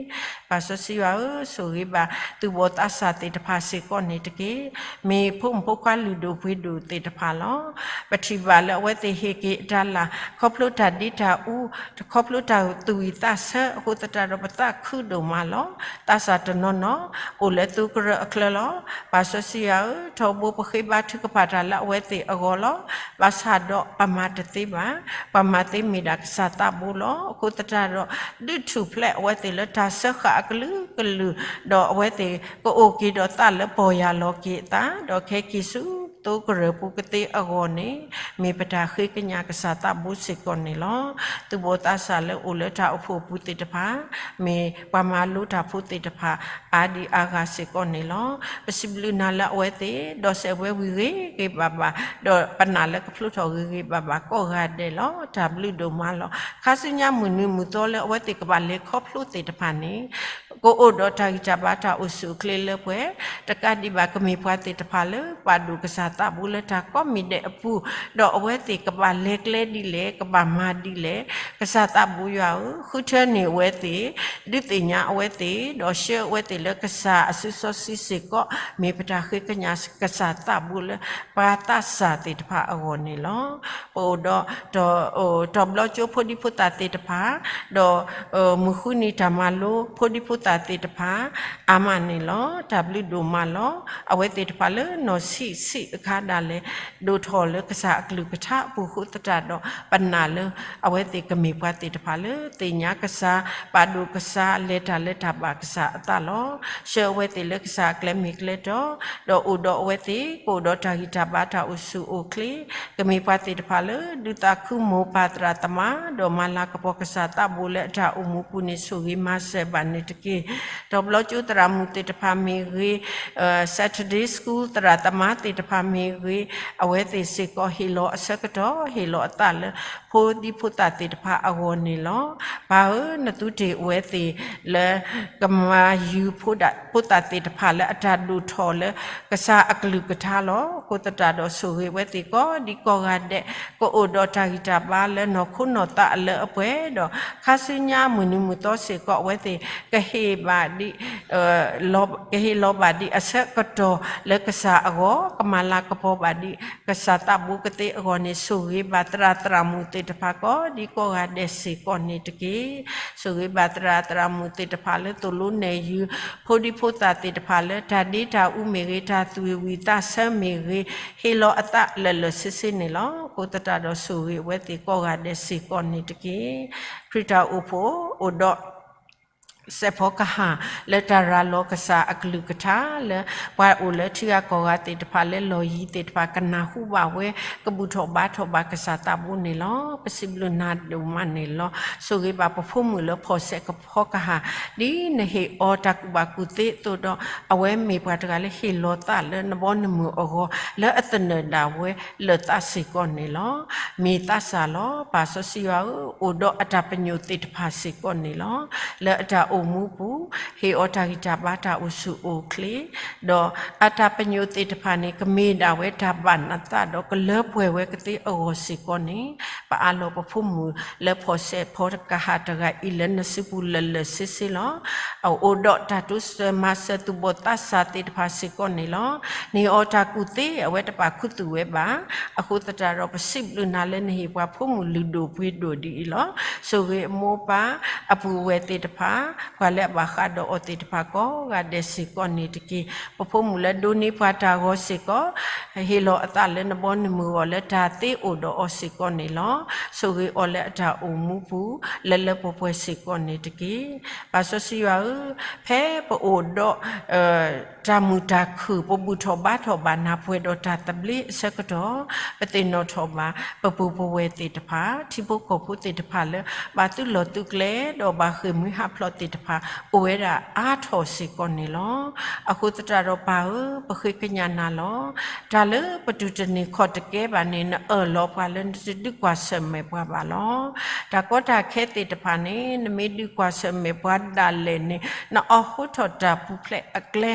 ပၢ်စီဆှံယွၤဧၢ, ဆိၣ်ဂ့ၤဘၣ်သုးဘီၣ်သးစၢ်သ့ၣ်တဖၣ်စ့ၢ်ကီးန့ၣ်တက့ၢ်. မ့ၢ်ဖိမုၣ်ဖိခွါလုၢ်ဒိၣ်ပှ့ၤဒိၣ်သ့ၣ်တဖၣ်လီၤ. ပထံၣ်ဘၣ်လၢအဝဲသ့ၣ်ဟ့ၣ်က့ၤအတၢ်လၢ် ခီဖျိတၢ်ဒ့တၢ်အူ, ခီဖျိတၢ်သူၣ်ဝံၣ်သးဆၢအဃိသတးဒီး ပသးခုဒိၣ်မးလီၤ. သးစၢ်တနီၤနီၤ အိၣ်လၢသုကရၢအချၢလီၤ. ပၢ်စီဆှံယွၤဧၢ, ထီဘိပဃ့ဘါထုကဖၣ်တၢ်လၢအဝဲသ့ၣ်အဂီၢ်လီၤ. ဘၣ်ဆၣ်ဒီးပမၤတသ့ဘၣ်. ပှၤမၤသ့မ့ၢ်ဒၣ်ကစၢ်သးဘိလီၤ. အဃိသတးဒီး ဒုးထူၣ်ဖျဲးအဝဲသ့ၣ်လၢတၢ်စၢဃာ်အကလုာ်ကလုာ်, ဒီးအဝဲသ့ၣ်ကအိၣ်က့ၤဒီးသးလၢပီၢ်ယၢ်လီၤက့ၤအသး, ဒီးကဟဲက့ၤဆူသိကရၢၢ်ပူၤကသ့အဂီၢ်န့ၣ် မ့ၢ်ပတၢ်ဃ့ကညးကစၢ်သးဘိစ့ၢ်ကီးန့ၣ်လီၤ. သုးဘီၣ်သးစၢ်လၢအိၣ်လၢတၢ်အိၣ်ဖှိၣ်အပူၤသ့ၣ်တဖၣ် မ့ၢ်ပှၤမၤလိတၢ်ဖိသ့ၣ်တဖၣ် အါဒံအါဂၤစ့ၢ်ကီးန့ၣ်လီၤ. ပစံးဘျုးနၤလၢအဝဲသ့ၣ် ဒီးစဲးဝဲဝံၤဂ့ၤဂ့ၤဘၣ်ဘၣ်, ဒီးပနာ်လၢကဖျိထီၣ်ဂ့ၤဂ့ၤဘၣ်ဘၣ်ကိးဂၤဒဲးလီၤ. တၢ်ဘျုးဒိၣ်မးလီၤ. ခါဆူညါမုၢ်နံၤမုၢ်သီလၢအဝဲသ့ၣ်ကဘၣ်လဲၤခီဖျိသ့ၣ်တဖၣ်န့ၣ် ကအိၣ်ဒီးတၢ်ဂံၢ်တၢ်ဘါတၢ်အိၣ်ဆူၣ်အိၣ်ချ့လၢပှဲၤ, တကးဒံးဘၣ်ကမ့ၢ်ပှၤသ့ၣ်တဖၣ်လၢပာ်ဒိၣ်ကစၢ်သးဘိလၢတၢ်ကိးမံၤဒဲးအပူၤ, ဒီးအဝဲသ့ၣ်ကဘၣ်လဲၤကျဲဒ်လဲၣ်, ကဘၣ်မၤဒ်လဲၣ်. ကစၢ်သးဘိယွၤဧၢ, ဃုထၢန့ၢ်အဝဲသ့ၣ်, ဒုးသ့ၣ်ညါအဝဲသ့ၣ်, ဒီးဆှၢအဝဲသ့ၣ်လၢကစၢ်အစုစီဆှံစ့ၢ်ကီး, မ့ၢ်ပတၢ်ဃ့ကညးကစၢ်သးဘိလၢပှၤသးစၢ်သ့ၣ်တဖၣ်အဂီၢ်န့ၣ်လီၤ. ပအိၣ်ဒီး တီၤဘျီကၠိဖိဒံဖိသၣ်သ့ၣ်တဖၣ်, ဒီး မုၢ်ဃုနံၤတၢ်မၤလိဖိဒံဖိသၣ်သ့ၣ်တဖၣ် အါမးန့ၣ်လီၤ. တၢ်ဘျုးဒိၣ်မးလီၤ. အဝဲသ့ၣ်တဖၣ်လၢနီၢ်ဆံးဆံးအခါဒၣ်လဲာ် ဒိၣ်ထီၣ်လၢကစၢ်အကလုၢ်ကထါအပူၤအဃိသတးဒီး ပနာ်လၢ အဝဲသ့ၣ်ကမ့ၢ်ပှၤသ့ၣ်တဖၣ်လၢသ့ၣ်ညါကစၢ်, ပာ်ဒိၣ်ကစၢ်, လဲၤတၢ်လၢတၢ်ဘၣ်ကစၢ်အသးလီၤ. ဆှၢအဝဲသ့ၣ်လၢကစၢ်အကျဲမ့ၢ်ကျဲတီ, ဒီးအိၣ်ဒီးအဝဲသ့ၣ် ကအိၣ်ဒီးတၢ်ဂံၢ်တၢ်ဘါတၢ်အိၣ်ဆူၣ်အိၣ်ချ့, ကမ့ၢ်ပှၤသ့ၣ်တဖၣ်လၢ ဒုးသးခုမိၢ်ပၢ်သရၣ်သမါ, ဒီးမၤလၤကပီၤကစၢ်သးဘိလၢအတၢ်အိၣ်မူပူၤန့ၣ် ဆိၣ်ဂ့ၤမၤစၢၤဘၣ်န့ၣ်တက့ၢ်. တီၤဘျီကၠိသရၣ်မုၣ်သ့ၣ်တဖၣ်မ့ၢ်ဂ့ၤ, Saturday School သရၣ်သမါသ့ၣ်တဖၣ်မ့ၢ်ဂ့ၤ, အဝဲသ့ၣ်စ့ၢ်ကီးဟ့ၣ်လီၤအဆၢကတီၢ် ဟ့ၣ်လီၤအသးလၢ ဖိဒံဖိသၣ်သ့ၣ်တဖၣ်အဂီၢ်န့ၣ်လီၤ. ပၢ်ဧၢ, နသုတ့ၢ်အဝဲသ့ၣ်လၢ ကမၤယုၤဖိသၣ်သ့ၣ်တဖၣ်လၢအတၢ်ဒိၣ်ထီၣ်လၢကစၢ်အကလုၢ်ကထါလီၤ. အဃိသတးဒီးဆိၣ်ဂ့ၤအဝဲသ့ၣ်ကိးဒံကိးဂၤဒဲး, ကအိၣ်ဒီးတၢ်ဂံၢ်တၢ်ဘါလၢနီၢ်ခိနီၢ်သးအလၢအပှဲၤဒီး ခါဆူညါမုၢ်နံၤမုၢ်သီစ့ၢ်ကီး အဝဲသ့ၣ်ကဟ့ၣ်ဘၣ်ဒ် ကဟ့ၣ်လီၤဘၣ်ဒံးအဆၢကတီၢ်လၢကစၢ်အဂီၢ်, ကမၤလၤကပီၤဘၣ်ဒံးကစၢ်သးဘိကသ့အဂီၢ်န့ၣ် ဆိၣ်ဂ့ၤဘၣ်သရၣ်သရၣ်မုၣ်သ့ၣ်တဖၣ်ကိးဒံကိးဂၤဒဲးစ့ၢ်ကီးန့ၣ်တက့ၢ်. ဆိၣ်ဂ့ၤဘၣ်သရၣ်သရၣ်မုၣ်သ့ၣ်တဖၣ်လၢသိၣ်လိနဲၣ်ယုၤ ဖိဒံဖိသၣ်သ့ၣ်တဖၣ်လၢတၢ်ဒ့တၢ်အူမ့ၢ်ဂ့ၤ, တၢ်သူၣ်ဝံၣ်သးဆၢမ့ၢ်ဂ့ၤ, ဟ့ၣ်လီၤအသးလၢာ်လၢာ်ဆ့ဆ့န့ၣ်လီၤ. အဃိသတးဒီးဆိၣ်ဂ့ၤအဝဲသ့ၣ်ကိးဂၤဒဲးစ့ၢ်ကီးန့ၣ်တက့ၢ်. ခရံာ်တၢ်အိၣ်ဖှိၣ်အိၣ်ဒီး စဲးဖီကဟၣ် လၢတၢ်ရၤလီၤကစၢ်အကလုၢ်ကထါလၢ ပှၤအိၣ်လၢထံဂၤကီၢ်ဂၤသ့ၣ်တဖၣ်လၢလီၢ်ယံၤသ့ၣ်တဖၣ် ကနၢ်ဟူဘၣ်ဝဲ ကဘူၣ်ထီၣ်ဘါထီၣ်ဘၣ်ကစၢ်သးဘိန့ၣ်လီၤ. ပစံးဘျုးနၤဒိၣ်မးန့ၣ်လီၤ. ဆိၣ်ဂ့ၤဘၣ်ပဖိမုၣ်လၢဖီၣ်စဲးကဖီကဟၣ် ဒ်နဟ့ၣ်အီၤတၢ်ကူၣ်ဘၣ်ကူၣ်သ့အသိးဒီး အဝဲမ့ၢ်ပှၤတဂၤလၢဟ့ၣ်လီၤသးလၢနဘီနမုၢ်အဂီၢ် လၢအသနၢၣ်ဒၣ်ဝဲလၢာ်သးစ့ၢ်ကီးန့ၣ်လီၤ. မ့ၢ်သးစၢ်လီၤ. ပၢ်စီဆှံယွၤဧၢ, အိၣ်ဒီးအတၢ်ပညိၣ်သ့ၣ်တဖၣ်စ့ၢ်ကီးန့ၣ်လီၤ. လၢအတၢ် အိၣ်မူပူၤ ဟ့ၣ်အီၤတၢ်ဂံၢ်တၢ်ဘါတၢ်အိၣ်ဆူၣ်အိၣ်ချ့, ဒီးအတၢ်ပညိၣ်သ့ၣ်တဖၣ်န့ၣ် ကမ့ၢ်ဒၣ်ဝဲတၢ်ဘၣ်နသးဒီး ကလၢပှဲၤဝဲကသ့အဂီၢ်စ့ၢ်ကီးန့ၣ်, ပအးလီၤပဖိမုၣ်လၢဖီၣ်စဲးဖီကဟၣ်တဂၤအံၤလၢနစုပူၤလၢာ်လၢာ်ဆ့ဆ့လီၤ. အအိၣ်ဒီးတၢ်တိစၢၤမၤစၢၤသူၣ်ဘီၣ်သးစၢ်သ့ၣ်တဖၣ်စ့ၢ်ကီးန့ၣ်လီၤ. နဟ့ၣ်အီၤတၢ်ကူၣ်သ့ အဝဲတပာ်ခူသူၣ်ဝဲဘၣ်. အဃိသတးဒီး ပစံးဘျုးနၤလၢနဟ့ၣ်ပှၤဖိမုၣ်လုၢ်ဒိၣ်ပှ့ၤဒိၣ်ဒ်အံၤလီၤ. ဆိၣ်ဂ့ၤအမိၢ်ပၢ် အပုၢ်အဝဲၢ်သ့ၣ်တဖၣ်, ပှၤလၢအဘၣ်ဃးဒီးအီၤသ့ၣ်တဖၣ်ကိးဂၤဒဲးစ့ၢ်ကီးန့ၣ်တက့ၢ်. ပဖိမုၣ်လၢဒိးန့ၢ်ပှၤတၢ်ဂီၤစ့ၢ်ကီး ဟ့ၣ်လီၤအသးလၢနဘီနမုၢ်ဂီၢ်လၢတၢ်သ့အိၣ်ဒီးအီၤစ့ၢ်ကီးန့ၣ်လီၤ. ဆိၣ်ဂ့ၤအီၤလၢအတၢ်အိၣ်မူပူၤ လၢလၢပှဲၤပှဲၤစ့ၢ်ကီးန့ၣ်တက့ၢ်. ပၢ်စီဆှံယွၤဧၢ, ဖဲပအိၣ်ဒီး တၢ်မုာ်တၢ်ခုၣ် ပဘူၣ်ထီၣ်ဘါထီၣ်ဘၣ်နၢ်ပှဲၤဒီးတၢ်သဘျ့အဆၢကတီၢ်, ပသ့ၣ်နီၣ်ထီၣ်ဘၣ် ပပုၢ်ပဝဲၢ်သ့ၣ်တဖၣ်, ထံဖိကီၢ်ဖိသ့ၣ်တဖၣ်လၢ ဘၣ်သုးလီၢ်သုးကျဲ ဒီးဘၣ်ဃ့ၢ်မှံဟးဖျိးသ့ၣ်တဖၣ် အိၣ်ဝဲဒၣ်အါထီၣ်စ့ၢ်ကီးန့ၣ်လီၤ. အဃိသတးဒီးပၢ်ဧၢ, ပဃ့ကညးနၤလီၤ. တၢ်လၢပတူၢ်တန့ၢ်ခီၣ်တကဲဘၣ်န့ၣ် နအၢၣ်လီၤပှၤလၢနတဒုးကွၢ်ဆၢၣ်မဲာ်ပှၤဘၣ်လီၤ. တၢ်ကီတၢ်ခဲသ့ၣ်တဖၣ်န့ၣ် နမ့ၢ်ဒုးကွၢ်ဆၢၣ်မဲာ်ပှၤဒၣ်လဲာ်န့ၣ် နအီၣ်ဟိထီၣ်တၢ်ပူၤဖျဲးအကျဲ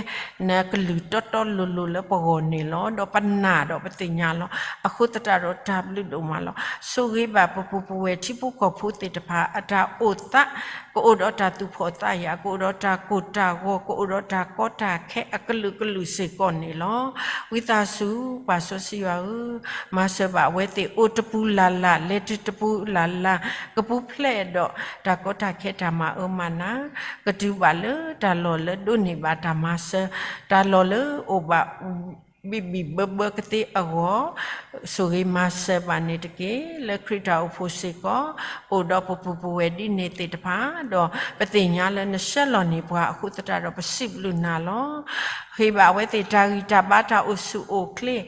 နကလုၢ်တီတီလိၤလိၤလၢပဂီၢ်န့ၣ်လီၤ. ဒီးပနာ်ဒီးပသ့ၣ်ညါလီၤ. အဃိသတးဒီးတၢ်ဘျုးဒိၣ်မးလီၤ. ဆိၣ်ဂ့ၤဘၣ်ပပုၢ်ပဝဲၢ်ထံဖိကီၢ်ဖိသ့ၣ်တဖၣ် အတၢ်အိၣ်သး ကအိၣ်ဒီးတၢ်သူၣ်ဖှီၣ်သးယာ်, ကအိၣ်ဒီးတၢ်ကိၢ်တၢ်ဂီၤ, ကအိၣ်ဒီးတၢ်ကီတၢ်ခဲအကလုာ်ကလုာ်စ့ၢ်ကီးန့ၣ်လီၤ. ဝံသးစူၤ ပၢ်စီဆှံယွၤဧၢ, မၤစၢၤဘၣ်အဝဲသ့ၣ် အိၣ်တပူၤလၢ်လၢ်, လဲၤတပူၤလၢ်လၢ်, ကပူၤဖျဲးဒီးတၢ်ကီတၢ်ခဲတၢ်မၤအၢမၤနး, ကတုၤဘၣ်လၢတၢ်လီၢ်လၢဒိးန့ၢ်ဘၣ်တၢ်မၤစၢၤ, တၢ်လီၢ်လၢအိၣ်ဘၣ် ဘံၣ်ဘံၣ်ဘၢဘၢကသ့အဂီၢ်, ဆိၣ်ဂ့ၤမၤစၢၤဘၣ်န့ၣ်တက့ၢ်. လၢခရံာ်တၢ်အိၣ်ဖှိၣ်စ့ၢ်ကီး အိၣ်ဒီးပပုၢ်ပဝဲၢ်ဒ်န့ၣ်သ့ၣ်တဖၣ်, ဒီးပသ့ၣ်ညါလၢနဆှၢလီၤန့ၢ်ပှၤအဃိသတးဒီး ပစံးဘျုးနၤလီၤ. ဃ့ဘၣ်အဝဲသ့ၣ်တၢ်ဂံၢ်တၢ်ဘါတၢ်အိၣ်ဆူၣ်အိၣ်ချ့, ဒီး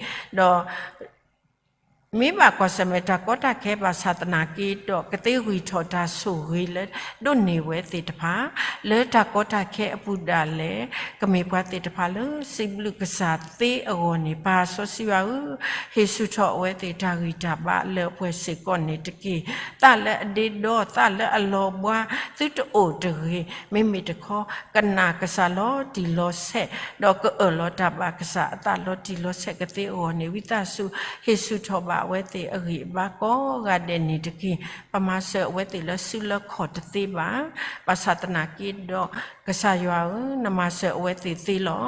မ့ၢ်ဘၣ်ကွၢ်ဆၢၣ်မဲာ်တၢ်ကီတၢ်ခဲဘၣ်ဆၣ်သနာ်က့ဒီး ကသ့ဂံၢ်ထီၣ်တၢ်ဆိၣ်ဂ့ၤလၢဒိးန့ၢ်ဝဲသ့ၣ်တဖၣ်, လၢတၢ်ကီတၢ်ခဲအပူၤဒၣ်လဲာ်, ကမ့ၢ်ပှၤသ့ၣ်တဖၣ်လၢစံးဘျုးကစၢ်သ့အဂီၢ်န့ၣ်, ပၢ်စီဆှံယွၤဧၢ, ဟ့ၣ်ဆူၣ်ထီၣ်အဝဲသ့ၣ်တၢ်ဂံၢ်တၢ်ဘါလၢအပှဲၤစ့ၢ်ကီးန့ၣ်တက့ၢ်. သးလၢအဒ့ဒီ သးလၢအလီၤဘှါ သုတအိၣ်တဂ့ၤ, မ့မ့ၢ်တခီ ကနာ်ကစၢ်လီၤတံၢ်လီၤဆဲး, ဒီးကအၢၣ်လီၤတၢ်ဘၣ်ကစၢ်အသးလီၤတံၢ်လီၤဆဲးကသ့အဂီၢ်န့ၣ်, ဝံသးစူၤ ဟ့ၣ်ဆူၣ်ထီၣ်ဘၣ်အဝဲသ့ၣ်အဂံၢ်အဘါကိးဂၤဒဲးန့ၣ်တက့ၢ်. ပမၤစၢၤအဝဲသ့ၣ်လၢစုလၢခီၣ်တသ့ဘၣ်. ဘၣ်ဆၣ်သနာ်က့ဒီး ကစၢ်ယွၤဧၢ, နမၤစၢၤအဝဲသ့ၣ်သ့လီၤ.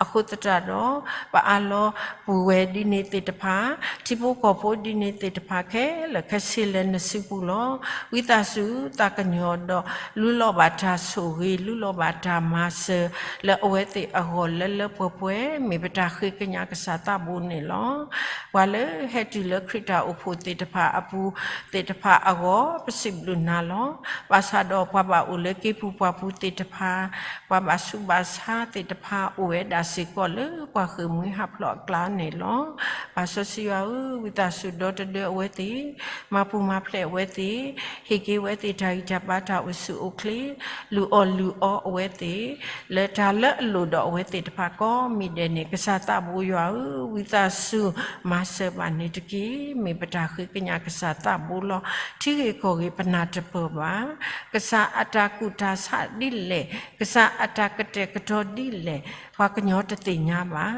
အဃိသတးဒီး ပအးလီၤပုၢ်ဝဲၢ်ဒ်န့ၣ်သ့ၣ်တဖၣ်, ထံဖိကီၢ်ဖိဒ်န့ၣ်သ့ၣ်တဖၣ်ခဲလၢာ်ခဲဆ့လၢနစုပူၤလီၤ. ဝံသးစူၤသးကညီၤဒီး လူလီၤဘၣ်တၢ်ဆိၣ်ဂ့ၤ, လူလီၤဘၣ်တၢ်မၤစၢၤ လၢအဝဲသ့ၣ်အဂီၢ်လၢလၢပှဲၤပှဲၤ, မ့ၢ်ပတၢ်ဃ့ကညးကစၢ်သးဘိန့ၣ်လီၤ. ပှၤလၢဟဲတုၤလၢခရံာ်တၢ်အိၣ်ဖှိၣ်သ့ၣ်တဖၣ်အပူၤသ့ၣ်တဖၣ်အဂီၢ် ပစံးဘျုးနၤလီၤ. ဘၣ်ဆၣ်ဒီးပှၤဘၣ်အိၣ်လၢက့ၤပူၤပှၢ်ပူၤသ့ၣ်တဖၣ်, ပှၤဘၣ်ဆူးဘၣ်ဆါသ့ၣ်တဖၣ် အိၣ်ဝဲဒၣ်စ့ၢ်ကီးလၢပှၤဃ့ၢ်မှံဟးဖျိးအကျါန့ၣ်လီၤ. ပၢ်စီဆှံယွၤဧၢ, ဝံသးစူၤဒီတဒၢအဝဲသ့ၣ်, မၤပူၤမၤဖျဲးအဝဲသ့ၣ်, ဟ့ၣ်က့ၤဝဲသ့ၣ်တၢ်ဂံၢ်တၢ်ဘါတၢ်အိၣ်ဆူၣ်အိၣ်ချ့, လုၢ်အီၣ်လုၢ်အီအဝဲသ့ၣ် လၢတၢ်လၢအလိၣ်ဒီးအဝဲသ့ၣ်တဖၣ်ကိးမံၤဒဲးန့ၣ်, ကစၢ်သးဘိယွၤဧၢ, ဝံသးစူၤမၤစၢၤဘၣ်န့ၣ်တက့ၢ်. မ့ၢ်ပတၢ်ဃ့ကညးကစၢ်သးဘိလီၤ. ထံဂ့ၢ်ကီၢ်ဂ့ၢ်ပနၢ်တပၢၢ်ဘၣ်. ကစၢ်အတၢ်ကူၣ်တၢ်ဆးဒ်လဲၣ်, ကစၢ်အတၢ်ကတဲာ်ကတီၤဒ်လဲၣ်, ပှၤကညီတသ့ၣ်ညါဘၣ်.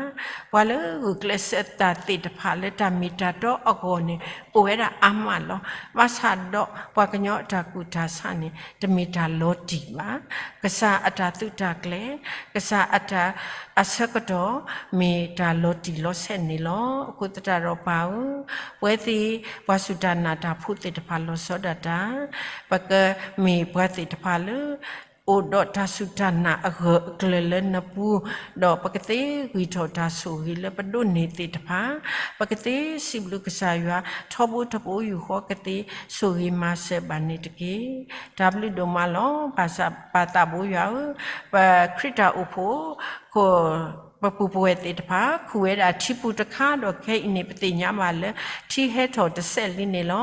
ပှၤလၢဂုာ်ကျဲးစၢးတၢ်သ့ၣ်တဖၣ်လၢတၢ်မ့ၢ်တၢ်တီအဂီၢ်န့ၣ် အိၣ်ဝဲဒၣ်အါမးလီၤ. ဘၣ်ဆၣ်ဒီးပှၤကညီအတၢ်ကူၣ်တၢ်ဆးန့ၣ် တမ့ၢ်တၢ်လီၤတံၢ်ဘၣ်. ကစၢ်အတၢ်သုးတၢ်ကျဲၤ, ကစၢ်အတၢ်အဆၢကတီၢ် မ့ၢ်တၢ်လီၤတံၢ်လီၤဆဲးန့ၣ်လီၤ. အဃိသတးဒီးပၢ်ဧၢ, ပဝဲသ့ၣ် ပှၤစူၢ်တၢ်နာ်တၢ်ဖိသ့ၣ်တဖၣ်လီၤဆီဒၣ်တၢ်, ပကမ့ၢ်ပှၤသ့ၣ်တဖၣ်လၢ အိၣ်ဒီးတၢ်စူၢ်တၢ်နာ်အဂၢၢ်အကျၢၤလၢနပူၤ, ဒီးပကသ့ဂံၢ်ထီၣ်တၢ်ဆိၣ်ဂ့ၤလၢပဒိးန့ၢ်သ့ၣ်တဖၣ်, ပကသ့စံးဘျုးကစၢ်ယွၤ ထီဘိတဘိယူၢ်ဃီကသ့ဆိၣ်ဂ့ၤမၤစၢၤဘၣ်န့ၣ်တက့ၢ်. တၢ်ဘျုးဒိၣ်မးလီၤ. ဘၣ်ဆၣ်ပၢ်သးဘိယွၤဧၢ, ပခရံာ်တၢ်အိၣ်ဖှိၣ် ခိၣ် ပပုၢ်ပဝဲၢ်သ့ၣ်တဖၣ် ခူၣ်ဝဲဒၣ်ထံပူၤတခါဒီး ခဲအံၤန့ၣ် ပသ့ၣ်ညါဘၣ်လၢ ထံဟဲထီၣ်တစဲးလံန့ၣ်လီၤ.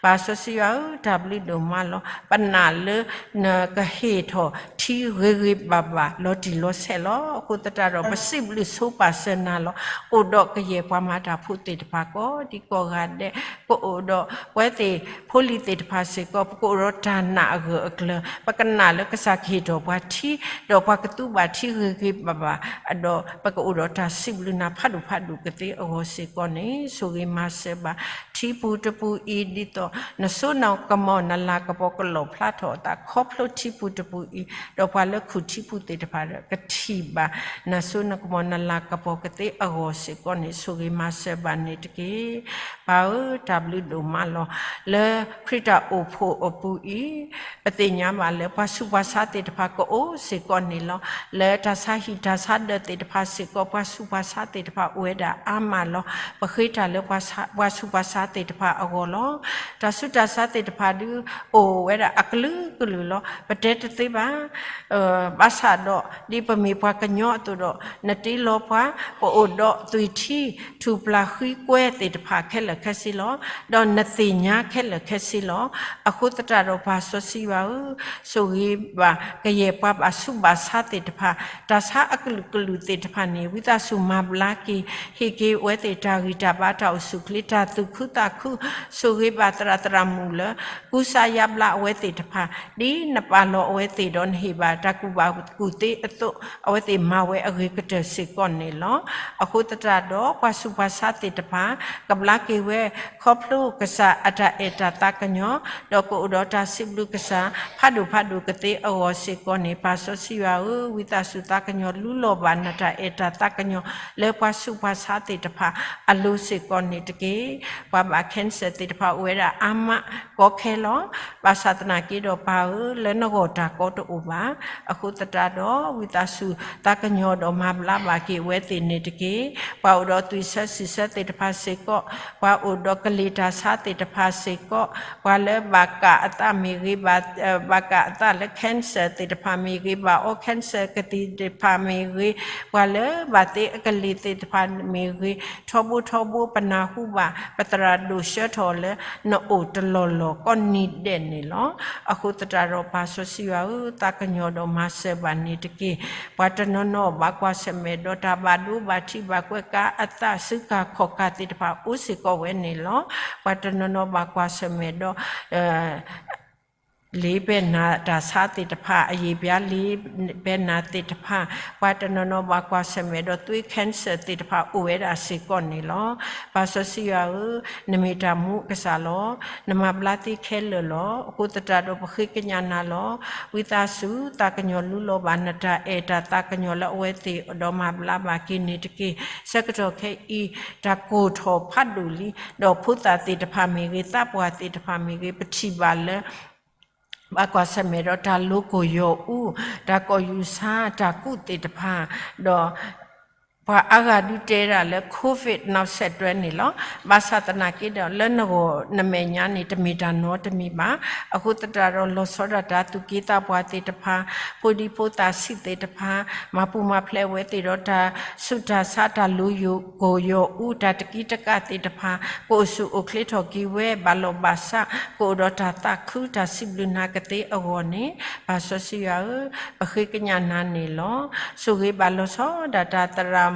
ပၢ်စီဆှံယွၤဧၢ, တၢ်ဘျုးဒိၣ်မးလီၤ. ပနာ်လၢ နကဟ့ၣ်ထီၣ်ထံဂ့ၤဂ့ၤဘၣ်ဘၣ် လီၤတံၢ်လီၤဆဲးလီၤ. အဃိသတးဒီး ပစံးဘျုးဆိပာ်စၢၤနၤလီၤ. အိၣ်ဒီးကယဲၢ်ပှၤမၤတၢ်ဖိသ့ၣ်တဖၣ် ကိးဒံကိးဂၤဒဲး, ပအိၣ်ဒီးပဝဲသ့ၣ်ဖိလံၤသ့ၣ်တဖၣ်စ့ၢ်ကီး ပကအိၣ်ဒီးတၢ်နာ်အဂၢၢ်အကျၢၤ, ပကနာ်လၢကစၢ်ကဟ့ၣ်ထီၣ်ပှၤထံ, ဒီးပှၤကသူဘၣ်ထံဂ့ၤဂ့ၤဘၣ်ဘၣ်, ဒီးပကအိၣ်ဒီးတၢ်စံးဘျုးနၤ ဖးဒိၣ်ဖးဒိၣ်ကသ့အဂီၢ်စ့ၢ်ကီးန့ၣ် ဆိၣ်ဂ့ၤမၤစၢၤဘၣ် ထံပူၤတပူၤအံၤ ဒ်သိး နစိနကမီၤ နလၤကပီၤကလီၣ်ဖျါထီၣ်အသး ခီဖျိထံပူၤတပူၤအံၤ, ဒီးပှၤလၢခူၣ်ထံပူၤသ့ၣ်တဖၣ်ဒီး ကထံၣ်ဘၣ် နစိနကမီၤ နလၤကပီၤကသ့အဂီၢ်စ့ၢ်ကီးန့ၣ် ဆိၣ်ဂ့ၤမၤစၢၤဘၣ်န့ၣ်တက့ၢ်. ပၢ်ဧၢ, တၢ်ဘျုးဒိၣ်မးလီၤ. လၢခရံာ်တၢ်အိၣ်ဖှိၣ်အပူၤအံၤ ပသ့ၣ်ညါဘၣ်လၢ ပှၤဆူးပှၤဆါသ့ၣ်တဖၣ်ကအိၣ်စ့ၢ်ကီးန့ၣ်လီၤ. လၢတၢ်ဆါဟံၣ်တၢ်ဆါဒၢးသ့ၣ်တဖၣ်စ့ၢ်ကီး ပှၤဆူးပှၤဆါသ့ၣ်တဖၣ်အိၣ်ဝဲဒၣ်အါမးလီၤ. ပဃ့တၢ်လၢ ပှၤဆူးပှၤဆါသ့ၣ်တဖၣ်အဂီၢ်လီၤ. တၢ်ဆူးတၢ်ဆါသ့ၣ်တဖၣ်ဒုး အိၣ်ဝဲဒၣ်အကလုာ်ကလုာ်လီၤ. ပတဲတသ့ဘၣ် ဘၣ်ဆၣ်ဒီး ဒ်ပမ့ၢ်ပှၤကညီအသိးဒီး နတ့လီၤပှၤ, ပအိၣ်ဒီးသွံၣ်ထံ ထူၣ်ပျၢ်ဃံကွဲသ့ၣ်တဖၣ် ခဲလၢာ်ခဲဆ့လီၤ. ဒီးနသ့ၣ်ညါခဲလၢာ်ခဲဆ့လီၤ. အဃိသတးဒီး ပၢ်စီဆှံယွၤဧၢ, ဆိၣ်ဂ့ၤဘၣ်ကယဲၢ်ပှၤဘၣ်ဆူးဘၣ်ဆါသ့ၣ်တဖၣ်, တၢ်ဆါအကလုာ်ကလုာ်သ့ၣ်တဖၣ်န့ၣ် ဝံသးစူၤမၤဘျါက့ၤ, ဟ့ၣ်က့ၤအဝဲသ့ၣ်တၢ်ဂံၢ်တၢ်ဘါ တၢ်အိၣ်ဆူၣ်အိၣ်ချ့ တၢ်သူၣ်ခုသးခု, ဆိၣ်ဂ့ၤဘၣ်သရၣ်သရၣ်မုၣ်လၢ ကူစါယါဘျါအဝဲသ့ၣ်တဖၣ် ဒ်နပာ်လီၤအဝဲသ့ၣ်ဒီး နဟ့ၣ်ဘၣ်တၢ်ကူၣ်ဘၣ်ကူၣ်သ့အသိး အဝဲသ့ၣ်မၤဝဲအဂ့ၤကတၢၢ်စ့ၢ်ကီးန့ၣ်လီၤ. အဃိသတးဒီး ပှၤဆူးပှၤဆါသ့ၣ်တဖၣ် ကဘျါက့ၤဝဲ ခီဖျိကစၢ်အတၢ်အဲၣ်တၢ်သးကညီၤ, ဒီးကအိၣ်ဒီးတၢ်စံးဘျုးကစၢ် ဖးဒိၣ်ဖးဒိၣ်ကသ့အဂီၢ်စ့ၢ်ကီးန့ၣ် ပၢ်စီဆှံယွၤဧၢ, ဝံသးစူၤသးကညီၤ လူလီၤဘၣ်နတၢ်အဲၣ်တၢ်သးကညီၤ လၢပှၤဆူးပှၤဆါသ့ၣ်တဖၣ်အလိၤစ့ၢ်ကီးန့ၣ်တက့ၢ်. ပှၤဘၣ် cancer သ့ၣ်တဖၣ်အိၣ်ဝဲဒၣ်အါမးကီခဲလီၤ. ဘၣ်ဆၣ်သနာ်က့ဒီးပၢ်ဧၢ, လၢနဂီၢ်တၢ်ကီတအိၣ်ဘၣ်. အဃိသတးဒီး ဝံသးစူၤသးကညီၤဒီးမၤဘျါဘၣ်က့ၤအဝဲသ့ၣ်န့ၣ်တက့ၢ်. ပှၤအိၣ်ဒီးသွံၣ်ဆၢစံၣ်ဆၢသ့ၣ်တဖၣ်စ့ၢ်ကီး, ပှၤအိၣ်ဒီးကလံၤတၢ်ဆါသ့ၣ်တဖၣ်စ့ၢ်ကီး, ပှၤလၢဘၣ်ကၣ်အသးမ့ၢ်ဂ့ၤ, ဘၣ်ကၣ်အသးလၢ cancer သ့ၣ်တဖၣ်မ့ၢ်ဂ့ၤ, ဘၣ်အီ cancer ကသံၣ်သ့ၣ်တဖၣ်မ့ၢ်ဂ့ၤ, ပှၤလၢဘၣ်သ့အကလံၤသ့ၣ်တဖၣ်မ့ၢ်ဂ့ၤ, ထီဘိထီဘိပနၢ်ဟူဘၣ် ပသရၣ်ဒိၣ်ဆၢထီၣ်လၢ နအိၣ်တလီၢ်လီၢ်ကိးနံၤဒဲးန့ၣ်လီၤ. အဃိသတးဒီးပၢ်စီဆှံယွၤဧၢ, သးကညီၤဒီးမၤစၢၤဘၣ်န့ၣ်တက့ၢ်. ပှၤတနီၤနီၤဘၣ်ကွၢ်ဆၢၣ်မဲာ်ဒီးတၢ်ဘၣ်ဒိဘၣ်ထံးဘၣ်ကွဲးကၤအသး စုကၤခီၣ်ကၤသ့ၣ်တဖၣ်အိၣ်စ့ၢ်ကီးဝဲန့ၣ်လီၤ. ပှၤတနီၤနီၤဘၣ်ကွၢ်ဆၢၣ်မဲာ်ဒီး လ့ဘဲနၤတၢ်ဆါသ့ၣ်တဖၣ်, အယံာ်ပျါလ့ဘဲနၤသ့ၣ်တဖၣ်, ပှၤတနီၤနီၤဘၣ်ကွၢ်ဆၢၣ်မဲာ်ဒီးသွံၣ် cancer သ့ၣ်တဖၣ်အိၣ်ဝဲဒၣ်စ့ၢ်ကီးန့ၣ်လီၤ. ပၢ်စီဆှံယွၤဧၢ, နမ့ၢ်တၢ်မူအကစၢ်လီၤ. နမၤဘျါသ့ခဲလၢာ်လီၤ. အဃိသတးဒီးပဃ့ကညးနၤလီၤ. ဝံသးစူၤ သးကညီၤလူလီၤဘၣ်နတၢ်အဲၣ်တၢ်သးကညီၤလၢအဝဲသ့ၣ်ဒီးမၤဘျါဘၣ်က့ၤန့ၣ်တက့ၢ်. ဆၢကတီၢ်ခဲအံၤ တၢ်ကိၢ်ထီၣ်ဖးဒိၣ်လံ, ဒီးဖိသၣ်သ့ၣ်တဖၣ်မ့ၢ်ဂ့ၤ, သးပှၢ်သ့ၣ်တဖၣ်မ့ၢ်ဂ့ၤ, ပထံၣ်ဘၣ်လၢ ဘၣ်ကွၢ်ဆၢၣ်မဲာ်ဒီးတၢ်လိၤကိၢ်ယီၢ်အူ, တၢ်ကိာ်ယူၤဆါ, တၢ်ကူးသ့ၣ်တဖၣ်, ဒီး ပှၤအါဂၤဒုးတဲဒၣ်လၢ COVID နီၢ်ဆဲးတွဲန့ၣ်လီၤ. ဘၣ်ဆၣ်သနာ်က့ဒီး လၢနဂီၢ်နမဲာ်ညါန့ၣ် တမ့ၢ်တၢ်နီတမံၤဘၣ်. အဃိသတးဒီး လီၤဆီဒၣ်တၢ်သူၣ်က့သးပှၢ်သ့ၣ်တဖၣ်, ဖိဒံဖိသၣ်ဆံးသ့ၣ်တဖၣ်, မၤပူၤမၤဖျဲးဝဲသ့ၣ်ဒီး တၢ်ဆူးတၢ်ဆါ, တၢ်လိၤကိၢ်ယီၢ်အူ, တၢ်တကံတကးသ့ၣ်တဖၣ်, ကအိၣ်ဆူၣ်အိၣ်ချ့ထီၣ်က့ၤဝဲ ဘၣ်လီၢ်ဘၣ်စး, ကအိၣ်ဒီးတၢ်သးခု တၢ်စံးဘျုးနၤကသ့အဂီၢ်န့ၣ်, ပၢ်စီဆှံယွၤဧၢ, ပဃ့ကညးနၤန့ၣ်လီၤ. ဆိၣ်ဂ့ၤဘၣ်လီၤဆီဒၣ်တၢ်သရၣ်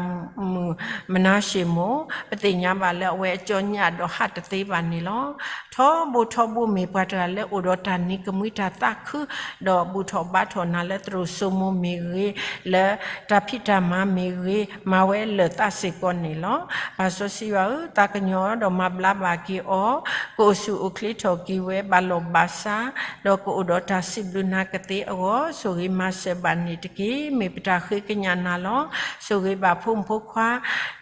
မုၣ် မနၤၡ့မိၢ်, ပသ့ၣ်ညါဘၣ်လၢအဝဲအကၠီညၣ်ဒီးဟးတသ့ဘၣ်န့ၣ်လီၤ. ထီဘိထီဘိမ့ၢ်ပှၤတဂၤလၢအိၣ်ဒီးတၢ်နံၤကမှံ တၢ်သးခု, ဒီးဘူၣ်ထီၣ်ဘါထီၣ်နၤလၢသရိာ်စိမိၤမ့ၢ်ဂ့ၤ, လၢတၢ်ဖံးတၢ်မၤမ့ၢ်ဂ့ၤ, မၤဝဲလၢာ်သးစ့ၢ်ကီးန့ၣ်လီၤ. ပၢ်စီဆှံယွၤဧၢ, သးကညီၤဒီးမၤဘျါဘၣ်က့ၤအီၤ, ကအိၣ်ဆူၣ်အိၣ်ချ့ထီၣ်က့ၤဝဲ ဘၣ်လီၢ်ဘၣ်စး, ဒီးကအိၣ်ဒီးတၢ်စံးဘျုးနၤကသ့အဂီၢ်, ဆိၣ်ဂ့ၤမၤစၢၤဘၣ်န့ၣ်တက့ၢ်. မ့ၢ်ပတၢ်ဃ့ကညးနၤလီၤ. ဆိၣ်ဂ့ၤဘၣ်ဖိမုၣ်ဖိခွါ,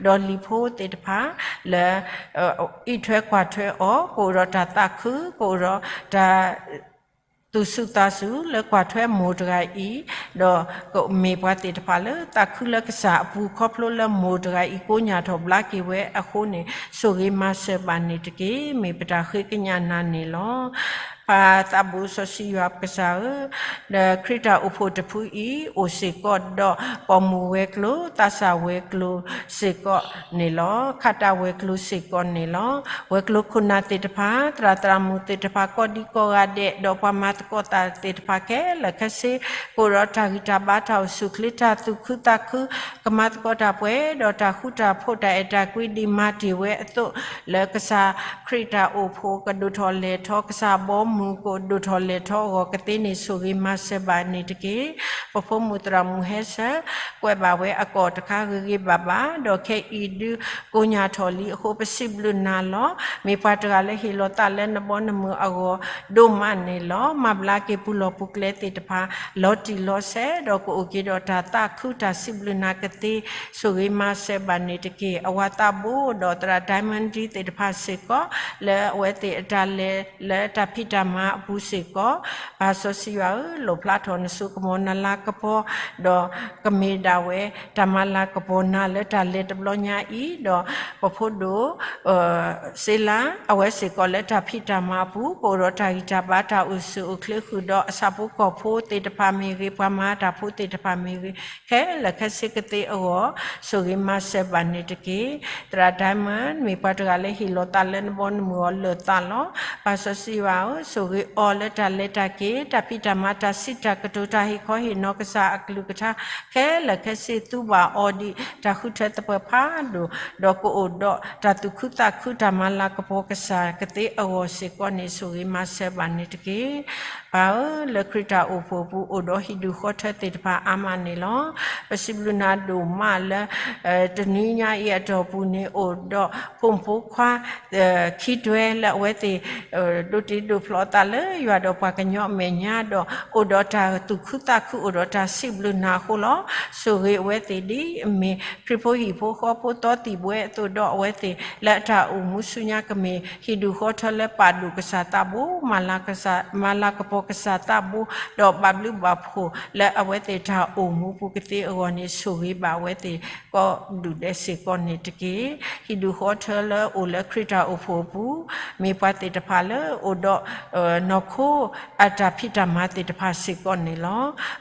ဒီးလံၤဖိသ့ၣ်တဖၣ်, လၢ အံးထွဲကွၢ်ထွဲအီၤ, ကအိၣ်ဒီးတၢ်သးခု, ကအိၣ်ဒီးတၢ် သူၣ်စူၤသးစူၤလၢကွၢ်ထွဲမိၢ်တဂၤအံၤ, ဒီးကမ့ၢ်ပှၤသ့ၣ်တဖၣ်လၢသးခုလၢကစၢ်အပူၤ ခီဖျိလၢမိၢ်တဂၤအံၤ ကိညၢ်ထီၣ်ဘျါက့ၤဝဲအဃိန့ၣ်, ဆိၣ်ဂ့ၤမၤစၢၤဘၣ်န့ၣ်တက့ၢ်. မ့ၢ်ပတၢ်ဃ့ကညးနၤန့ၣ်လီၤ. ပၢ်သးဘိစီဆှံယွၤပကစၢ်ဧၢ, ဒီးခရံာ်တၢ်အိၣ်ဖှိၣ်တဖုအံၤ အိၣ်စ့ၢ်ကီးဒီးပိာ်မုၣ်ဝဲၤကျိၤ သးစၢ်ဝဲၤကျိၤစ့ၢ်ကီးန့ၣ်လီၤ. ခးတၢ်ဝဲၤကျိၤစ့ၢ်ကီးန့ၣ်လီၤ. ဝဲၤကျိၤခိၣ်နၢ်သ့ၣ်တဖၣ် သရၣ်သရၣ်မုၣ်သ့ၣ်တဖၣ် ကိးဒံကိးဂၤဒဲး ဒီးပှၤမၤသကိးတၢ်သ့ၣ်တဖၣ်ခဲလၢာ်ခဲဆ့ ကအိၣ်ဒီးတၢ်ဂံၢ်တၢ်ဘါ တၢ်အိၣ်ဆူၣ်အိၣ်ချ့ တၢ်သူၣ်ခုသးခု ကမၤသကိးတၢ်ပှဲၤဒီးတၢ်ဃူတၢ်ဖိး တၢ်အဲၣ်တၢ်ကွံ ဒ်မၤတ့ၢ်ဝဲအသိး လၢကစၢ်ခရံာ်တၢ်အိၣ်ဖှိၣ်ကဒိၣ်ထီၣ်လဲၢ်ထီၣ် ကစၢ်ဘီမုၢ်ကဒိၣ်ထီၣ်လဲၢ်ထီၣ်အဂီၢ်ကသ့န့ၣ် ဆိၣ်ဂ့ၤမၤစၢၤဘၣ်န့ၣ်တက့ၢ်. ပဖိမုၣ်သရၣ်မုၣ်ဟဲဆၢ ကွဲးဘၣ်ဝဲအကိာ်တခါဂ့ၤဂ့ၤဘၣ်ဘၣ် ဒီးခဲအံၤဒုး ကိညၢ်ထီၣ်လံအဃိ ပစံးဘျုးနၤလီၤ. မ့ၢ်ပှၤတဂၤလၢဟ့ၣ်လီၤသးလၢနဘီနမုၢ်အဂီၢ်ဒိၣ်မးန့ၣ်လီၤ. မၤဘျါက့ၤပူၤလီၢ်ပူၤကျဲသ့ၣ်တဖၣ် လီၤတံၢ်လီၤဆဲး ဒီးကအိၣ်က့ၤဒီးတၢ်သးခု တၢ်စံးဘျုးနၤကသ့ ဆိၣ်ဂ့ၤမၤစၢၤဘၣ်န့ၣ်တက့ၢ်. အဝၤသးဘိဒီးသရၣ် Diamond သ့ၣ်တဖၣ်စ့ၢ်ကီး လၢအဝဲသ့ၣ်အတၢ်လဲၤလၢတၢ်ဖံးတၢ်မၤအပူၤစ့ၢ်ကီး ပၢ်စီဆှံယွၤဧၢ, လိၣ်ဖျါထီၣ်နစိကမီၤနလၤကပီၤ ဒီးကမ့ၢ်ဒၣ်ဝဲ တၢ်မၤလၤကပီၤနၤလၢတၢ်လဲၤတဘျီညါအံၤ ဒီးပဖိဒိၣ် စ့လါ အဝဲစ့ၢ်ကီးလၢတၢ်ဖံးတၢ်မၤအပူၤ ကအိၣ်ဒီးတၢ်ဂံၢ်တၢ်ဘါ တၢ်အိၣ်ဆူၣ်အိၣ်ချ့ဃုာ်ဒီးအဆၣ်ဖိကီၢ်ဖိသ့ၣ်တဖၣ်မ့ၢ်ဂ့ၤ ပှၤမၤတၢ်ဖိသ့ၣ်တဖၣ်မ့ၢ်ဂ့ၤ ခဲလၢာ်ခဲဆ့ကသ့အဂီၢ် ဆိၣ်ဂ့ၤမၤစၢၤဘၣ်န့ၣ်တက့ၢ်. သရၣ် Diamond မ့ၢ်ပှၤတဂၤလၢဟ့ၣ်လီၤသးလၢနဘီနမုၢ်အဂီၢ်လၢာ်သးလီၤ. ပၢ်စီဆှံယွၤဧၢ, ဆိၣ်ဂ့ၤအီၤလၢတၢ်လဲၤတၢ်က့ၤ တၢ်ဖံးတၢ်မၤ တၢ်စံးတၢ်ကတိၤ တၢ်ဟ့ၣ်ခီဟ့ၣ်နီၤ ကစၢ်အကလုၢ်ကထါ ခဲလၢာ်ခဲဆ့ သူဘၣ်အီၤဒ်တၢ်ဃုထၢသပှၢ်ဖးဒိၣ် ဒီးကအိၣ်ဒီးတၢ်သူၣ်ခုသးခု တၢ်မၤလၤကပီၤကစၢ်ကသ့အဂီၢ်စ့ၢ်ကီးန့ၣ် ဆိၣ်ဂ့ၤမၤစၢၤဘၣ်န့ၣ်တက့ၢ်. ပၢ်ဧၢ, လၢခရံာ်တၢ်အိၣ်ဖှိၣ်အပူၤ အိၣ်ဒီးဟံၣ်ဒူၣ်ဃီထၢသ့ၣ်တဖၣ်အါမးန့ၣ်လီၤ. ပစံးဘျုးနၤဒိၣ်မးလၢ တနွံညါအံၤအတီၢ်ပူၤန့ၣ် အိၣ်ဒီးဖိမုၣ်ဖိခွါ ခံတွဲလၢအဝဲသ့ၣ် ဒိးတ့ဒိးဖျီအသးလၢယွၤဒီးပှၤကညီအမဲာ်ညါ ဒီးအိၣ်ဒီးတၢ်သူၣ်ခုသးခု အိၣ်ဒီးတၢ်စံးဘျုးနၤအဃိလီၤ. ဆိၣ်ဂ့ၤအဝဲသ့ၣ်ဒ်အမ့ၢ် ခရံာ်ဖိဟံၣ်ဖိဃီဖိသီသံၣ်ဘှဲအသိးဒီး အဝဲသ့ၣ်လၢအတၢ်အိၣ်မူဆူညါကမ့ၢ် ဟံၣ်ဒူၣ်ဃီထၢလၢပာ်ဒိၣ်ကစၢ်သးဘိ, မၤလၤကပီၤကစၢ်သးဘိ, ဒီးဘၣ်ဘျုးဘၣ်ဖှိၣ်လၢအဝဲသ့ၣ်တၢ်အိၣ်မူပူၤကသ့အဂီၢ်န့ၣ် ဆိၣ်ဂ့ၤဘၣ်အဝဲသ့ၣ်ကိးဒူၣ်ဒဲးစ့ၢ်ကီးန့ၣ်တက့ၢ်. ဟံၣ်ဒူၣ်ဃီထၢလၢအိၣ်လၢခရံာ်တၢ်အိၣ်ဖှိၣ်အပူၤ မ့ၢ်ပှၤသ့ၣ်တဖၣ်လၢအိၣ်ဒီး နီၢ်ခိအတၢ်ဖံးတၢ်မၤသ့ၣ်တဖၣ်စ့ၢ်ကီးန့ၣ်လီၤ.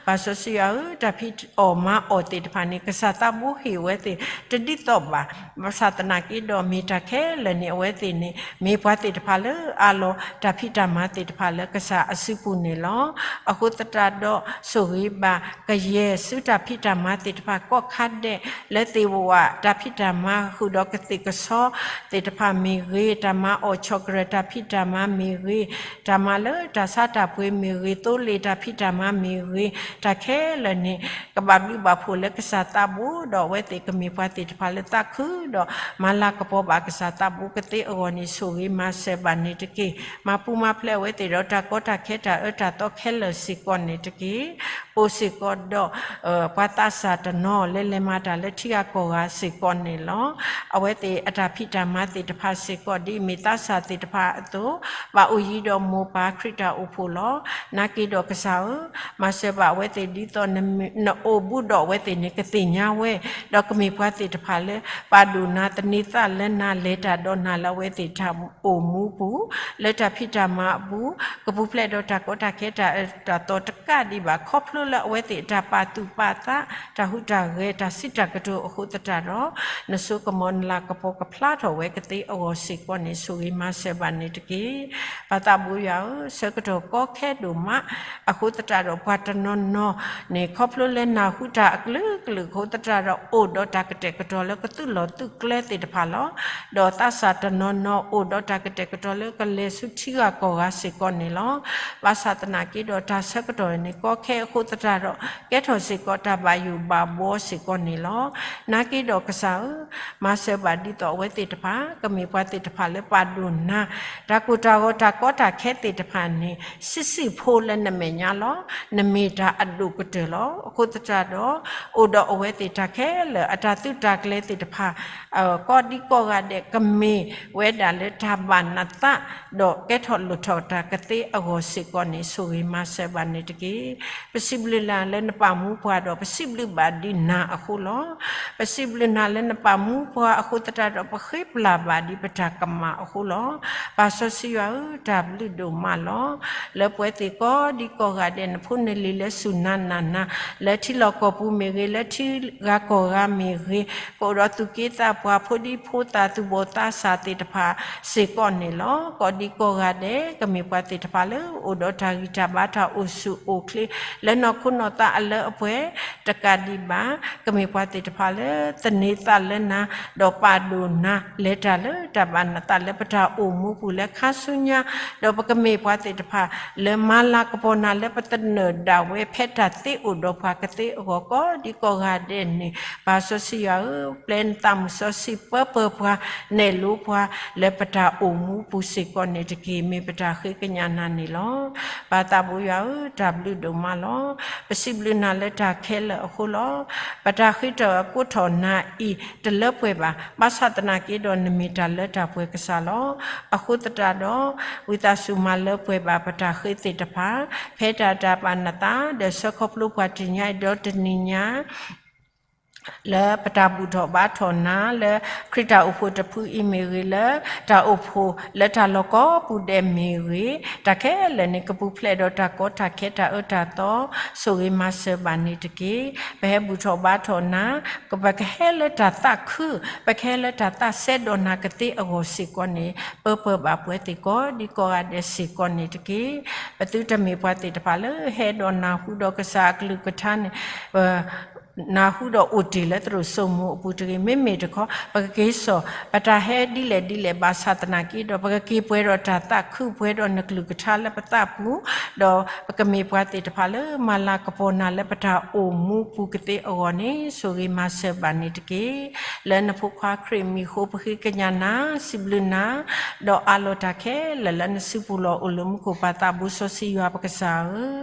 ပၢ်စီဆှံယွၤဧၢ, တၢ်ဖံးအီၣ်မၤအီၣ်သ့ၣ်တဖၣ်န့ၣ် ကစၢ်သးဘိဟ့ၣ်ဝဲသ့ၣ်တဒ်သိးဘၣ်. ဘၣ်ဆၣ်သနာ်က့ဒီး မ့ၢ်တၢ်ခဲလၢာ်န့ၣ် အဝဲသ့ၣ်န့ၣ် မ့ၢ်ပှၤသ့ၣ်တဖၣ်လၢအးလီၤတၢ်ဖံးတၢ်မၤသ့ၣ်တဖၣ်လၢကစၢ်အစုပူၤန့ၣ်လီၤ. အဃိသတးဒီး ဆိၣ်ဂ့ၤဘၣ်ကယဲၢ်ဆူတၢ်ဖံးတၢ်မၤသ့ၣ်တဖၣ်ကိးခါဒဲး လၢသ့ၣ်ဝးတၢ်ဖံးတၢ်မၤဃုာ်ဒီးကသ့ၣ်ကဆီသ့ၣ်တဖၣ်မ့ၢ်ဂ့ၤ, တၢ်မၤအီၣ်ဆီၣ်ကရၢၢ်တၢ်ဖံးတၢ်မၤမ့ၢ်ဂ့ၤ, တၢ်မၤလၢတၢ်ဆါတၢ်ပှ့ၤမ့ၢ်ဂ့ၤ, သိလ့ၣ်တၢ်ဖံးတၢ်မၤမ့ၢ်ဂ့ၤ, တၢ်ခဲလၢာ်န့ၣ် ကဘၣ်ဘျုးဘၣ်ဖှိၣ်လၢကစၢ်သးဘိ ဒီးအဝဲသ့ၣ်ကမ့ၢ်ပှၤသ့ၣ်တဖၣ်လၢသးခုဒီး မၤလၤကပီၤဘၣ်ကစၢ်သးဘိကသ့အဂီၢ်န့ၣ် ဆိၣ်ဂ့ၤမၤစၢၤဘၣ်န့ၣ်တက့ၢ်. မၤပူၤမၤဖျဲးအဝဲသ့ၣ်ဒီးတၢ်ကီတၢ်ခဲ တၢ်အၢတၢ်သီခဲလၢာ်စ့ၢ်ကီးန့ၣ်တက့ၢ်. အိၣ်စ့ၢ်ကီးဒီး ပှၤသးစၢ်တနီၤလၢလဲၤမၤတၢ်လၢထံဂၤကီၢ်ဂၤစ့ၢ်ကီးန့ၣ်လီၤ. အဝဲသ့ၣ်အတၢ်ဖံးတၢ်မၤသ့ၣ်တဖၣ်စ့ၢ်ကီး ဒ်အမ့ၢ်သးစၢ်သ့ၣ်တဖၣ်အသိး ဘၣ်အိၣ်ယံၤဒီးမိၢ်ပၢ်ခရံာ်တၢ်အိၣ်ဖှိၣ်လီၤ. နာ်က့ဒီးကစၢ်ဧၢ, မၤစၢၤဘၣ်အဝဲသ့ၣ်ဒ်သိးနအိၣ်ဘူးဒီးအဝဲသ့ၣ်န့ၣ် ကသ့ၣ်ညါဝဲ, ဒီးကမ့ၢ်ပှၤသ့ၣ်တဖၣ်လၢ ပာ်ဒိၣ်နၤသန့ၤသးလၢနၤ လဲၤတၢ်ဒီးနၤလၢအဝဲသ့ၣ်တၢ်အိၣ်မူပူၤ, လၢတၢ်ဖံးတၢ်မၤအပူၤ, ကပူၤဖျဲးဒီးတၢ်ကီတၢ်ခဲ တၢ်အၢတၢ်သီတကးဒံးဘၣ် ခီဖျိလၢအဝဲသ့ၣ်အတၢ်ပာ်သူၣ်ပာ်သး တၢ်ဟူးတၢ်ဂဲၤ တၢ်စံးတၢ်ကတိၤအဃိသတးဒီး နစိကမီၤနလၤကပီၤကဖျါထီၣ်ဝဲကသ့အဂီၢ်စ့ၢ်ကီးန့ၣ် ဆိၣ်ဂ့ၤမၤစၢၤဘၣ်န့ၣ်တက့ၢ်. ပၢ်သးဘိယွၤဧၢ, ဆၢကတီၢ်ကီခဲဒိၣ်မး အဃိသတးဒီး ပှၤတနီၤနီၤန့ၣ် ခီဖျိလၢနၢ်ဟူတၢ်အကလုာ်ကလုာ်အဃိသတးဒီး အိၣ်ဒီးတၢ်ကတဲာ်ကတီၤလၢကသုးလီၢ်သုးကျဲသ့ၣ်တဖၣ်လီၤ. ဒီးသးစၢ်တနီၤနီၤ အိၣ်ဒီးတၢ်ကတဲာ်ကတီၤလၢကလဲၤဆူထံဂၤကီၢ်ဂၤစ့ၢ်ကီးန့ၣ်လီၤ. ဘၣ်ဆၣ်သနာ်က့ဒီး တၢ်ဆၢကတီၢ်န့ၣ် ကီခဲအဃိသတးဒီး ကဲထီၣ်စ့ၢ်ကီးတၢ်ဘၣ်ယိၣ်ဘၣ်ဘှီစ့ၢ်ကီးန့ၣ်လီၤ. နာ်က့ဒီးကစၢ်ဧၢ, မၤစၢၤဘၣ်ဒ်သိးအဝဲသ့ၣ်တဖၣ် ကမ့ၢ်ပှၤသ့ၣ်တဖၣ်လၢပာ်ဒိၣ်နၤ တၢ်ကိၢ်တၢ်ဂီၤ တၢ်ကီတၢ်ခဲသ့ၣ်တဖၣ်န့ၣ် ဆံးဆံးဖိလၢနမဲာ်ညါလီၤ. နမ့ၢ်တၢ်အဒိၣ်ကတၢၢ်လီၤ. အဃိသတးဒီး အိၣ်ဒီးအဝဲသ့ၣ်တၢ်ခဲလၢာ် အတၢ်သုးတၢ်ကျဲၤသ့ၣ်တဖၣ် ကိးဒံကိးဂၤဒဲး ကမ့ၢ်ဝဲဒၣ်လၢတၢ်ဘၣ်နသး ဒီးကဲထီၣ်လိၣ်ထီၣ်တၢ်ကသ့အဂီၢ်စ့ၢ်ကီးန့ၣ် ဆိၣ်ဂ့ၤမၤစၢၤဘၣ်န့ၣ်တက့ၢ်. ပစံး ပစံးဘျုးနၤလၢနပာ်မူပှၤဒီး ပစံးဘျုးဘၣ်ဒ်နၤအဃိလီၤ. ပစံးဘျုးနၤလၢနပာ်မူပှၤအဃိသတးဒီး ပဃ့ပျၢ်ဘၣ်ဒ်ပတၢ်ကမၣ်အဃိလီၤ. ပၢ်စီဆှံယွၤဧၢ, တၢ်ဘျုးဒိၣ်မးလီၤ. လၢပဝဲသ့ၣ်ကိးဒံကိးဂၤဒဲး နဖိနလံၤလၢစူၢ်နၤနာ်နၤ, လၢထံလီၢ်ကီၢ်ပူၤမ့ၢ်ဂ့ၤ, လၢထံဂၤကီၢ်ဂၤမ့ၢ်ဂ့ၤ, ကအိၣ်ဒီးသူၣ်က့သးပှၢ် ဖိဒံဖိသၣ် သူၣ်ဘီၣ်သးစၢ်သ့ၣ်တဖၣ်စ့ၢ်ကီးန့ၣ်လီၤ. ကိးဒံကိးဂၤဒဲး ကမ့ၢ်ပှၤသ့ၣ်တဖၣ်လၢအိၣ်ဒီးတၢ်ဂံၢ်တၢ်ဘါ တၢ်အိၣ်ဆူၣ်အိၣ်ချ့ လၢနီၢ်ခိနီၢ်သးအလၢအပှဲၤတကးဒံးဘၣ်, ကမ့ၢ်ပှၤသ့ၣ်တဖၣ်လၢသန့ၤသးလၢနၤ ဒီးပာ်ဒိၣ်နၤ လဲၤတၢ်လၢတၢ်ဘၣ်နသးလၢပတၢ်အိၣ်မူပူၤ လၢခါဆူညါ, ဒီးပကမ့ၢ်ပှၤသ့ၣ်တဖၣ်လၢမၤလၤကပီၤနၤ လၢပသနၢၣ်ဒၣ်ဝဲ ဖဲတၢ်သ့အိၣ်ဒီးပှၤကသ့အဂီၢ် ကိးဒံကိးဂၤဒဲးန့ၣ်, ပၢ်စီဆှံယွၤဧၢ, ပျဲနသးမုၢ်စီဆှံ ပၢပၢၢ်ပှၤ နဲၣ်လိပှၤ လၢပတၢ်အိၣ်မူပူၤစ့ၢ်ကီးန့ၣ်တက့ၢ်. မ့ၢ်ပတၢ်ဃ့ကညးနၤန့ၣ်လီၤ. ပၢ်သးဘိယွၤဧၢ, တၢ်ဘျုးဒိၣ်မးလီၤ. ပစံးဘျုးနၤလၢတၢ်ခဲလၢာ်အဃိလီၤ. ပတၢ်ဃ့ထီၣ်ကိးထီၣ်နၤအံၤ တလၢပှဲၤဘၣ်, ဘၣ်ဆၣ်သနာ်က့ဒီး နမ့ၢ်တၢ်လၢတၢ်ပှဲၤကစၢ်လီၤ. အဃိသတးဒီး ဝံသးစူၤမၤလၢပှဲၤဘၣ်ပတၢ်ဃ့သ့ၣ်တဖၣ် ဖဲတၢ်တၢ်ဘၣ်နသး ဒီးဆှၢခီဖျိပှၤတနံၤညါအံၤဒီးတနံၤညါ လၢပတၢ်ဘူၣ်ထီၣ်ဘါထီၣ်နၤ လၢခရံာ်တၢ်အိၣ်ဖှိၣ်တဖုအံၤမ့ၢ်ဂ့ၤ, လၢတၢ်အိၣ်ဖှိၣ်လၢတၢ်လီၢ်ကိးပူၤဒဲးမ့ၢ်ဂ့ၤ, တၢ်ခဲလၢာ်န့ၣ် ကပူၤဖျဲးဒီးတၢ်ကီတၢ်ခဲ တၢ်အၢတၢ်သီ ဆိၣ်ဂ့ၤမၤစၢၤဘၣ်န့ၣ်တက့ၢ်. ပဟဲဘူၣ်ထီၣ်ဘါထီၣ်နၤ, ပကဟဲလၢတၢ်သးခု, ပကဟဲလၢတၢ်သးစဲဒီးနၤကသ့အဂီၢ်စ့ၢ်ကီးန့ၣ် ပၢပၢၢ်ဘၣ်ပဝဲသ့ၣ်ကိးဒံကိးဂၤဒဲးစ့ၢ်ကီးန့ၣ်တက့ၢ်. ပသုတမ့ၢ်ပှၤသ့ၣ်တဖၣ်လၢဟဲဒီးနၢ်ဟူဒီးကစၢ်အကလုၢ်ကထါန့ၣ် နၢ်ဟူဒီးအိၣ်တ့ၢ်လၢသရိာ်စိမိၤအပူၤတဂ့ၤ. မ့မ့ၢ်တခီ ပကက့ၤစိာ် ပတၢ်ဟဲဒ်လဲၣ်ဒ်လဲၣ်ဘၣ်ဆၣ်သနာ်က့ဒီး ပကက့ၤပှဲၤဒီးတၢ်သးခု ပှဲၤဒီးနကလုၢ်ကထါလၢပသးပူၤ, ဒီးပကမ့ၢ်ပှၤသ့ၣ်တဖၣ်လၢမၤလၤကပီၤနၤလၢပတၢ်အိၣ်မူပူၤကသ့အဂီၢ်န့ၣ် ဆိၣ်ဂ့ၤမၤစၢၤဘၣ်န့ၣ်တက့ၢ်. လၢနဖိခွါခရံာ်မံၤအဃိ ပဃ့ကညးနၤ, စံးဘျုးနၤ, ဒီးအးလီၤတၢ်ခဲလၢာ်လၢနစုပူၤလီၤ. အိၣ်လၢမူခိၣ်ပၢ်သးဘိစီဆှံယွၤပကစၢ်ဧၢ,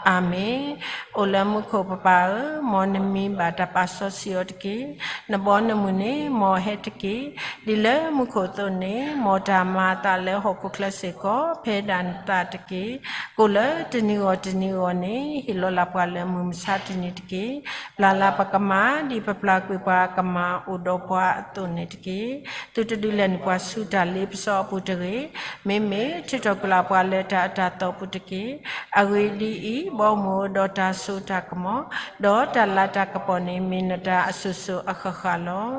အၤမ့ၣ်. အိၣ်လၢမူခိၣ်ပပၢ်ဧၢ, မ်နမံၤဘၣ်တၢ်ပာ်စီဆှံအီၤတက့ၢ်. နဘီနမုၢ်န့ၣ် မ်အဟဲတက့ၢ်. ဒ်လၢမူခိၣ်အသိးန့ၣ်, မ်တၢ်မၤအသးလၢဟီၣ်ခိၣ်ချၢစ့ၢ်ကီး ဖဲဒၣ်နသးတက့ၢ်. ကိၣ်လၢတနံၤဂီၤတနံၤဂီၤန့ၣ် ဟ့ၣ်လီၤလၢ်ပှၤလၢမုၢ်မဆါတနံၤတက့ၢ်. ပျၢ်လၢ်ပကမၣ် ဒ်ပပျၢ်ကွံာ်ပှၤကမၣ်အိၣ်ဒီးပှၤအသိးန့ၣ်တက့ၢ်. သုတဒုးလဲၤနုာ်ပှၤဆူတၢ်လ့ပစီအပူၤတဂ့ၤ. မ့မ့ၢ်ထုးထီၣ်ကွံာ်လၢ်ပှၤလၢတၢ်အၢတၢ်သီပူၤတက့ၢ်. အဂ့ၢ်ဒ်အံၤ, ဘီမုၢ်ဒီးတၢ်စိတၢ်ကမီၤ, ဒီးတၢ်လၤတၢ်ကပီၤန့ၣ် မ့ၢ်နတၢ်အစိၤစိၤအဃၣ်ဃၣ်လီၤ.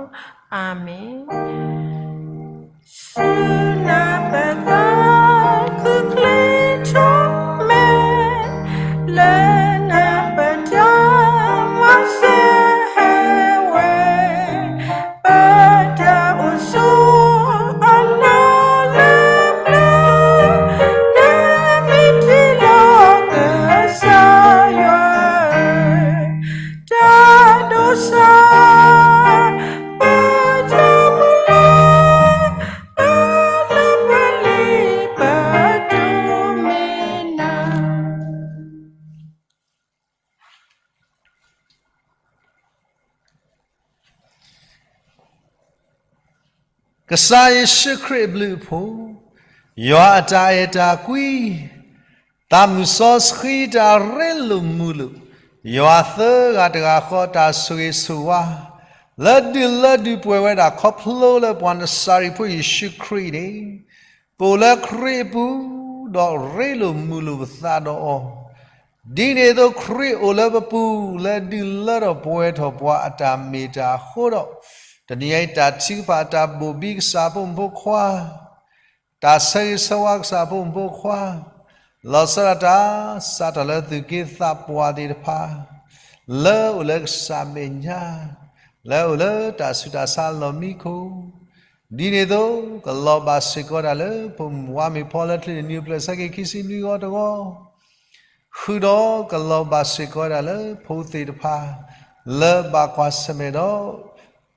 အၤမ့ၣ်. ဆူနၢ်ပၢၢ်သးခုချ့ထီၣ်မဲာ်, လၢနၢ်ပၢၢ်တၢ်မၤစၢၤဟဲဝဲ, ပတၢ်အိၣ်ဆူၣ်အနီၢ်လၢပျၢၤ, နမ့ၢ်ထံၣ်လီၤကစၢ်ယွၤ တၢ်ဒိးစၢ် ပတၢ်မုၢ်လၢ် ပလၢပှဲၤလံ ပတိၢ်မံၤနၤ. ကစၢ်ယ့ၣ်ၡူးခရံာ်အဘျုးအဖှိၣ်, ယွၤအတၢ်အဲၣ်တၢ်ကွံ, သးမုၢ်စီဆှံတၢ်ရ့လိာ်မုာ်လိာ်, ယွၤသၢဂၤတဂၤဃီတၢ်ဆိၣ်ဂ့ၤဆိၣ်ဝါ, လၢဒုးလၢဒုးပှဲၤဝဲဒၣ်ခီဖျိလၢပှၤနစၤရ့းဖိယ့ၣ်ၡူးခရံာ်န့ၣ်, ပအိၣ်လၢခရံာ်အပူၤ, ဒီးရ့လိာ်မုာ်လိာ်ပသးဒီးအီၤ, ဒ်န့ၣ်အသိးခရံာ်အိၣ်လၢပပူၤ လၢဒုးလၢထီၣ်ပှဲၤထီၣ်ပှၤအတၢ်မ့ၢ်တၢ်အဃိဒီး, တနံၤအံၤတၢ်ထုကဖၣ်တၢ်ဘိၣ်ဘံကစၢ်ဖိမုၣ်ဖိခွါ တၢ်ဆၢဂ့ၤဆၢဝါကစၢ်ဖိမုၣ်ဖိခွါ, လီၤဆီဒၣ်တၢ် စးထီၣ်လၢသူၣ်က့သးပှၢ်သ့ၣ်တဖၣ်, လၢအိၣ်လၢကစၢ်မဲာ်ညါ, လၢအိၣ်လၢတၢ်ဆူးတၢ်ဆါလီၢ်မံခိၣ်, ဒ်န့ၣ်အသိး ကလီၤဘၣ်စ့ၢ်ကီးဒၣ်လၢဖိမုၣ်ဝါမ့ၢ်ဖီလၢချံနွံဖျၢၣ်ဆၢက့ၤခံဆံနွံဂီၤတဂီၤ ဃုာ်ဒီးကလီၤဘၣ်စ့ၢ်ကီးဒၣ်လၢဖိသ့ၣ်တဖၣ်, လၢဘၣ်ကွၢ်ဆၢၣ်မဲာ်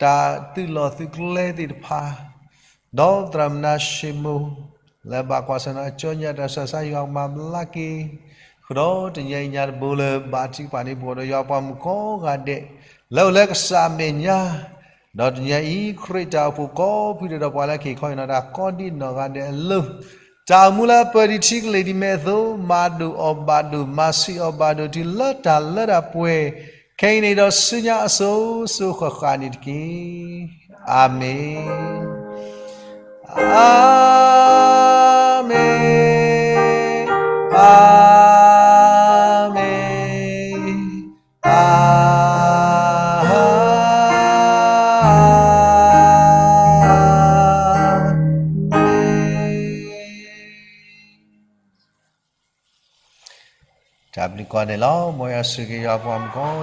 ဒီး တၢ်သုးလီၢ်သုးကျဲသ့ၣ်တဖၣ်, ဒီးသရၣ်မုၣ်နါၡ့မိၣ်, လၢဘၣ်ကွၢ်ဆၢၣ်မဲာ်ဒီးအကၠီညါတၢ်ဆူးတၢ်ဆါယွၤကမၤဘျါက့ၤ, ဃုာ်ဒီးတနံၤအံၤညါတဘိလၢဘၣ်ထုကဖၣ်န့ၢ်ပှၤဒီးယွၤပှၤမုၣ်ကိးဂၤဒဲး, လၢအိၣ်လၢကစၢ်အမဲာ်ညါ, ဒီးတနံၤအံၤခရံာ်တၢ်အိၣ်ဖှိၣ်ကိးဖုဒဲးဒီးပှၤလၢက့ၤခီအံၤနီၢ်တၢ်ကိးဒံးနီၢ်ဂၤဒဲးအလိၤ တၢ်အိၣ်မူလၢအပၢၢ်ဒံးထံကလ့ၢ်ဒံးမဲအသိး, မၤဒိၣ်အီၣ်ဘၣ်ဒိၣ်, မၤဆံးအီၣ်ဘၣ်ဒိၣ်တုၤလၢတၢ်လၢတၢ်ပှဲၤ, ခဲအံၤန့ၣ်ဒီးဆူညါအစိၤစိၤဃၣ်ဃၣ်န့ၣ်တက့ၢ်. အၤမ့ၣ်, အၤမ့ၣ်, အၤမ့ၣ်, အၤမ့ၣ်. တၢ်ဘျုးကီးန့ၣ်လီၤ. မ်ယွၤဆိၣ်ဂ့ၤယွၤပှၤမူကီး